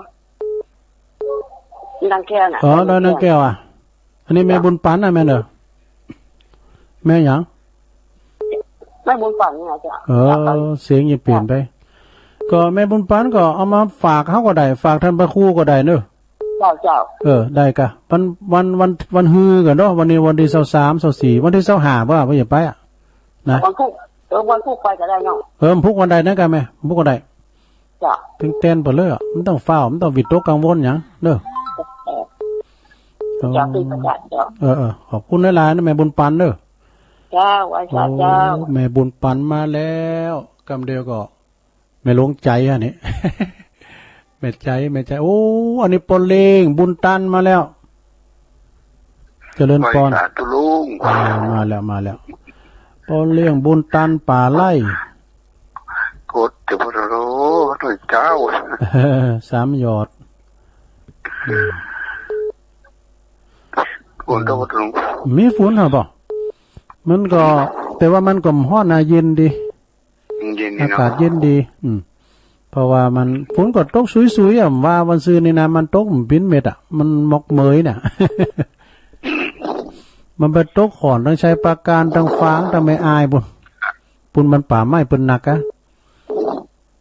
นางแก้วน่ะ อ๋อ ดอยนางแก้วอ่ะ อันนี้แม่บุญปันนะแม่เนอะ แม่หยัง แม่บุญปันนี่นะเจ้า เออ เสียงอย่าเปลี่ยนไป ก็แม่บุญปันก็เอามาฝากเขาก็ได้ ฝากท่านพระครูก็ได้เนอะ เจ้า เจ้า เออ ได้กะ วัน วัน วัน วันฮือกันเนาะ วันนี้วันที่ซาวสาม ซาวสี่ วันที่ซาวห้าบ่า บ่อย่าไปอ่ะ นะ วันพุธ เออ วันพุธไปก็ได้เนาะ เออ วันพุธวันใดนะกะแม่ วันพุธวันใด จ้ะ ถึงแต้นไปเลยอ่ะ มันต้องฟ้าว มันต้องวิตกกังวลหยังเด้อ เออ เจ้า เออ เออ ขอบคุณหลายๆ นะแม่บุญปันเด้อ เจ้า ไหว้พระเจ้า โอ้ แม่บุญปันมาแล้ว กำเดียวก็ แม่หลวงใจอันนี้ แม่ใจ แม่ใจ โอ้ อันนี้ปอเล้งบุญตันมาแล้ว เจริญปอน ไหว้สาธุลุง อ่า มาแล้ว มาแล้ว ปอเล้งบุญตันป่าไร่ กดเดี๋ยวพวกเรา เก้า สามหยอด ฝนตกบ่ลุง มีฝนเหรอบ่ มันก็ แต่ว่ามันก็ฮ้อนนะ เย็นดี เย็นดีเนาะ อากาศเย็นดี อืม เพราะว่ามัน ฝนก็ตกซุยๆ อ่ะ ว่าวันซืนนี่นะ มันตกมันเป็นเม็ดอ่ะ มันหมอกเหมยน่ะ มันไปตกฮ้อนทั้งชัยปราการ ทั้งฝาง ทั้งแม่อาย ปุ้น ปุ้นมันป่าไม้เปิ้นหนักอะ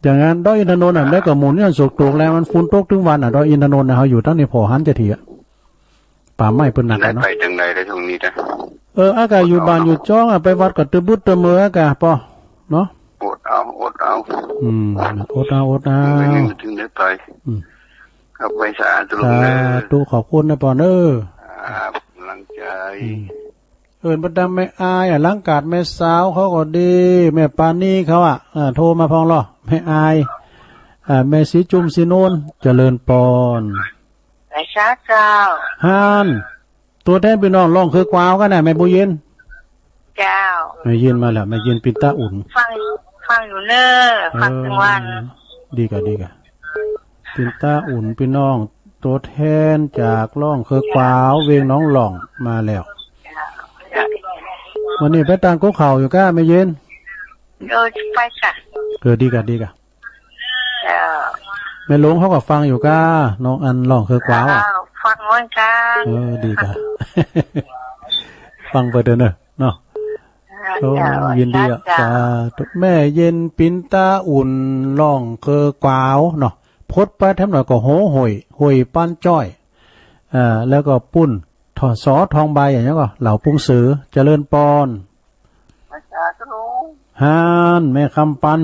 อย่างนั้นดอยอินทนนท์น่ะ แล้วก็หมุนย้อนโศกโตกแล้ว มันฝนตกตึงวันน่ะ ดอยอินทนนท์น่ะ เฮาอยู่ทางนี้ผ่อหันจะเถีย ป่าไม้เปิ้นหนัก ได้ อะเนาะ ไปจังใด๋ได้ช่วงนี้นะ เออ อากาศอยู่บ้านอยู่จ้องอะ ไปวัดก็ตึบึดตึเมออากาศปอ เนาะ อดเอา อดเอา อืม อดเอา อดเอา มื้อนี้ถึงได้ไป อืม ครับ ไปสาธุ สาธุ ขอบคุณนะปอเนอะ ครับ กำลังใจ อืม เอิ้นไปตามแม่อายอะ หลังกาดแม่สาวเขาก็ดี แม่ปานีเขาอะ อ่า โทรมาพองลอ แม่อาย อ่า แม่สีจุ่มสีนวล เจริญปอน ไหว้สาเจ้า ฮั่น ตัวแทนพี่น้องร้องคือกวาวกันนะ แม่บุญเย็น เจ้า แม่เย็นมาแล้ว แม่เย็นปินตาอุ่น ฟัง ฟังอยู่เน้อ ฟังทุกวัน เออ ดีกะ ดีกะ ปินตาอุ่นพี่น้อง ตัวแทนจากร้องคือกวาว เวียงหนองหล่องมาแล้ว วันนี้ไปตางก๊กข้าวอยู่ก้า แม่เย็น เออ ไปค่ะ เออ ดีกะ ดีกะ เจ้า แม่หลวงเขาก็ฟังอยู่ก้า น้องอันร้องคือกวาวอะ เจ้า ฟังเหมือนกัน เออ ดีกะ ฟังไปเถอะเนอะ เนาะ เจ้า โอ้ ยินดีอะ เจ้า สาธุ แม่เย็นปินตาอุ่นร้องคือกวาวเนาะ พดไปแถมหน่อยก็โหห่วย ห่วยปานจ้อย เอ่อ แล้วก็ปุ้น ทอ สอ ทองใบ อย่างเงี้ยก็ เหล่าปุงสือ เจริญปอน สาธุ ฮั่น แม่คำปัน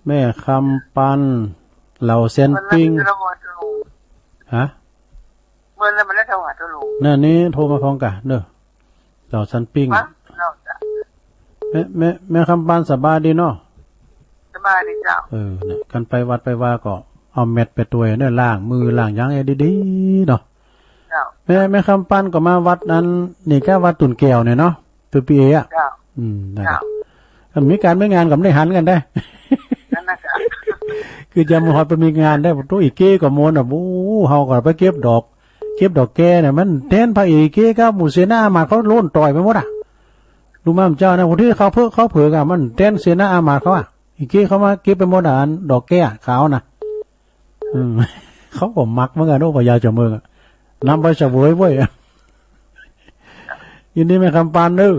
แม่คำปัน เหล่าแสนปิง เมื่อนั้นมันได้ถวายตัวหลวง ฮะ เมื่อนั้นมันได้ถวายตัวหลวง นั่นนี่โทรมาพร้อมกันเนอะ เหล่าแสนปิง ฮะ เหล่าจ้ะ แม่ แม่ แม่คำปันสบายดีเนาะ สบายดีเจ้า เออ เนี่ย กันไปวัดไปวาก็เอาแมตไปตวยเนอะ ล้างมือล้างหยังให้ดีๆ เนาะ เจ้า แม่ แม่คำปันก็มาวัดนั้น นี่ก็วัดตุ่นแก้วเนี่ยเนาะ ตุ่นปีเออะ เจ้า อืม นั่นแหละ เจ้า มีการมีงานก็ไม่ได้หันกันได้ นั่นนะเจ้า คือจะมาฮอดไปมีงานได้ โอ้ อีเก้ก็มวนอ่ะ โอ้ เฮาก็ไปเก็บดอก เก็บดอกแก้เนี่ย มันแทนพระเอกเก้กับหมู่เสนาอามาตย์เขาโล้นต่อยไปหมดอ่ะ ลูกม้ามเจ้านะ คนที่เขาเผลอ เขาเผลอกัน มันแทนเสนาอามาตย์เขาอ่ะ อีเก้เขามาเก็บไปหมดอ่ะ อันดอกแก้ขาวนะ อืม เขาก็มักเหมือนกัน โอ้ พญาเจ้าเมืองอะ นำไปเสวยเว้ย ยินดีแม่คำปานเด้อ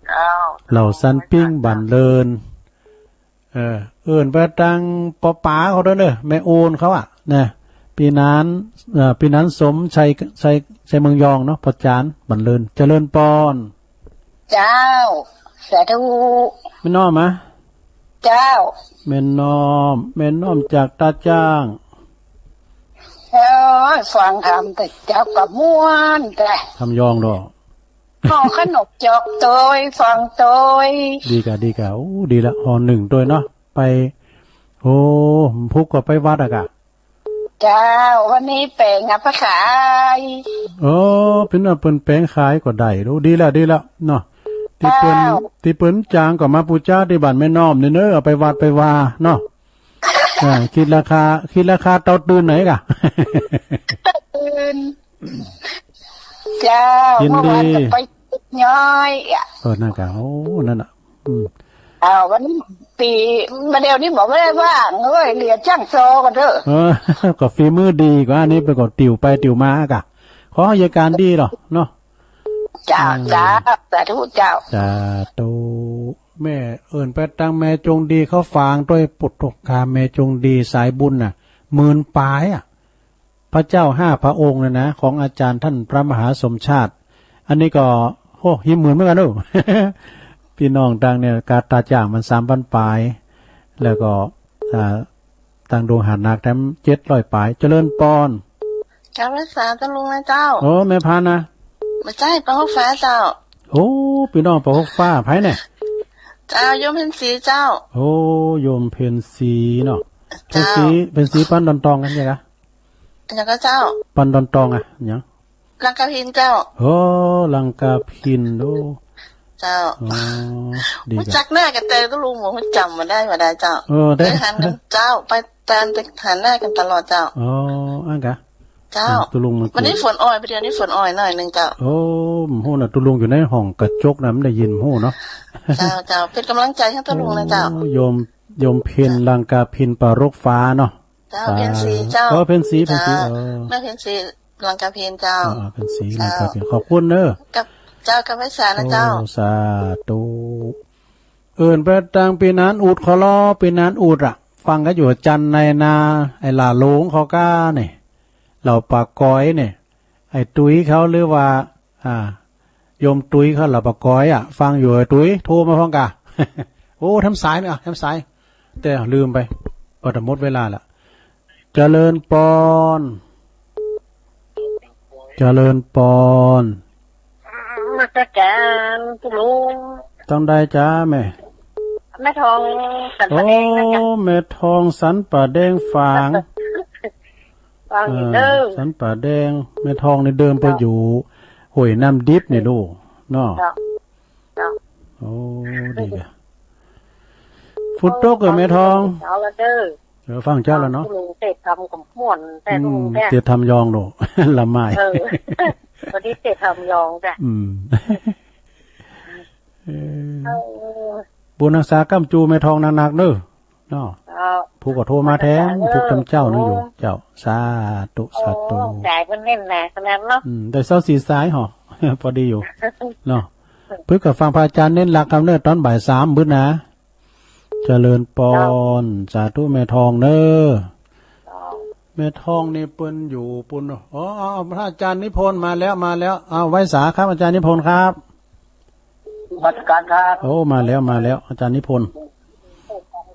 เจ้า เหล่าสันปิ้งบั่นเลิน เออ เอิ้นไปตังปอป๋าเขาเด้อเนอะ แม่โอนเขาอะ นะ พี่หนาน เอ่อ พี่หนานสมชัย ชัย ชัยเมืองยองเนาะ พ่อจาน บั่นเลิน เจริญปอน เจ้า สาธุ แม่น้อมอะ เจ้า แม่น้อม แม่น้อมจากตาจ้าง เอ้ย ฟังธรรมแต่เจ้าก็ม่วนแต่ ธรรมยองดอก ห่อขนมจอกโตย ฟังโตย ดีกะ ดีกะ โอ้ ดีละ ห่อหนึ่งโตยเนาะ ไป โอ้ พุกก็ไปวัดอะกะ เจ้า วันนี้แปลงอะไปขาย เออ เป็นว่าเปิ้นแปลงขายก็ได้ โอ้ ดีละ ดีละ เนาะ ที่เปิ้น เจ้า ที่เปิ้นจางก็มาปู๋จาตี้บ้านแม่น้อมนี่เนอะ เอาไปวัดไปวา เนาะ อ่า คิดราคา คิดราคาเต้าตื่นไหนกะ ตื่น เจ้า ยินดี เมื่อวานก็ไปย้อยอะ เออ นั่นกะ โอ้ นั่นน่ะ อืม อ้าว วันนี้ปี มาเดี๋ยวนี้บอกไม่ได้ว่างเว้ย เหลือจ้างซอกันเถอะ เออ ก็ฝีมือดีกว่า อันนี้ไปก็ติวไปติวมากะ ขอให้อาการดีเหรอ เนาะ เจ้า อืม เจ้า สาธุเจ้า สาธุ แม่เอิ้นไปตังแม่จงดีเขาฝากด้วย ปุตตกาแม่จงดีสายบุญน่ะ หมื่นปลายอะ พระเจ้าห้าพระองค์เนี่ยนะ ของอาจารย์ท่านพระมหาสมชาติ อันนี้ก็ โอ้ หิมหมื่นเหมือนกันเนอะ พี่น้องตังเนี่ย กาตาจ้างมันสามพันปลาย แล้วก็ อ่า ตังดวงหาดนักแถมเจ็ดร้อยปลาย เจริญปอน เจ้ารักษาตะลุงนะเจ้า โอ้ แม่พันธุ์นะ บ่ใจ้ ปะฮกฟ้าเจ้า โอ้ พี่น้องปะฮกฟ้า ไผเนี่ย เจ้า โยมเพ็ญศรีเจ้า โอ้ โยมเพ็ญศรีเนาะ เจ้า เพ็ญศรี เพ็ญศรีปันดอนตองกันใช่กะ อันนั้นก็เจ้า ปันดอนตองอะ หยัง ลังกาพินเจ้า โอ้ ลังกาพิน โอ้ เจ้า อ๋อ ดี ฮู้ จ้ะ จักหน้ากันแต่ตุลุงบ่ฮู้ จำบ่ได้ บ่ได้เจ้า เออ ได้ เคยหันกันเจ้า ไปตาม ไปหันหน้ากันตลอดเจ้า อ๋อ อันกะ เจ้า อืม ตุลุงมัน วันนี้ฝนอ่อย เดี๋ยวนี้ฝนอ่อยหน่อยนึงเจ้า โอ้ ฮู้นะ ตุลุงอยู่ในห้องกระจกนะ มันได้ยินฮู้เนาะ เจ้า เจ้า เป็นกำลังใจให้ตุลุงนะเจ้า โอ้ โยม โยมเพ็ญ เจ้า ลังกาพิน ปรารภฟ้าเนาะ เจ้า เพ็ญศรีเจ้า เออ เพ็ญศรี เพ็ญศรี เจ้า เออ แม่เพ็ญศรี ลังกาพินเจ้า อ่า เพ็ญศรี เจ้า ลังกาพิน ขอบคุณเนอะ กับ เจ้า กับไหว้สานะเจ้า โอ้ สาธุ เอิ้นไปตังปีนันอุดเขาลอ ปีนันอุดอะ ฟังกันอยู่จันในนา ไอ้หล่าหลงเขาก้านี่ เหล่าป่ากอยนี่ ไอ้ตุ้ยเขาหรือว่า อ่า โยมตุ้ยเขาเหล่าป่ากอยอะ ฟังอยู่ ไอ้ตุ้ย โทรมาพร้อมกะ โอ้ ทำสายเนี่ย ทำสาย แต่ลืมไป ก็จะหมดเวลาละ เจริญปอน เจริญปอน นมัสการตุลุง ต้องได้จ้าแม่ แม่ทองสันป่าแดงนะจ๊ะ โอ้ แม่ทองสันป่าแดงฝาง ฝางอยู่เด้อ เออ สันป่าแดง แม่ทองนี่เดิมไปอยู่ห้วยน้ำดิบนี่ลูก เนาะ เจ้า เจ้า โอ้ ดีอะ ฝนตกเหรอแม่ทอง เอาละเด้อ เออ ฟังเจ้าแล้วเนาะ เอา เทศน์ธรรมกับม่วนแต่ อืม ลุงแท้ เทศน์ธรรมยองโล ละไม้ เออ วันนี้เทศน์ธรรมยองจ้ะ อืม เออ เออ บุญรักษาก้ำจูแม่ทองหนักๆเด้อ เนาะ เจ้า ผู้ก็โทรมาแถม เจ้า ผู้ทำเจ้านึงอยู่ เจ้า สาธุ สาธุ โอ้ จ่ายเพิ่นเน้นหนาขนาดเนาะ อืม ได้เศร้าสี่สายหอ พอดีอยู่ เนาะ เพิ่นก็ฟังพระอาจารย์เน้นหลักคำเน้อตอนบ่ายสามมื้อนะ เจริญปอน เจ้า สาธุแม่ทองเนอะ เจ้า แม่ทองนี่เปิ้นอยู่ปุ้น อ๋อ อ๋อ พระอาจารย์นิพนธ์มาแล้ว มาแล้ว เอา ไหว้สาครับ อาจารย์นิพนธ์ครับ นมัสการครับ โอ้ มาแล้ว มาแล้ว อาจารย์นิพนธ์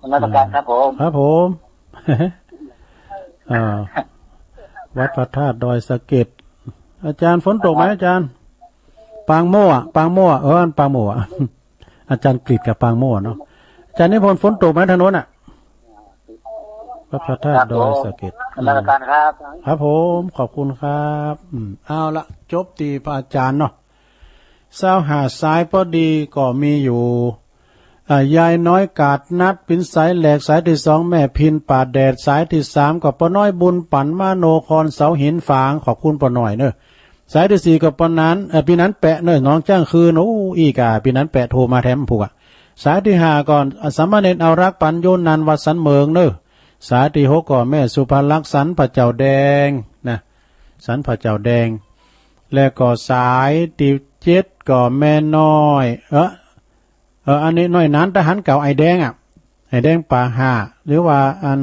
นมัสการครับผม ครับผม อ่า วัดพระธาตุดอยสะเก็ด อาจารย์ ฝนตกไหม ครับ อาจารย์ ปางโม่อะ ปางโม่อะ เออ ปางโม่อะ อาจารย์กฤษกับปางโม่เนาะ อาจารย์นิพนธ์ ฝนตกไหมทางโน้นอะ วัดพระธาตุดอยสะเก็ด ครับผม นมัสการครับ ครับผม ขอบคุณครับ อืม เอาละ จบตี้พระอาจารย์เนาะ ซาวห้าสายพอดีก็มีอยู่ อ่า ยายน้อยกาดนัด เป็นสายแรก สายที่สองแม่พินป่าแดด สายที่สามก็ป้าน้อยบุญปั๋นมโนครเสาหินฝาง ขอบคุณป้าน้อยเนอะ สายที่สี่ก็ป้านัน เอ่อ ปีนันแปะเนอะ หนองจ้างคืน โอ้ อีกอ่ะ ปีนันแปะโทรมาแถมผูกอ่ะ สายที่ห้าก็สามเณรเอารักปั๋นโยนันวัดสันเหมิงเนอะ สายที่หกก็แม่สุภลักษณ์สันพระเจ้าแดงนะ สันพระเจ้าแดง และก็สายที่เจ็ดก็แม่น้อย เออ เออ อันนี้น้อยหนานทหารเก่าไอ้แดงอ่ะ ไอ้แดงป่าห่า หรือว่าอัน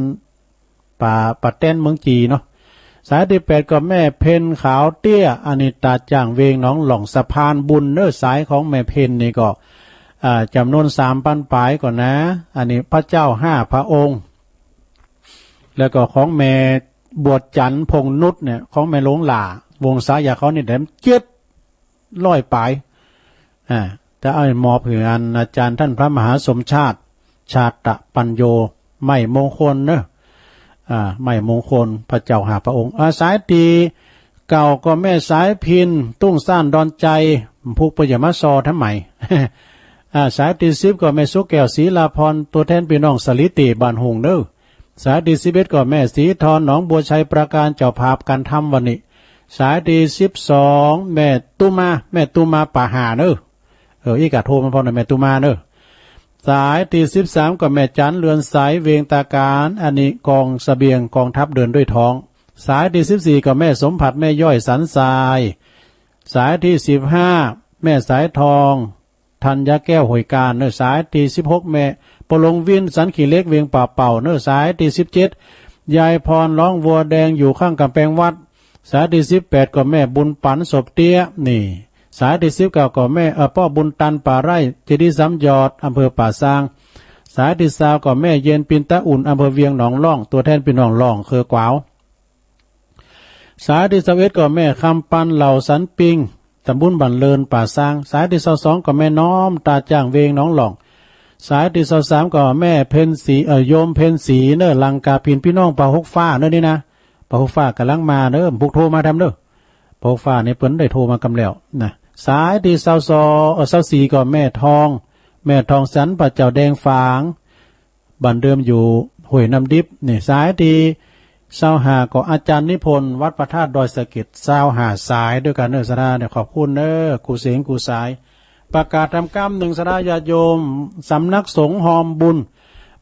ป่า ป่าแตนเมืองจีเนาะ สายที่แปดก็แม่เพ็ญขาวเตี้ย อันนี้ตาจ้างเวงหนองหล่องสะพานบุญเนอะ สายของแม่เพ็ญนี่ก็ อ่า จำนวนสามปันปลายก่อนนะ อันนี้พระเจ้าห้าพระองค์ แล้วก็ของแม่บวชจันทร์พงษ์นุชเนี่ย ของแม่หลวงหล่า วงศาอยากเขานี่แถมเจ็ดร้อยปลาย อ่า จะเอามอบหื้ออันอาจารย์ท่านพระมหาสมชาติ ชาตะปัญโญ ไม้มงคลเนอะ อ่า ไม้มงคลพระเจ้าห้าพระองค์ อ่า สายที่เก้าก็แม่สายพิน ตุ้งซ่านดอนใจ ผูกเปิ้นอย่ามาซอทำไม อ่า สายที่สิบก็แม่สุแก้วศรีลาพร ตัวแทนพี่น้องสาลีเตบ้านหุงเนอะ สายที่สิบเอ็ดก็แม่ศรีทร หนองบัวชัยปราการ เจ้าภาพการทำวันนี้ สายที่สิบสองแม่ตุมา แม่ตุมาป่าห่าเนอะ เออ อีกกะโทรมาพร้อมนะแม่ตุมาเนอะ สายที่สิบสามก็แม่จันเรือนใส เวียงตาการ อันนี้กองเสบียงกองทัพเดินด้วยท้อง สายที่สิบสี่ก็แม่สมผัส แม่ย่อยสันทราย สายที่สิบห้าแม่สายทอง ธัญญาแก้วห้วยการเนอะ สายที่สิบหกแม่ปลงวินสันขี้เหล็กเวียงป่าเป่าเนอะ สายที่สิบเจ็ดยายพรร้องวัวแดงอยู่ข้างกำแพงวัด สายที่สิบแปดก็แม่บุญปั๋นศพเตี้ย นี่ สายที่สิบเก้าก็แม่ เอ่อ ป้อบุญตันป่าไร่ เจดีย์สามยอด อำเภอป่าซาง สายที่ซาวก็แม่เย็นปินตาอุ่น อำเภอเวียงหนองล่อง ตัวแทนพี่น้องล่องเครือกวาว สายที่ซาวเอ็ดก็แม่คำปันเหล่าสันปิง ตำบลบ้านเลินป่าซาง สายที่ซาวสองก็แม่น้อมตาจ้างเวงหนองล่อง สายที่ซาวสามก็แม่เพ็ญศรี เอ่อ โยมเพ็ญศรีเนอะ ลังกาพิน พี่น้องป่าหกฟ้าเนอะนี่นะ ป่าหกฟ้ากำลังมาเนอะ ผูกโทรมาทำเนอะ ป่าหกฟ้านี่เปิ้นได้โทรมากำแล้วนะ สายตี้ซาวสอง เอ่อ ซาวสี่ก็แม่ทอง แม่ทองสันป่าเจ้าแดงฝาง บ้านเดิมอยู่ห้วยน้ำดิบนี่ สายตี้ซาวห้าก็อาจารย์นิพนธ์ วัดพระธาตุดอยสะเก็ด ซาวห้าสายด้วยกั๋นเนอะ ศรัทธาเนี่ย ขอบคุณเนอะ กู้เสงกู้สาย ประกาศตามกำนึ่ง ศรัทธาญาติโยม สำนักสงฆ์ฮอมบุญ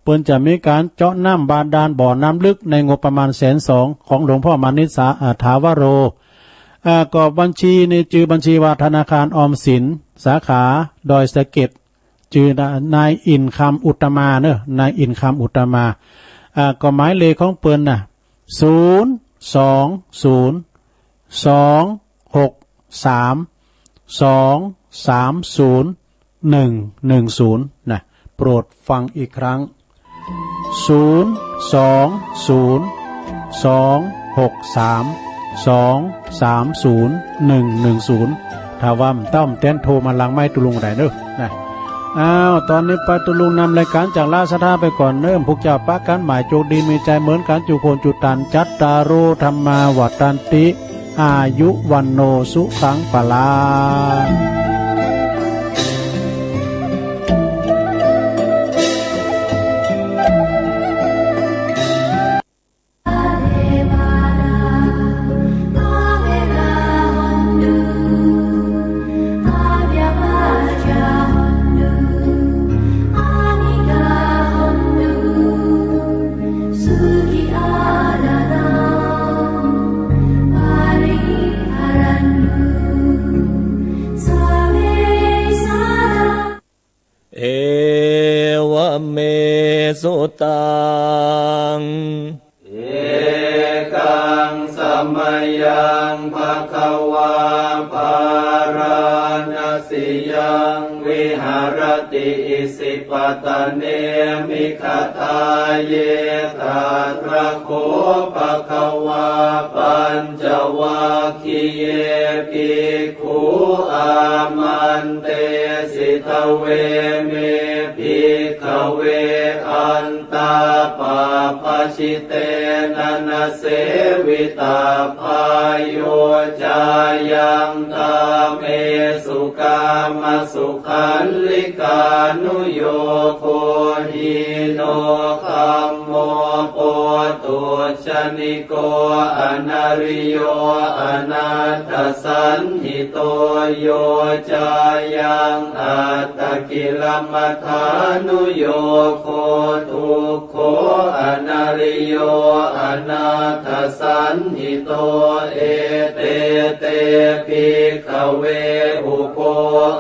เปิ้นจะมีก๋านเจาะน้ำบาดาลบ่อน้ำลึกในงบประมาณแสนสอง ของหลวงพ่อมานิตสา อ่า ถาวโร อ่า ก็บัญชีนี่จื่อบัญชีว่าธนาคารออมสิน สาขาดอยสะเก็ด จื่อนายอินคำอุตตมาเนอะ นายอินคำอุตตมา อ่า ก็หมายเลขของเปิ้นน่ะ ศูนย์ สอง ศูนย์ สอง หก สาม สอง สาม ศูนย์ หนึ่ง หนึ่ง ศูนย์ นะ โปรดฟังอีกครั้ง ศูนย์ สอง ศูนย์ สอง หก สาม สอง สาม ศูนย์ หนึ่ง หนึ่ง ศูนย์ ถ้าว่าบ่ต้อมแตนโทรมาหลังไมค์ตุ๊ลุงได้เนอะ นะ อ้าว ตอนนี้ปะตุ๊ลุงนำรายการจากลาศรัทธาไปก่อนเนอะ พวกเจ้าปะกั๋นหมายโจคดีมีชัยเหมือนกั๋นจุคนจุตัน จัตตาโร ธัมมา วัฑฒันติ อายุ วัณโณ สุขัง พลัง เอวะเม สุตัง เอกัง สะมะยัง ภะคะวา พาราณะสียัง วิหะระติ อิสิปะตะเน มิกขะทาเย ตะตระโข ภะคะวา ปัญจวัคคีเย ภิก ขุ อามันเตสิ ทะเวเม ภิกขะเว อันตา ปัพพะสิเตนะ นะเสวิตะ พาโย จายัง กาเมสุ กามะสุขัลลิกานุโยโค หีโน คัมโม โปตุจจนิโก อะนะริโย อะนัตถสันหิโต โย จายัง อัตตกิลมัฏฐานุโยโค ทุกโข อะนะริโย อะนัตถสันหิโต เอเต เต ภิกขะเว อุโภ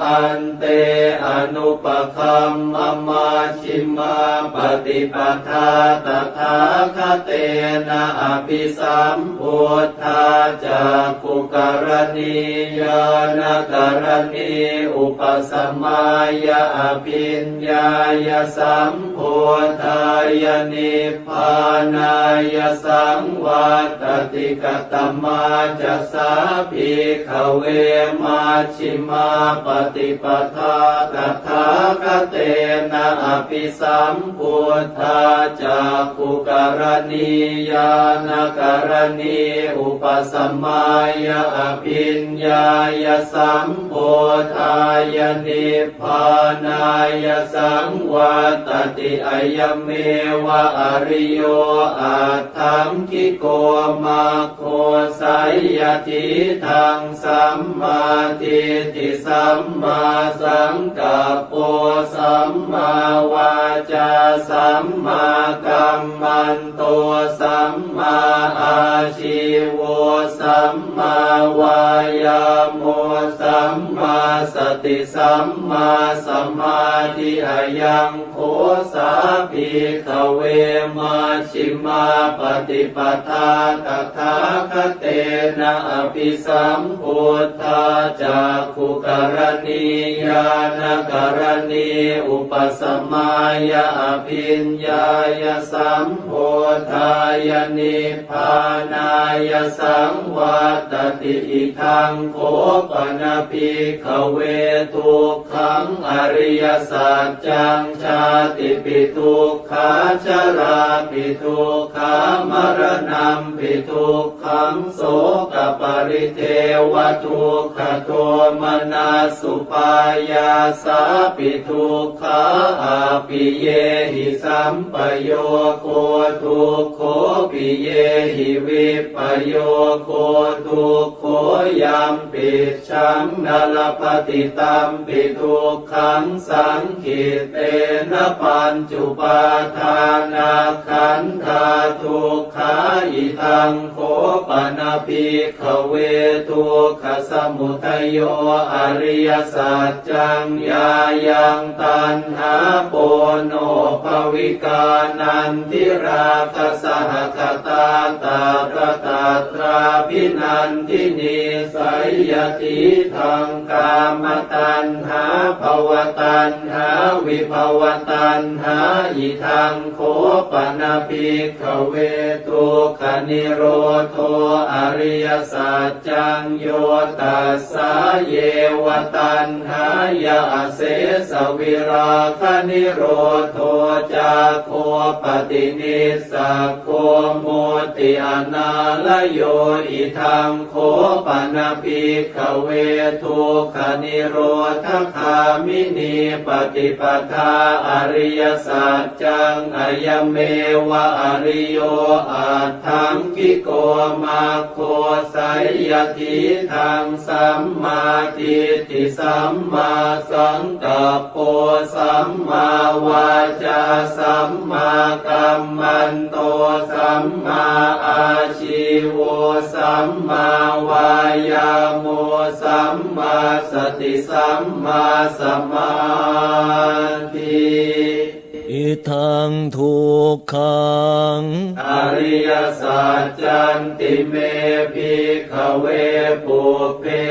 อันเต อะนุปะคัมมะ มัชฌิมาปฏิปทา ตถาคเตนะ อะภิสัมพุทธา จักขุกรณี ญาณกรณี อุปะสมายะ อะภิญญายะ สัมโพธายะ นิพพานายะ สังวัตติ กะตะมาจะสา ภิกขะเว มัชฌฌิมาปฏิปทา ตถาคเตนะ อะภิสัมพุทธา จักขุกรณี ญาณกรณี อุปะสมายะ อะภิญญายะ สัมโพธายะ นิพพานายะ สังวัตตติ อะยะเมวะ อะริโย อัตถังคิโก มัค โค สัยยะถีทัง สัมมาทิฏฐิ สัมมาสังกัปโป สัมมาวาจา สัมมากัมมันโต สัมมาอาชีโว สัมมาวายาโม สัมมาสติ สัมมาสมาธิ อะยัง โข สา ภิกขะเว มัชฌฌิมาปฏิปทา ตถาคเตนะ อะภิสัมพุทธา จักขุกรณี ญาณกรณี อุปะสมายะ อะภิญญายะ สัมโพธายะ นิพพานายะ สังวัตตติ อิทัง โข ปะนะ ภิกขะเว ทุก ขัง อริยสัจจัง ชาติปิ ทุกขา ชราปิ ทุกขา Maraṇampi dukkhaṃ, sokaparidevadukkhadomanassupāyāsāpi dukkhā, appiyehi sampayogo dukkho, piyehi vippayogo dukkho, yampicchaṃ na labhati tampi dukkhaṃ, saṅ khittena pañcupādānakkhandhā dukkhā. Idaṃ kho pana bhikkhave dukkhasamudayo ariyasaccaṃ, yāyaṃ taṇhā ponobbhavikā nandirāgasahagatā tatra tatrābhinandinī, seyyathidaṃ, kāmataṇhā bhavataṇhā vibhavataṇhā. Idaṃ kho pana bhikkhave dukkhanirodho ariyasaccaṃ, yo tassāyeva taṇhāya asesavirāganirodho cāgo paṭinissag go mutti anālayo. Idaṃ kho pana bhikkhave dukkhanirodhagāminī paṭipadā ariyasaccaṃ, ayameva ariyo aṭṭhaṅgiko maggo, seyyathidaṃ, sammādiṭṭhi sammāsaṅkappo sammāvācā sammākammanto sammāājīvo sammāvāyāmo sammāsati sammāsamādhi. Idaṃ dukkhaṃ ariyasaccanti me bhikkhave pubbe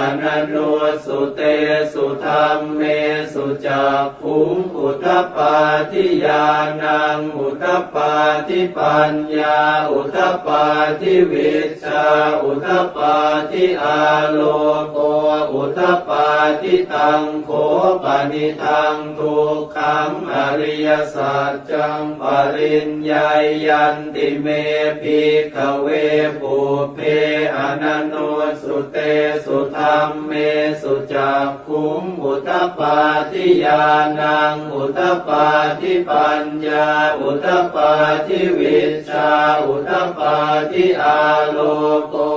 ananussutesu dhammesu cakkhuṃ udapādi ñāṇaṃ udapādi paññā udapādi vijjā udapādi āloko udapādi. Taṃ kho panidaṃ dukkhaṃ ariyasaccaṃ pariññeyyanti me bhikkhave pubbe ananussutesu dhammesu cakkhuṃ udapādi ñāṇaṃ udapādi paññā udapādi vijjā udapādi āloko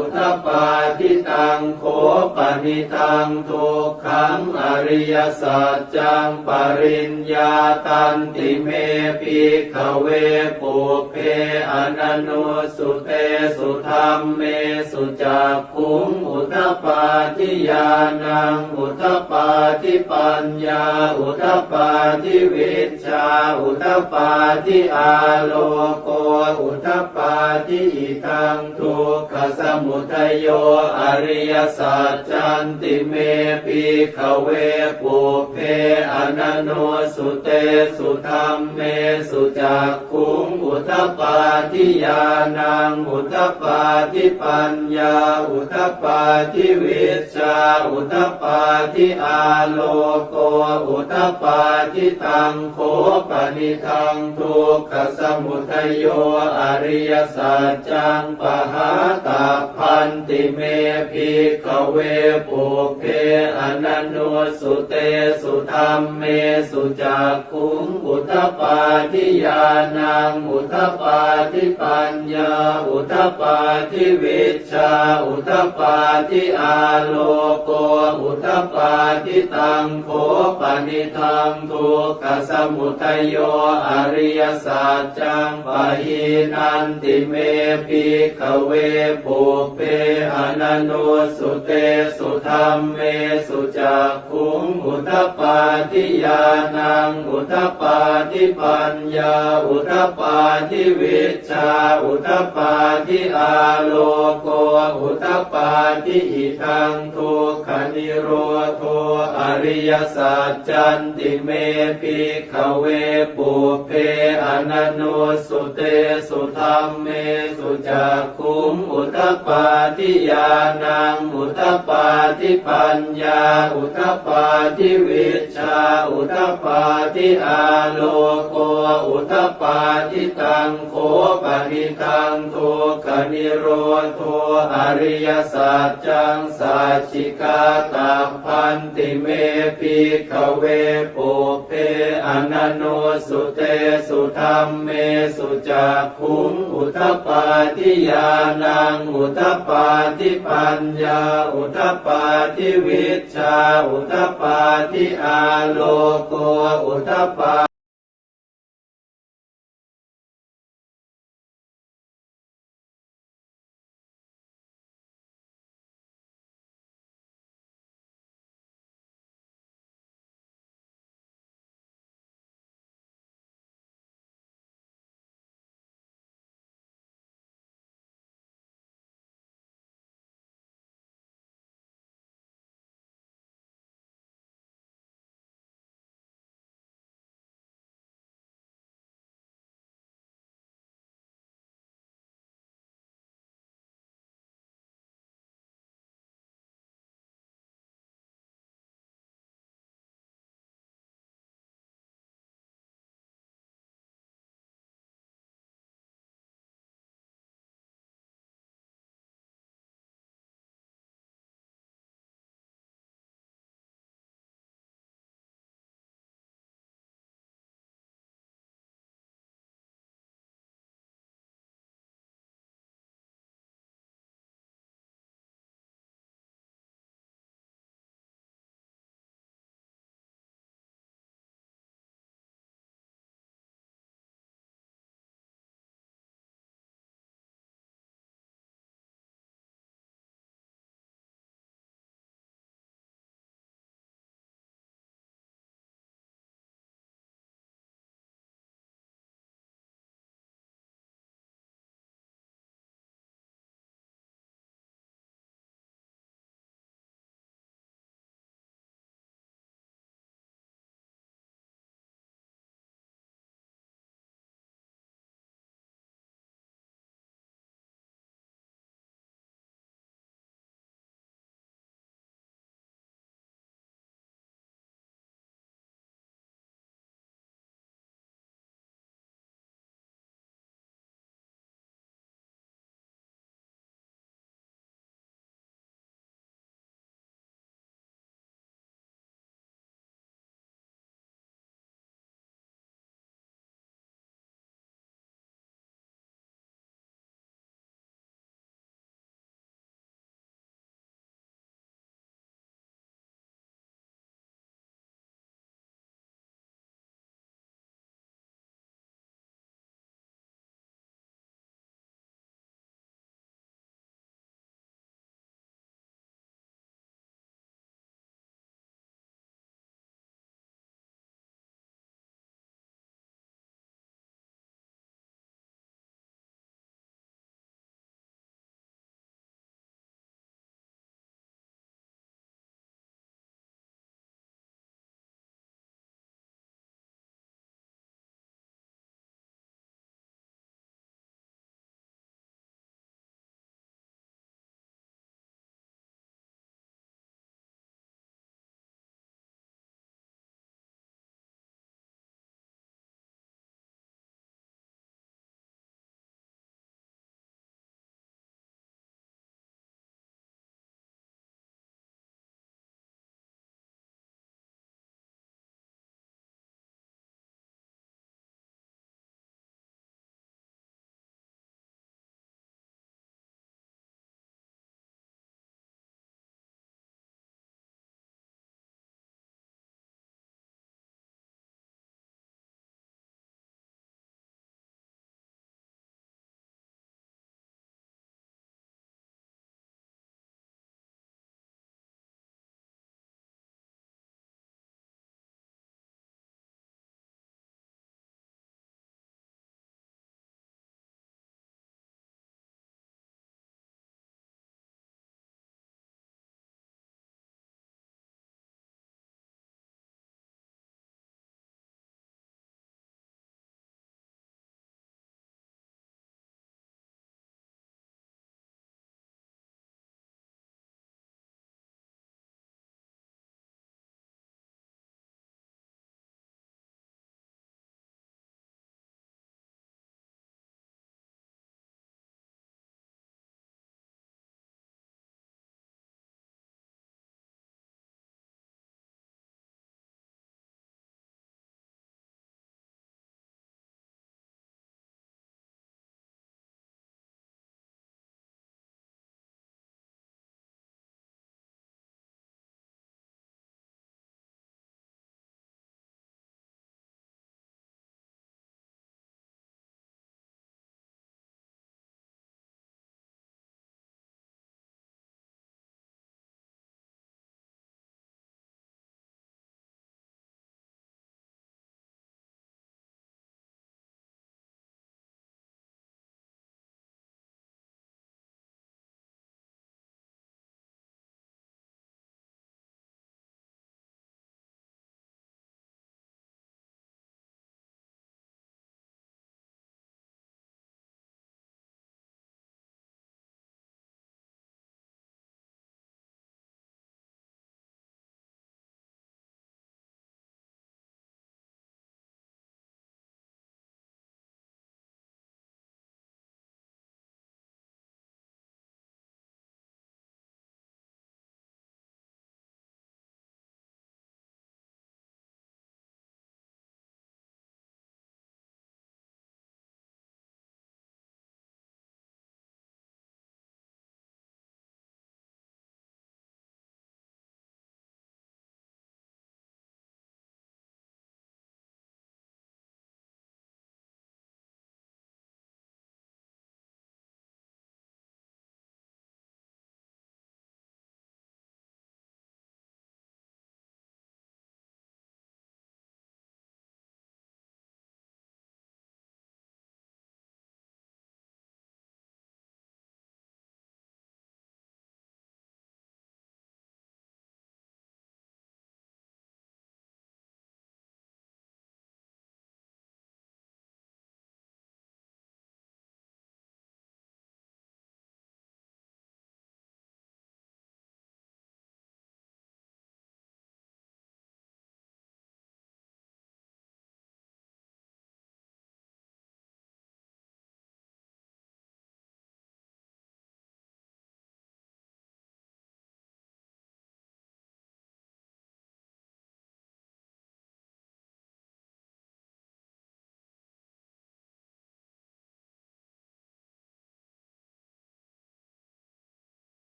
udapādi. Taṃ kho panidaṃ dukkhaṃ ariyasaccaṃ pariññātanti me bhikkhave pubbe ananussutesu dhammesu cakkhuṃ udapādi ñāṇaṃ udapādi paññā udapādi vijjā udapādi āloko udapādi. Idaṃ dukkhasamudayo ariyasaccanti me bhikkhave pubbe ananussutesu dhammesu cakkhuṃ udapādi ñāṇaṃ udapādi paññā udapādi vijjā udapādi āloko udapādi. Taṃ kho panidaṃ dukkhasamudayo ariyasaccaṃ pahātabbanti me bhikkhave pubbe ananussutesu dhammesu cakkhuṃ udapādi ñāṇaṃ udapādi paññā udapādi vijjā udapādi āloko udapādi. Taṃ kho panidaṃ dukkhasamudayo ariyasaccaṃ pahīnanti me bhikkhave pubbe ananussutesu dhammesu cakkhuṃ udapādi ñāṇaṃ udapādi paññā udapādi vijjā udapādi āloko udapādi. Idaṃ dukkhanirodho ariyasaccanti me bhikkhave pubbe ananussutesu dhamme su cakkhuṃ udapādi ñāṇaṃ udapādi paññā udapādi vijjā udapādi āloko udapādi. Taṃ kho panidaṃ dukkhanirodho ariyasaccaṃ sacchikātabbanti me bhikkhave pubbe ananussutesu dhammesu cakkhuṃ udapādi ñāṇaṃ udapādi paññā udapādi vijjā udapādi āloko udapādi.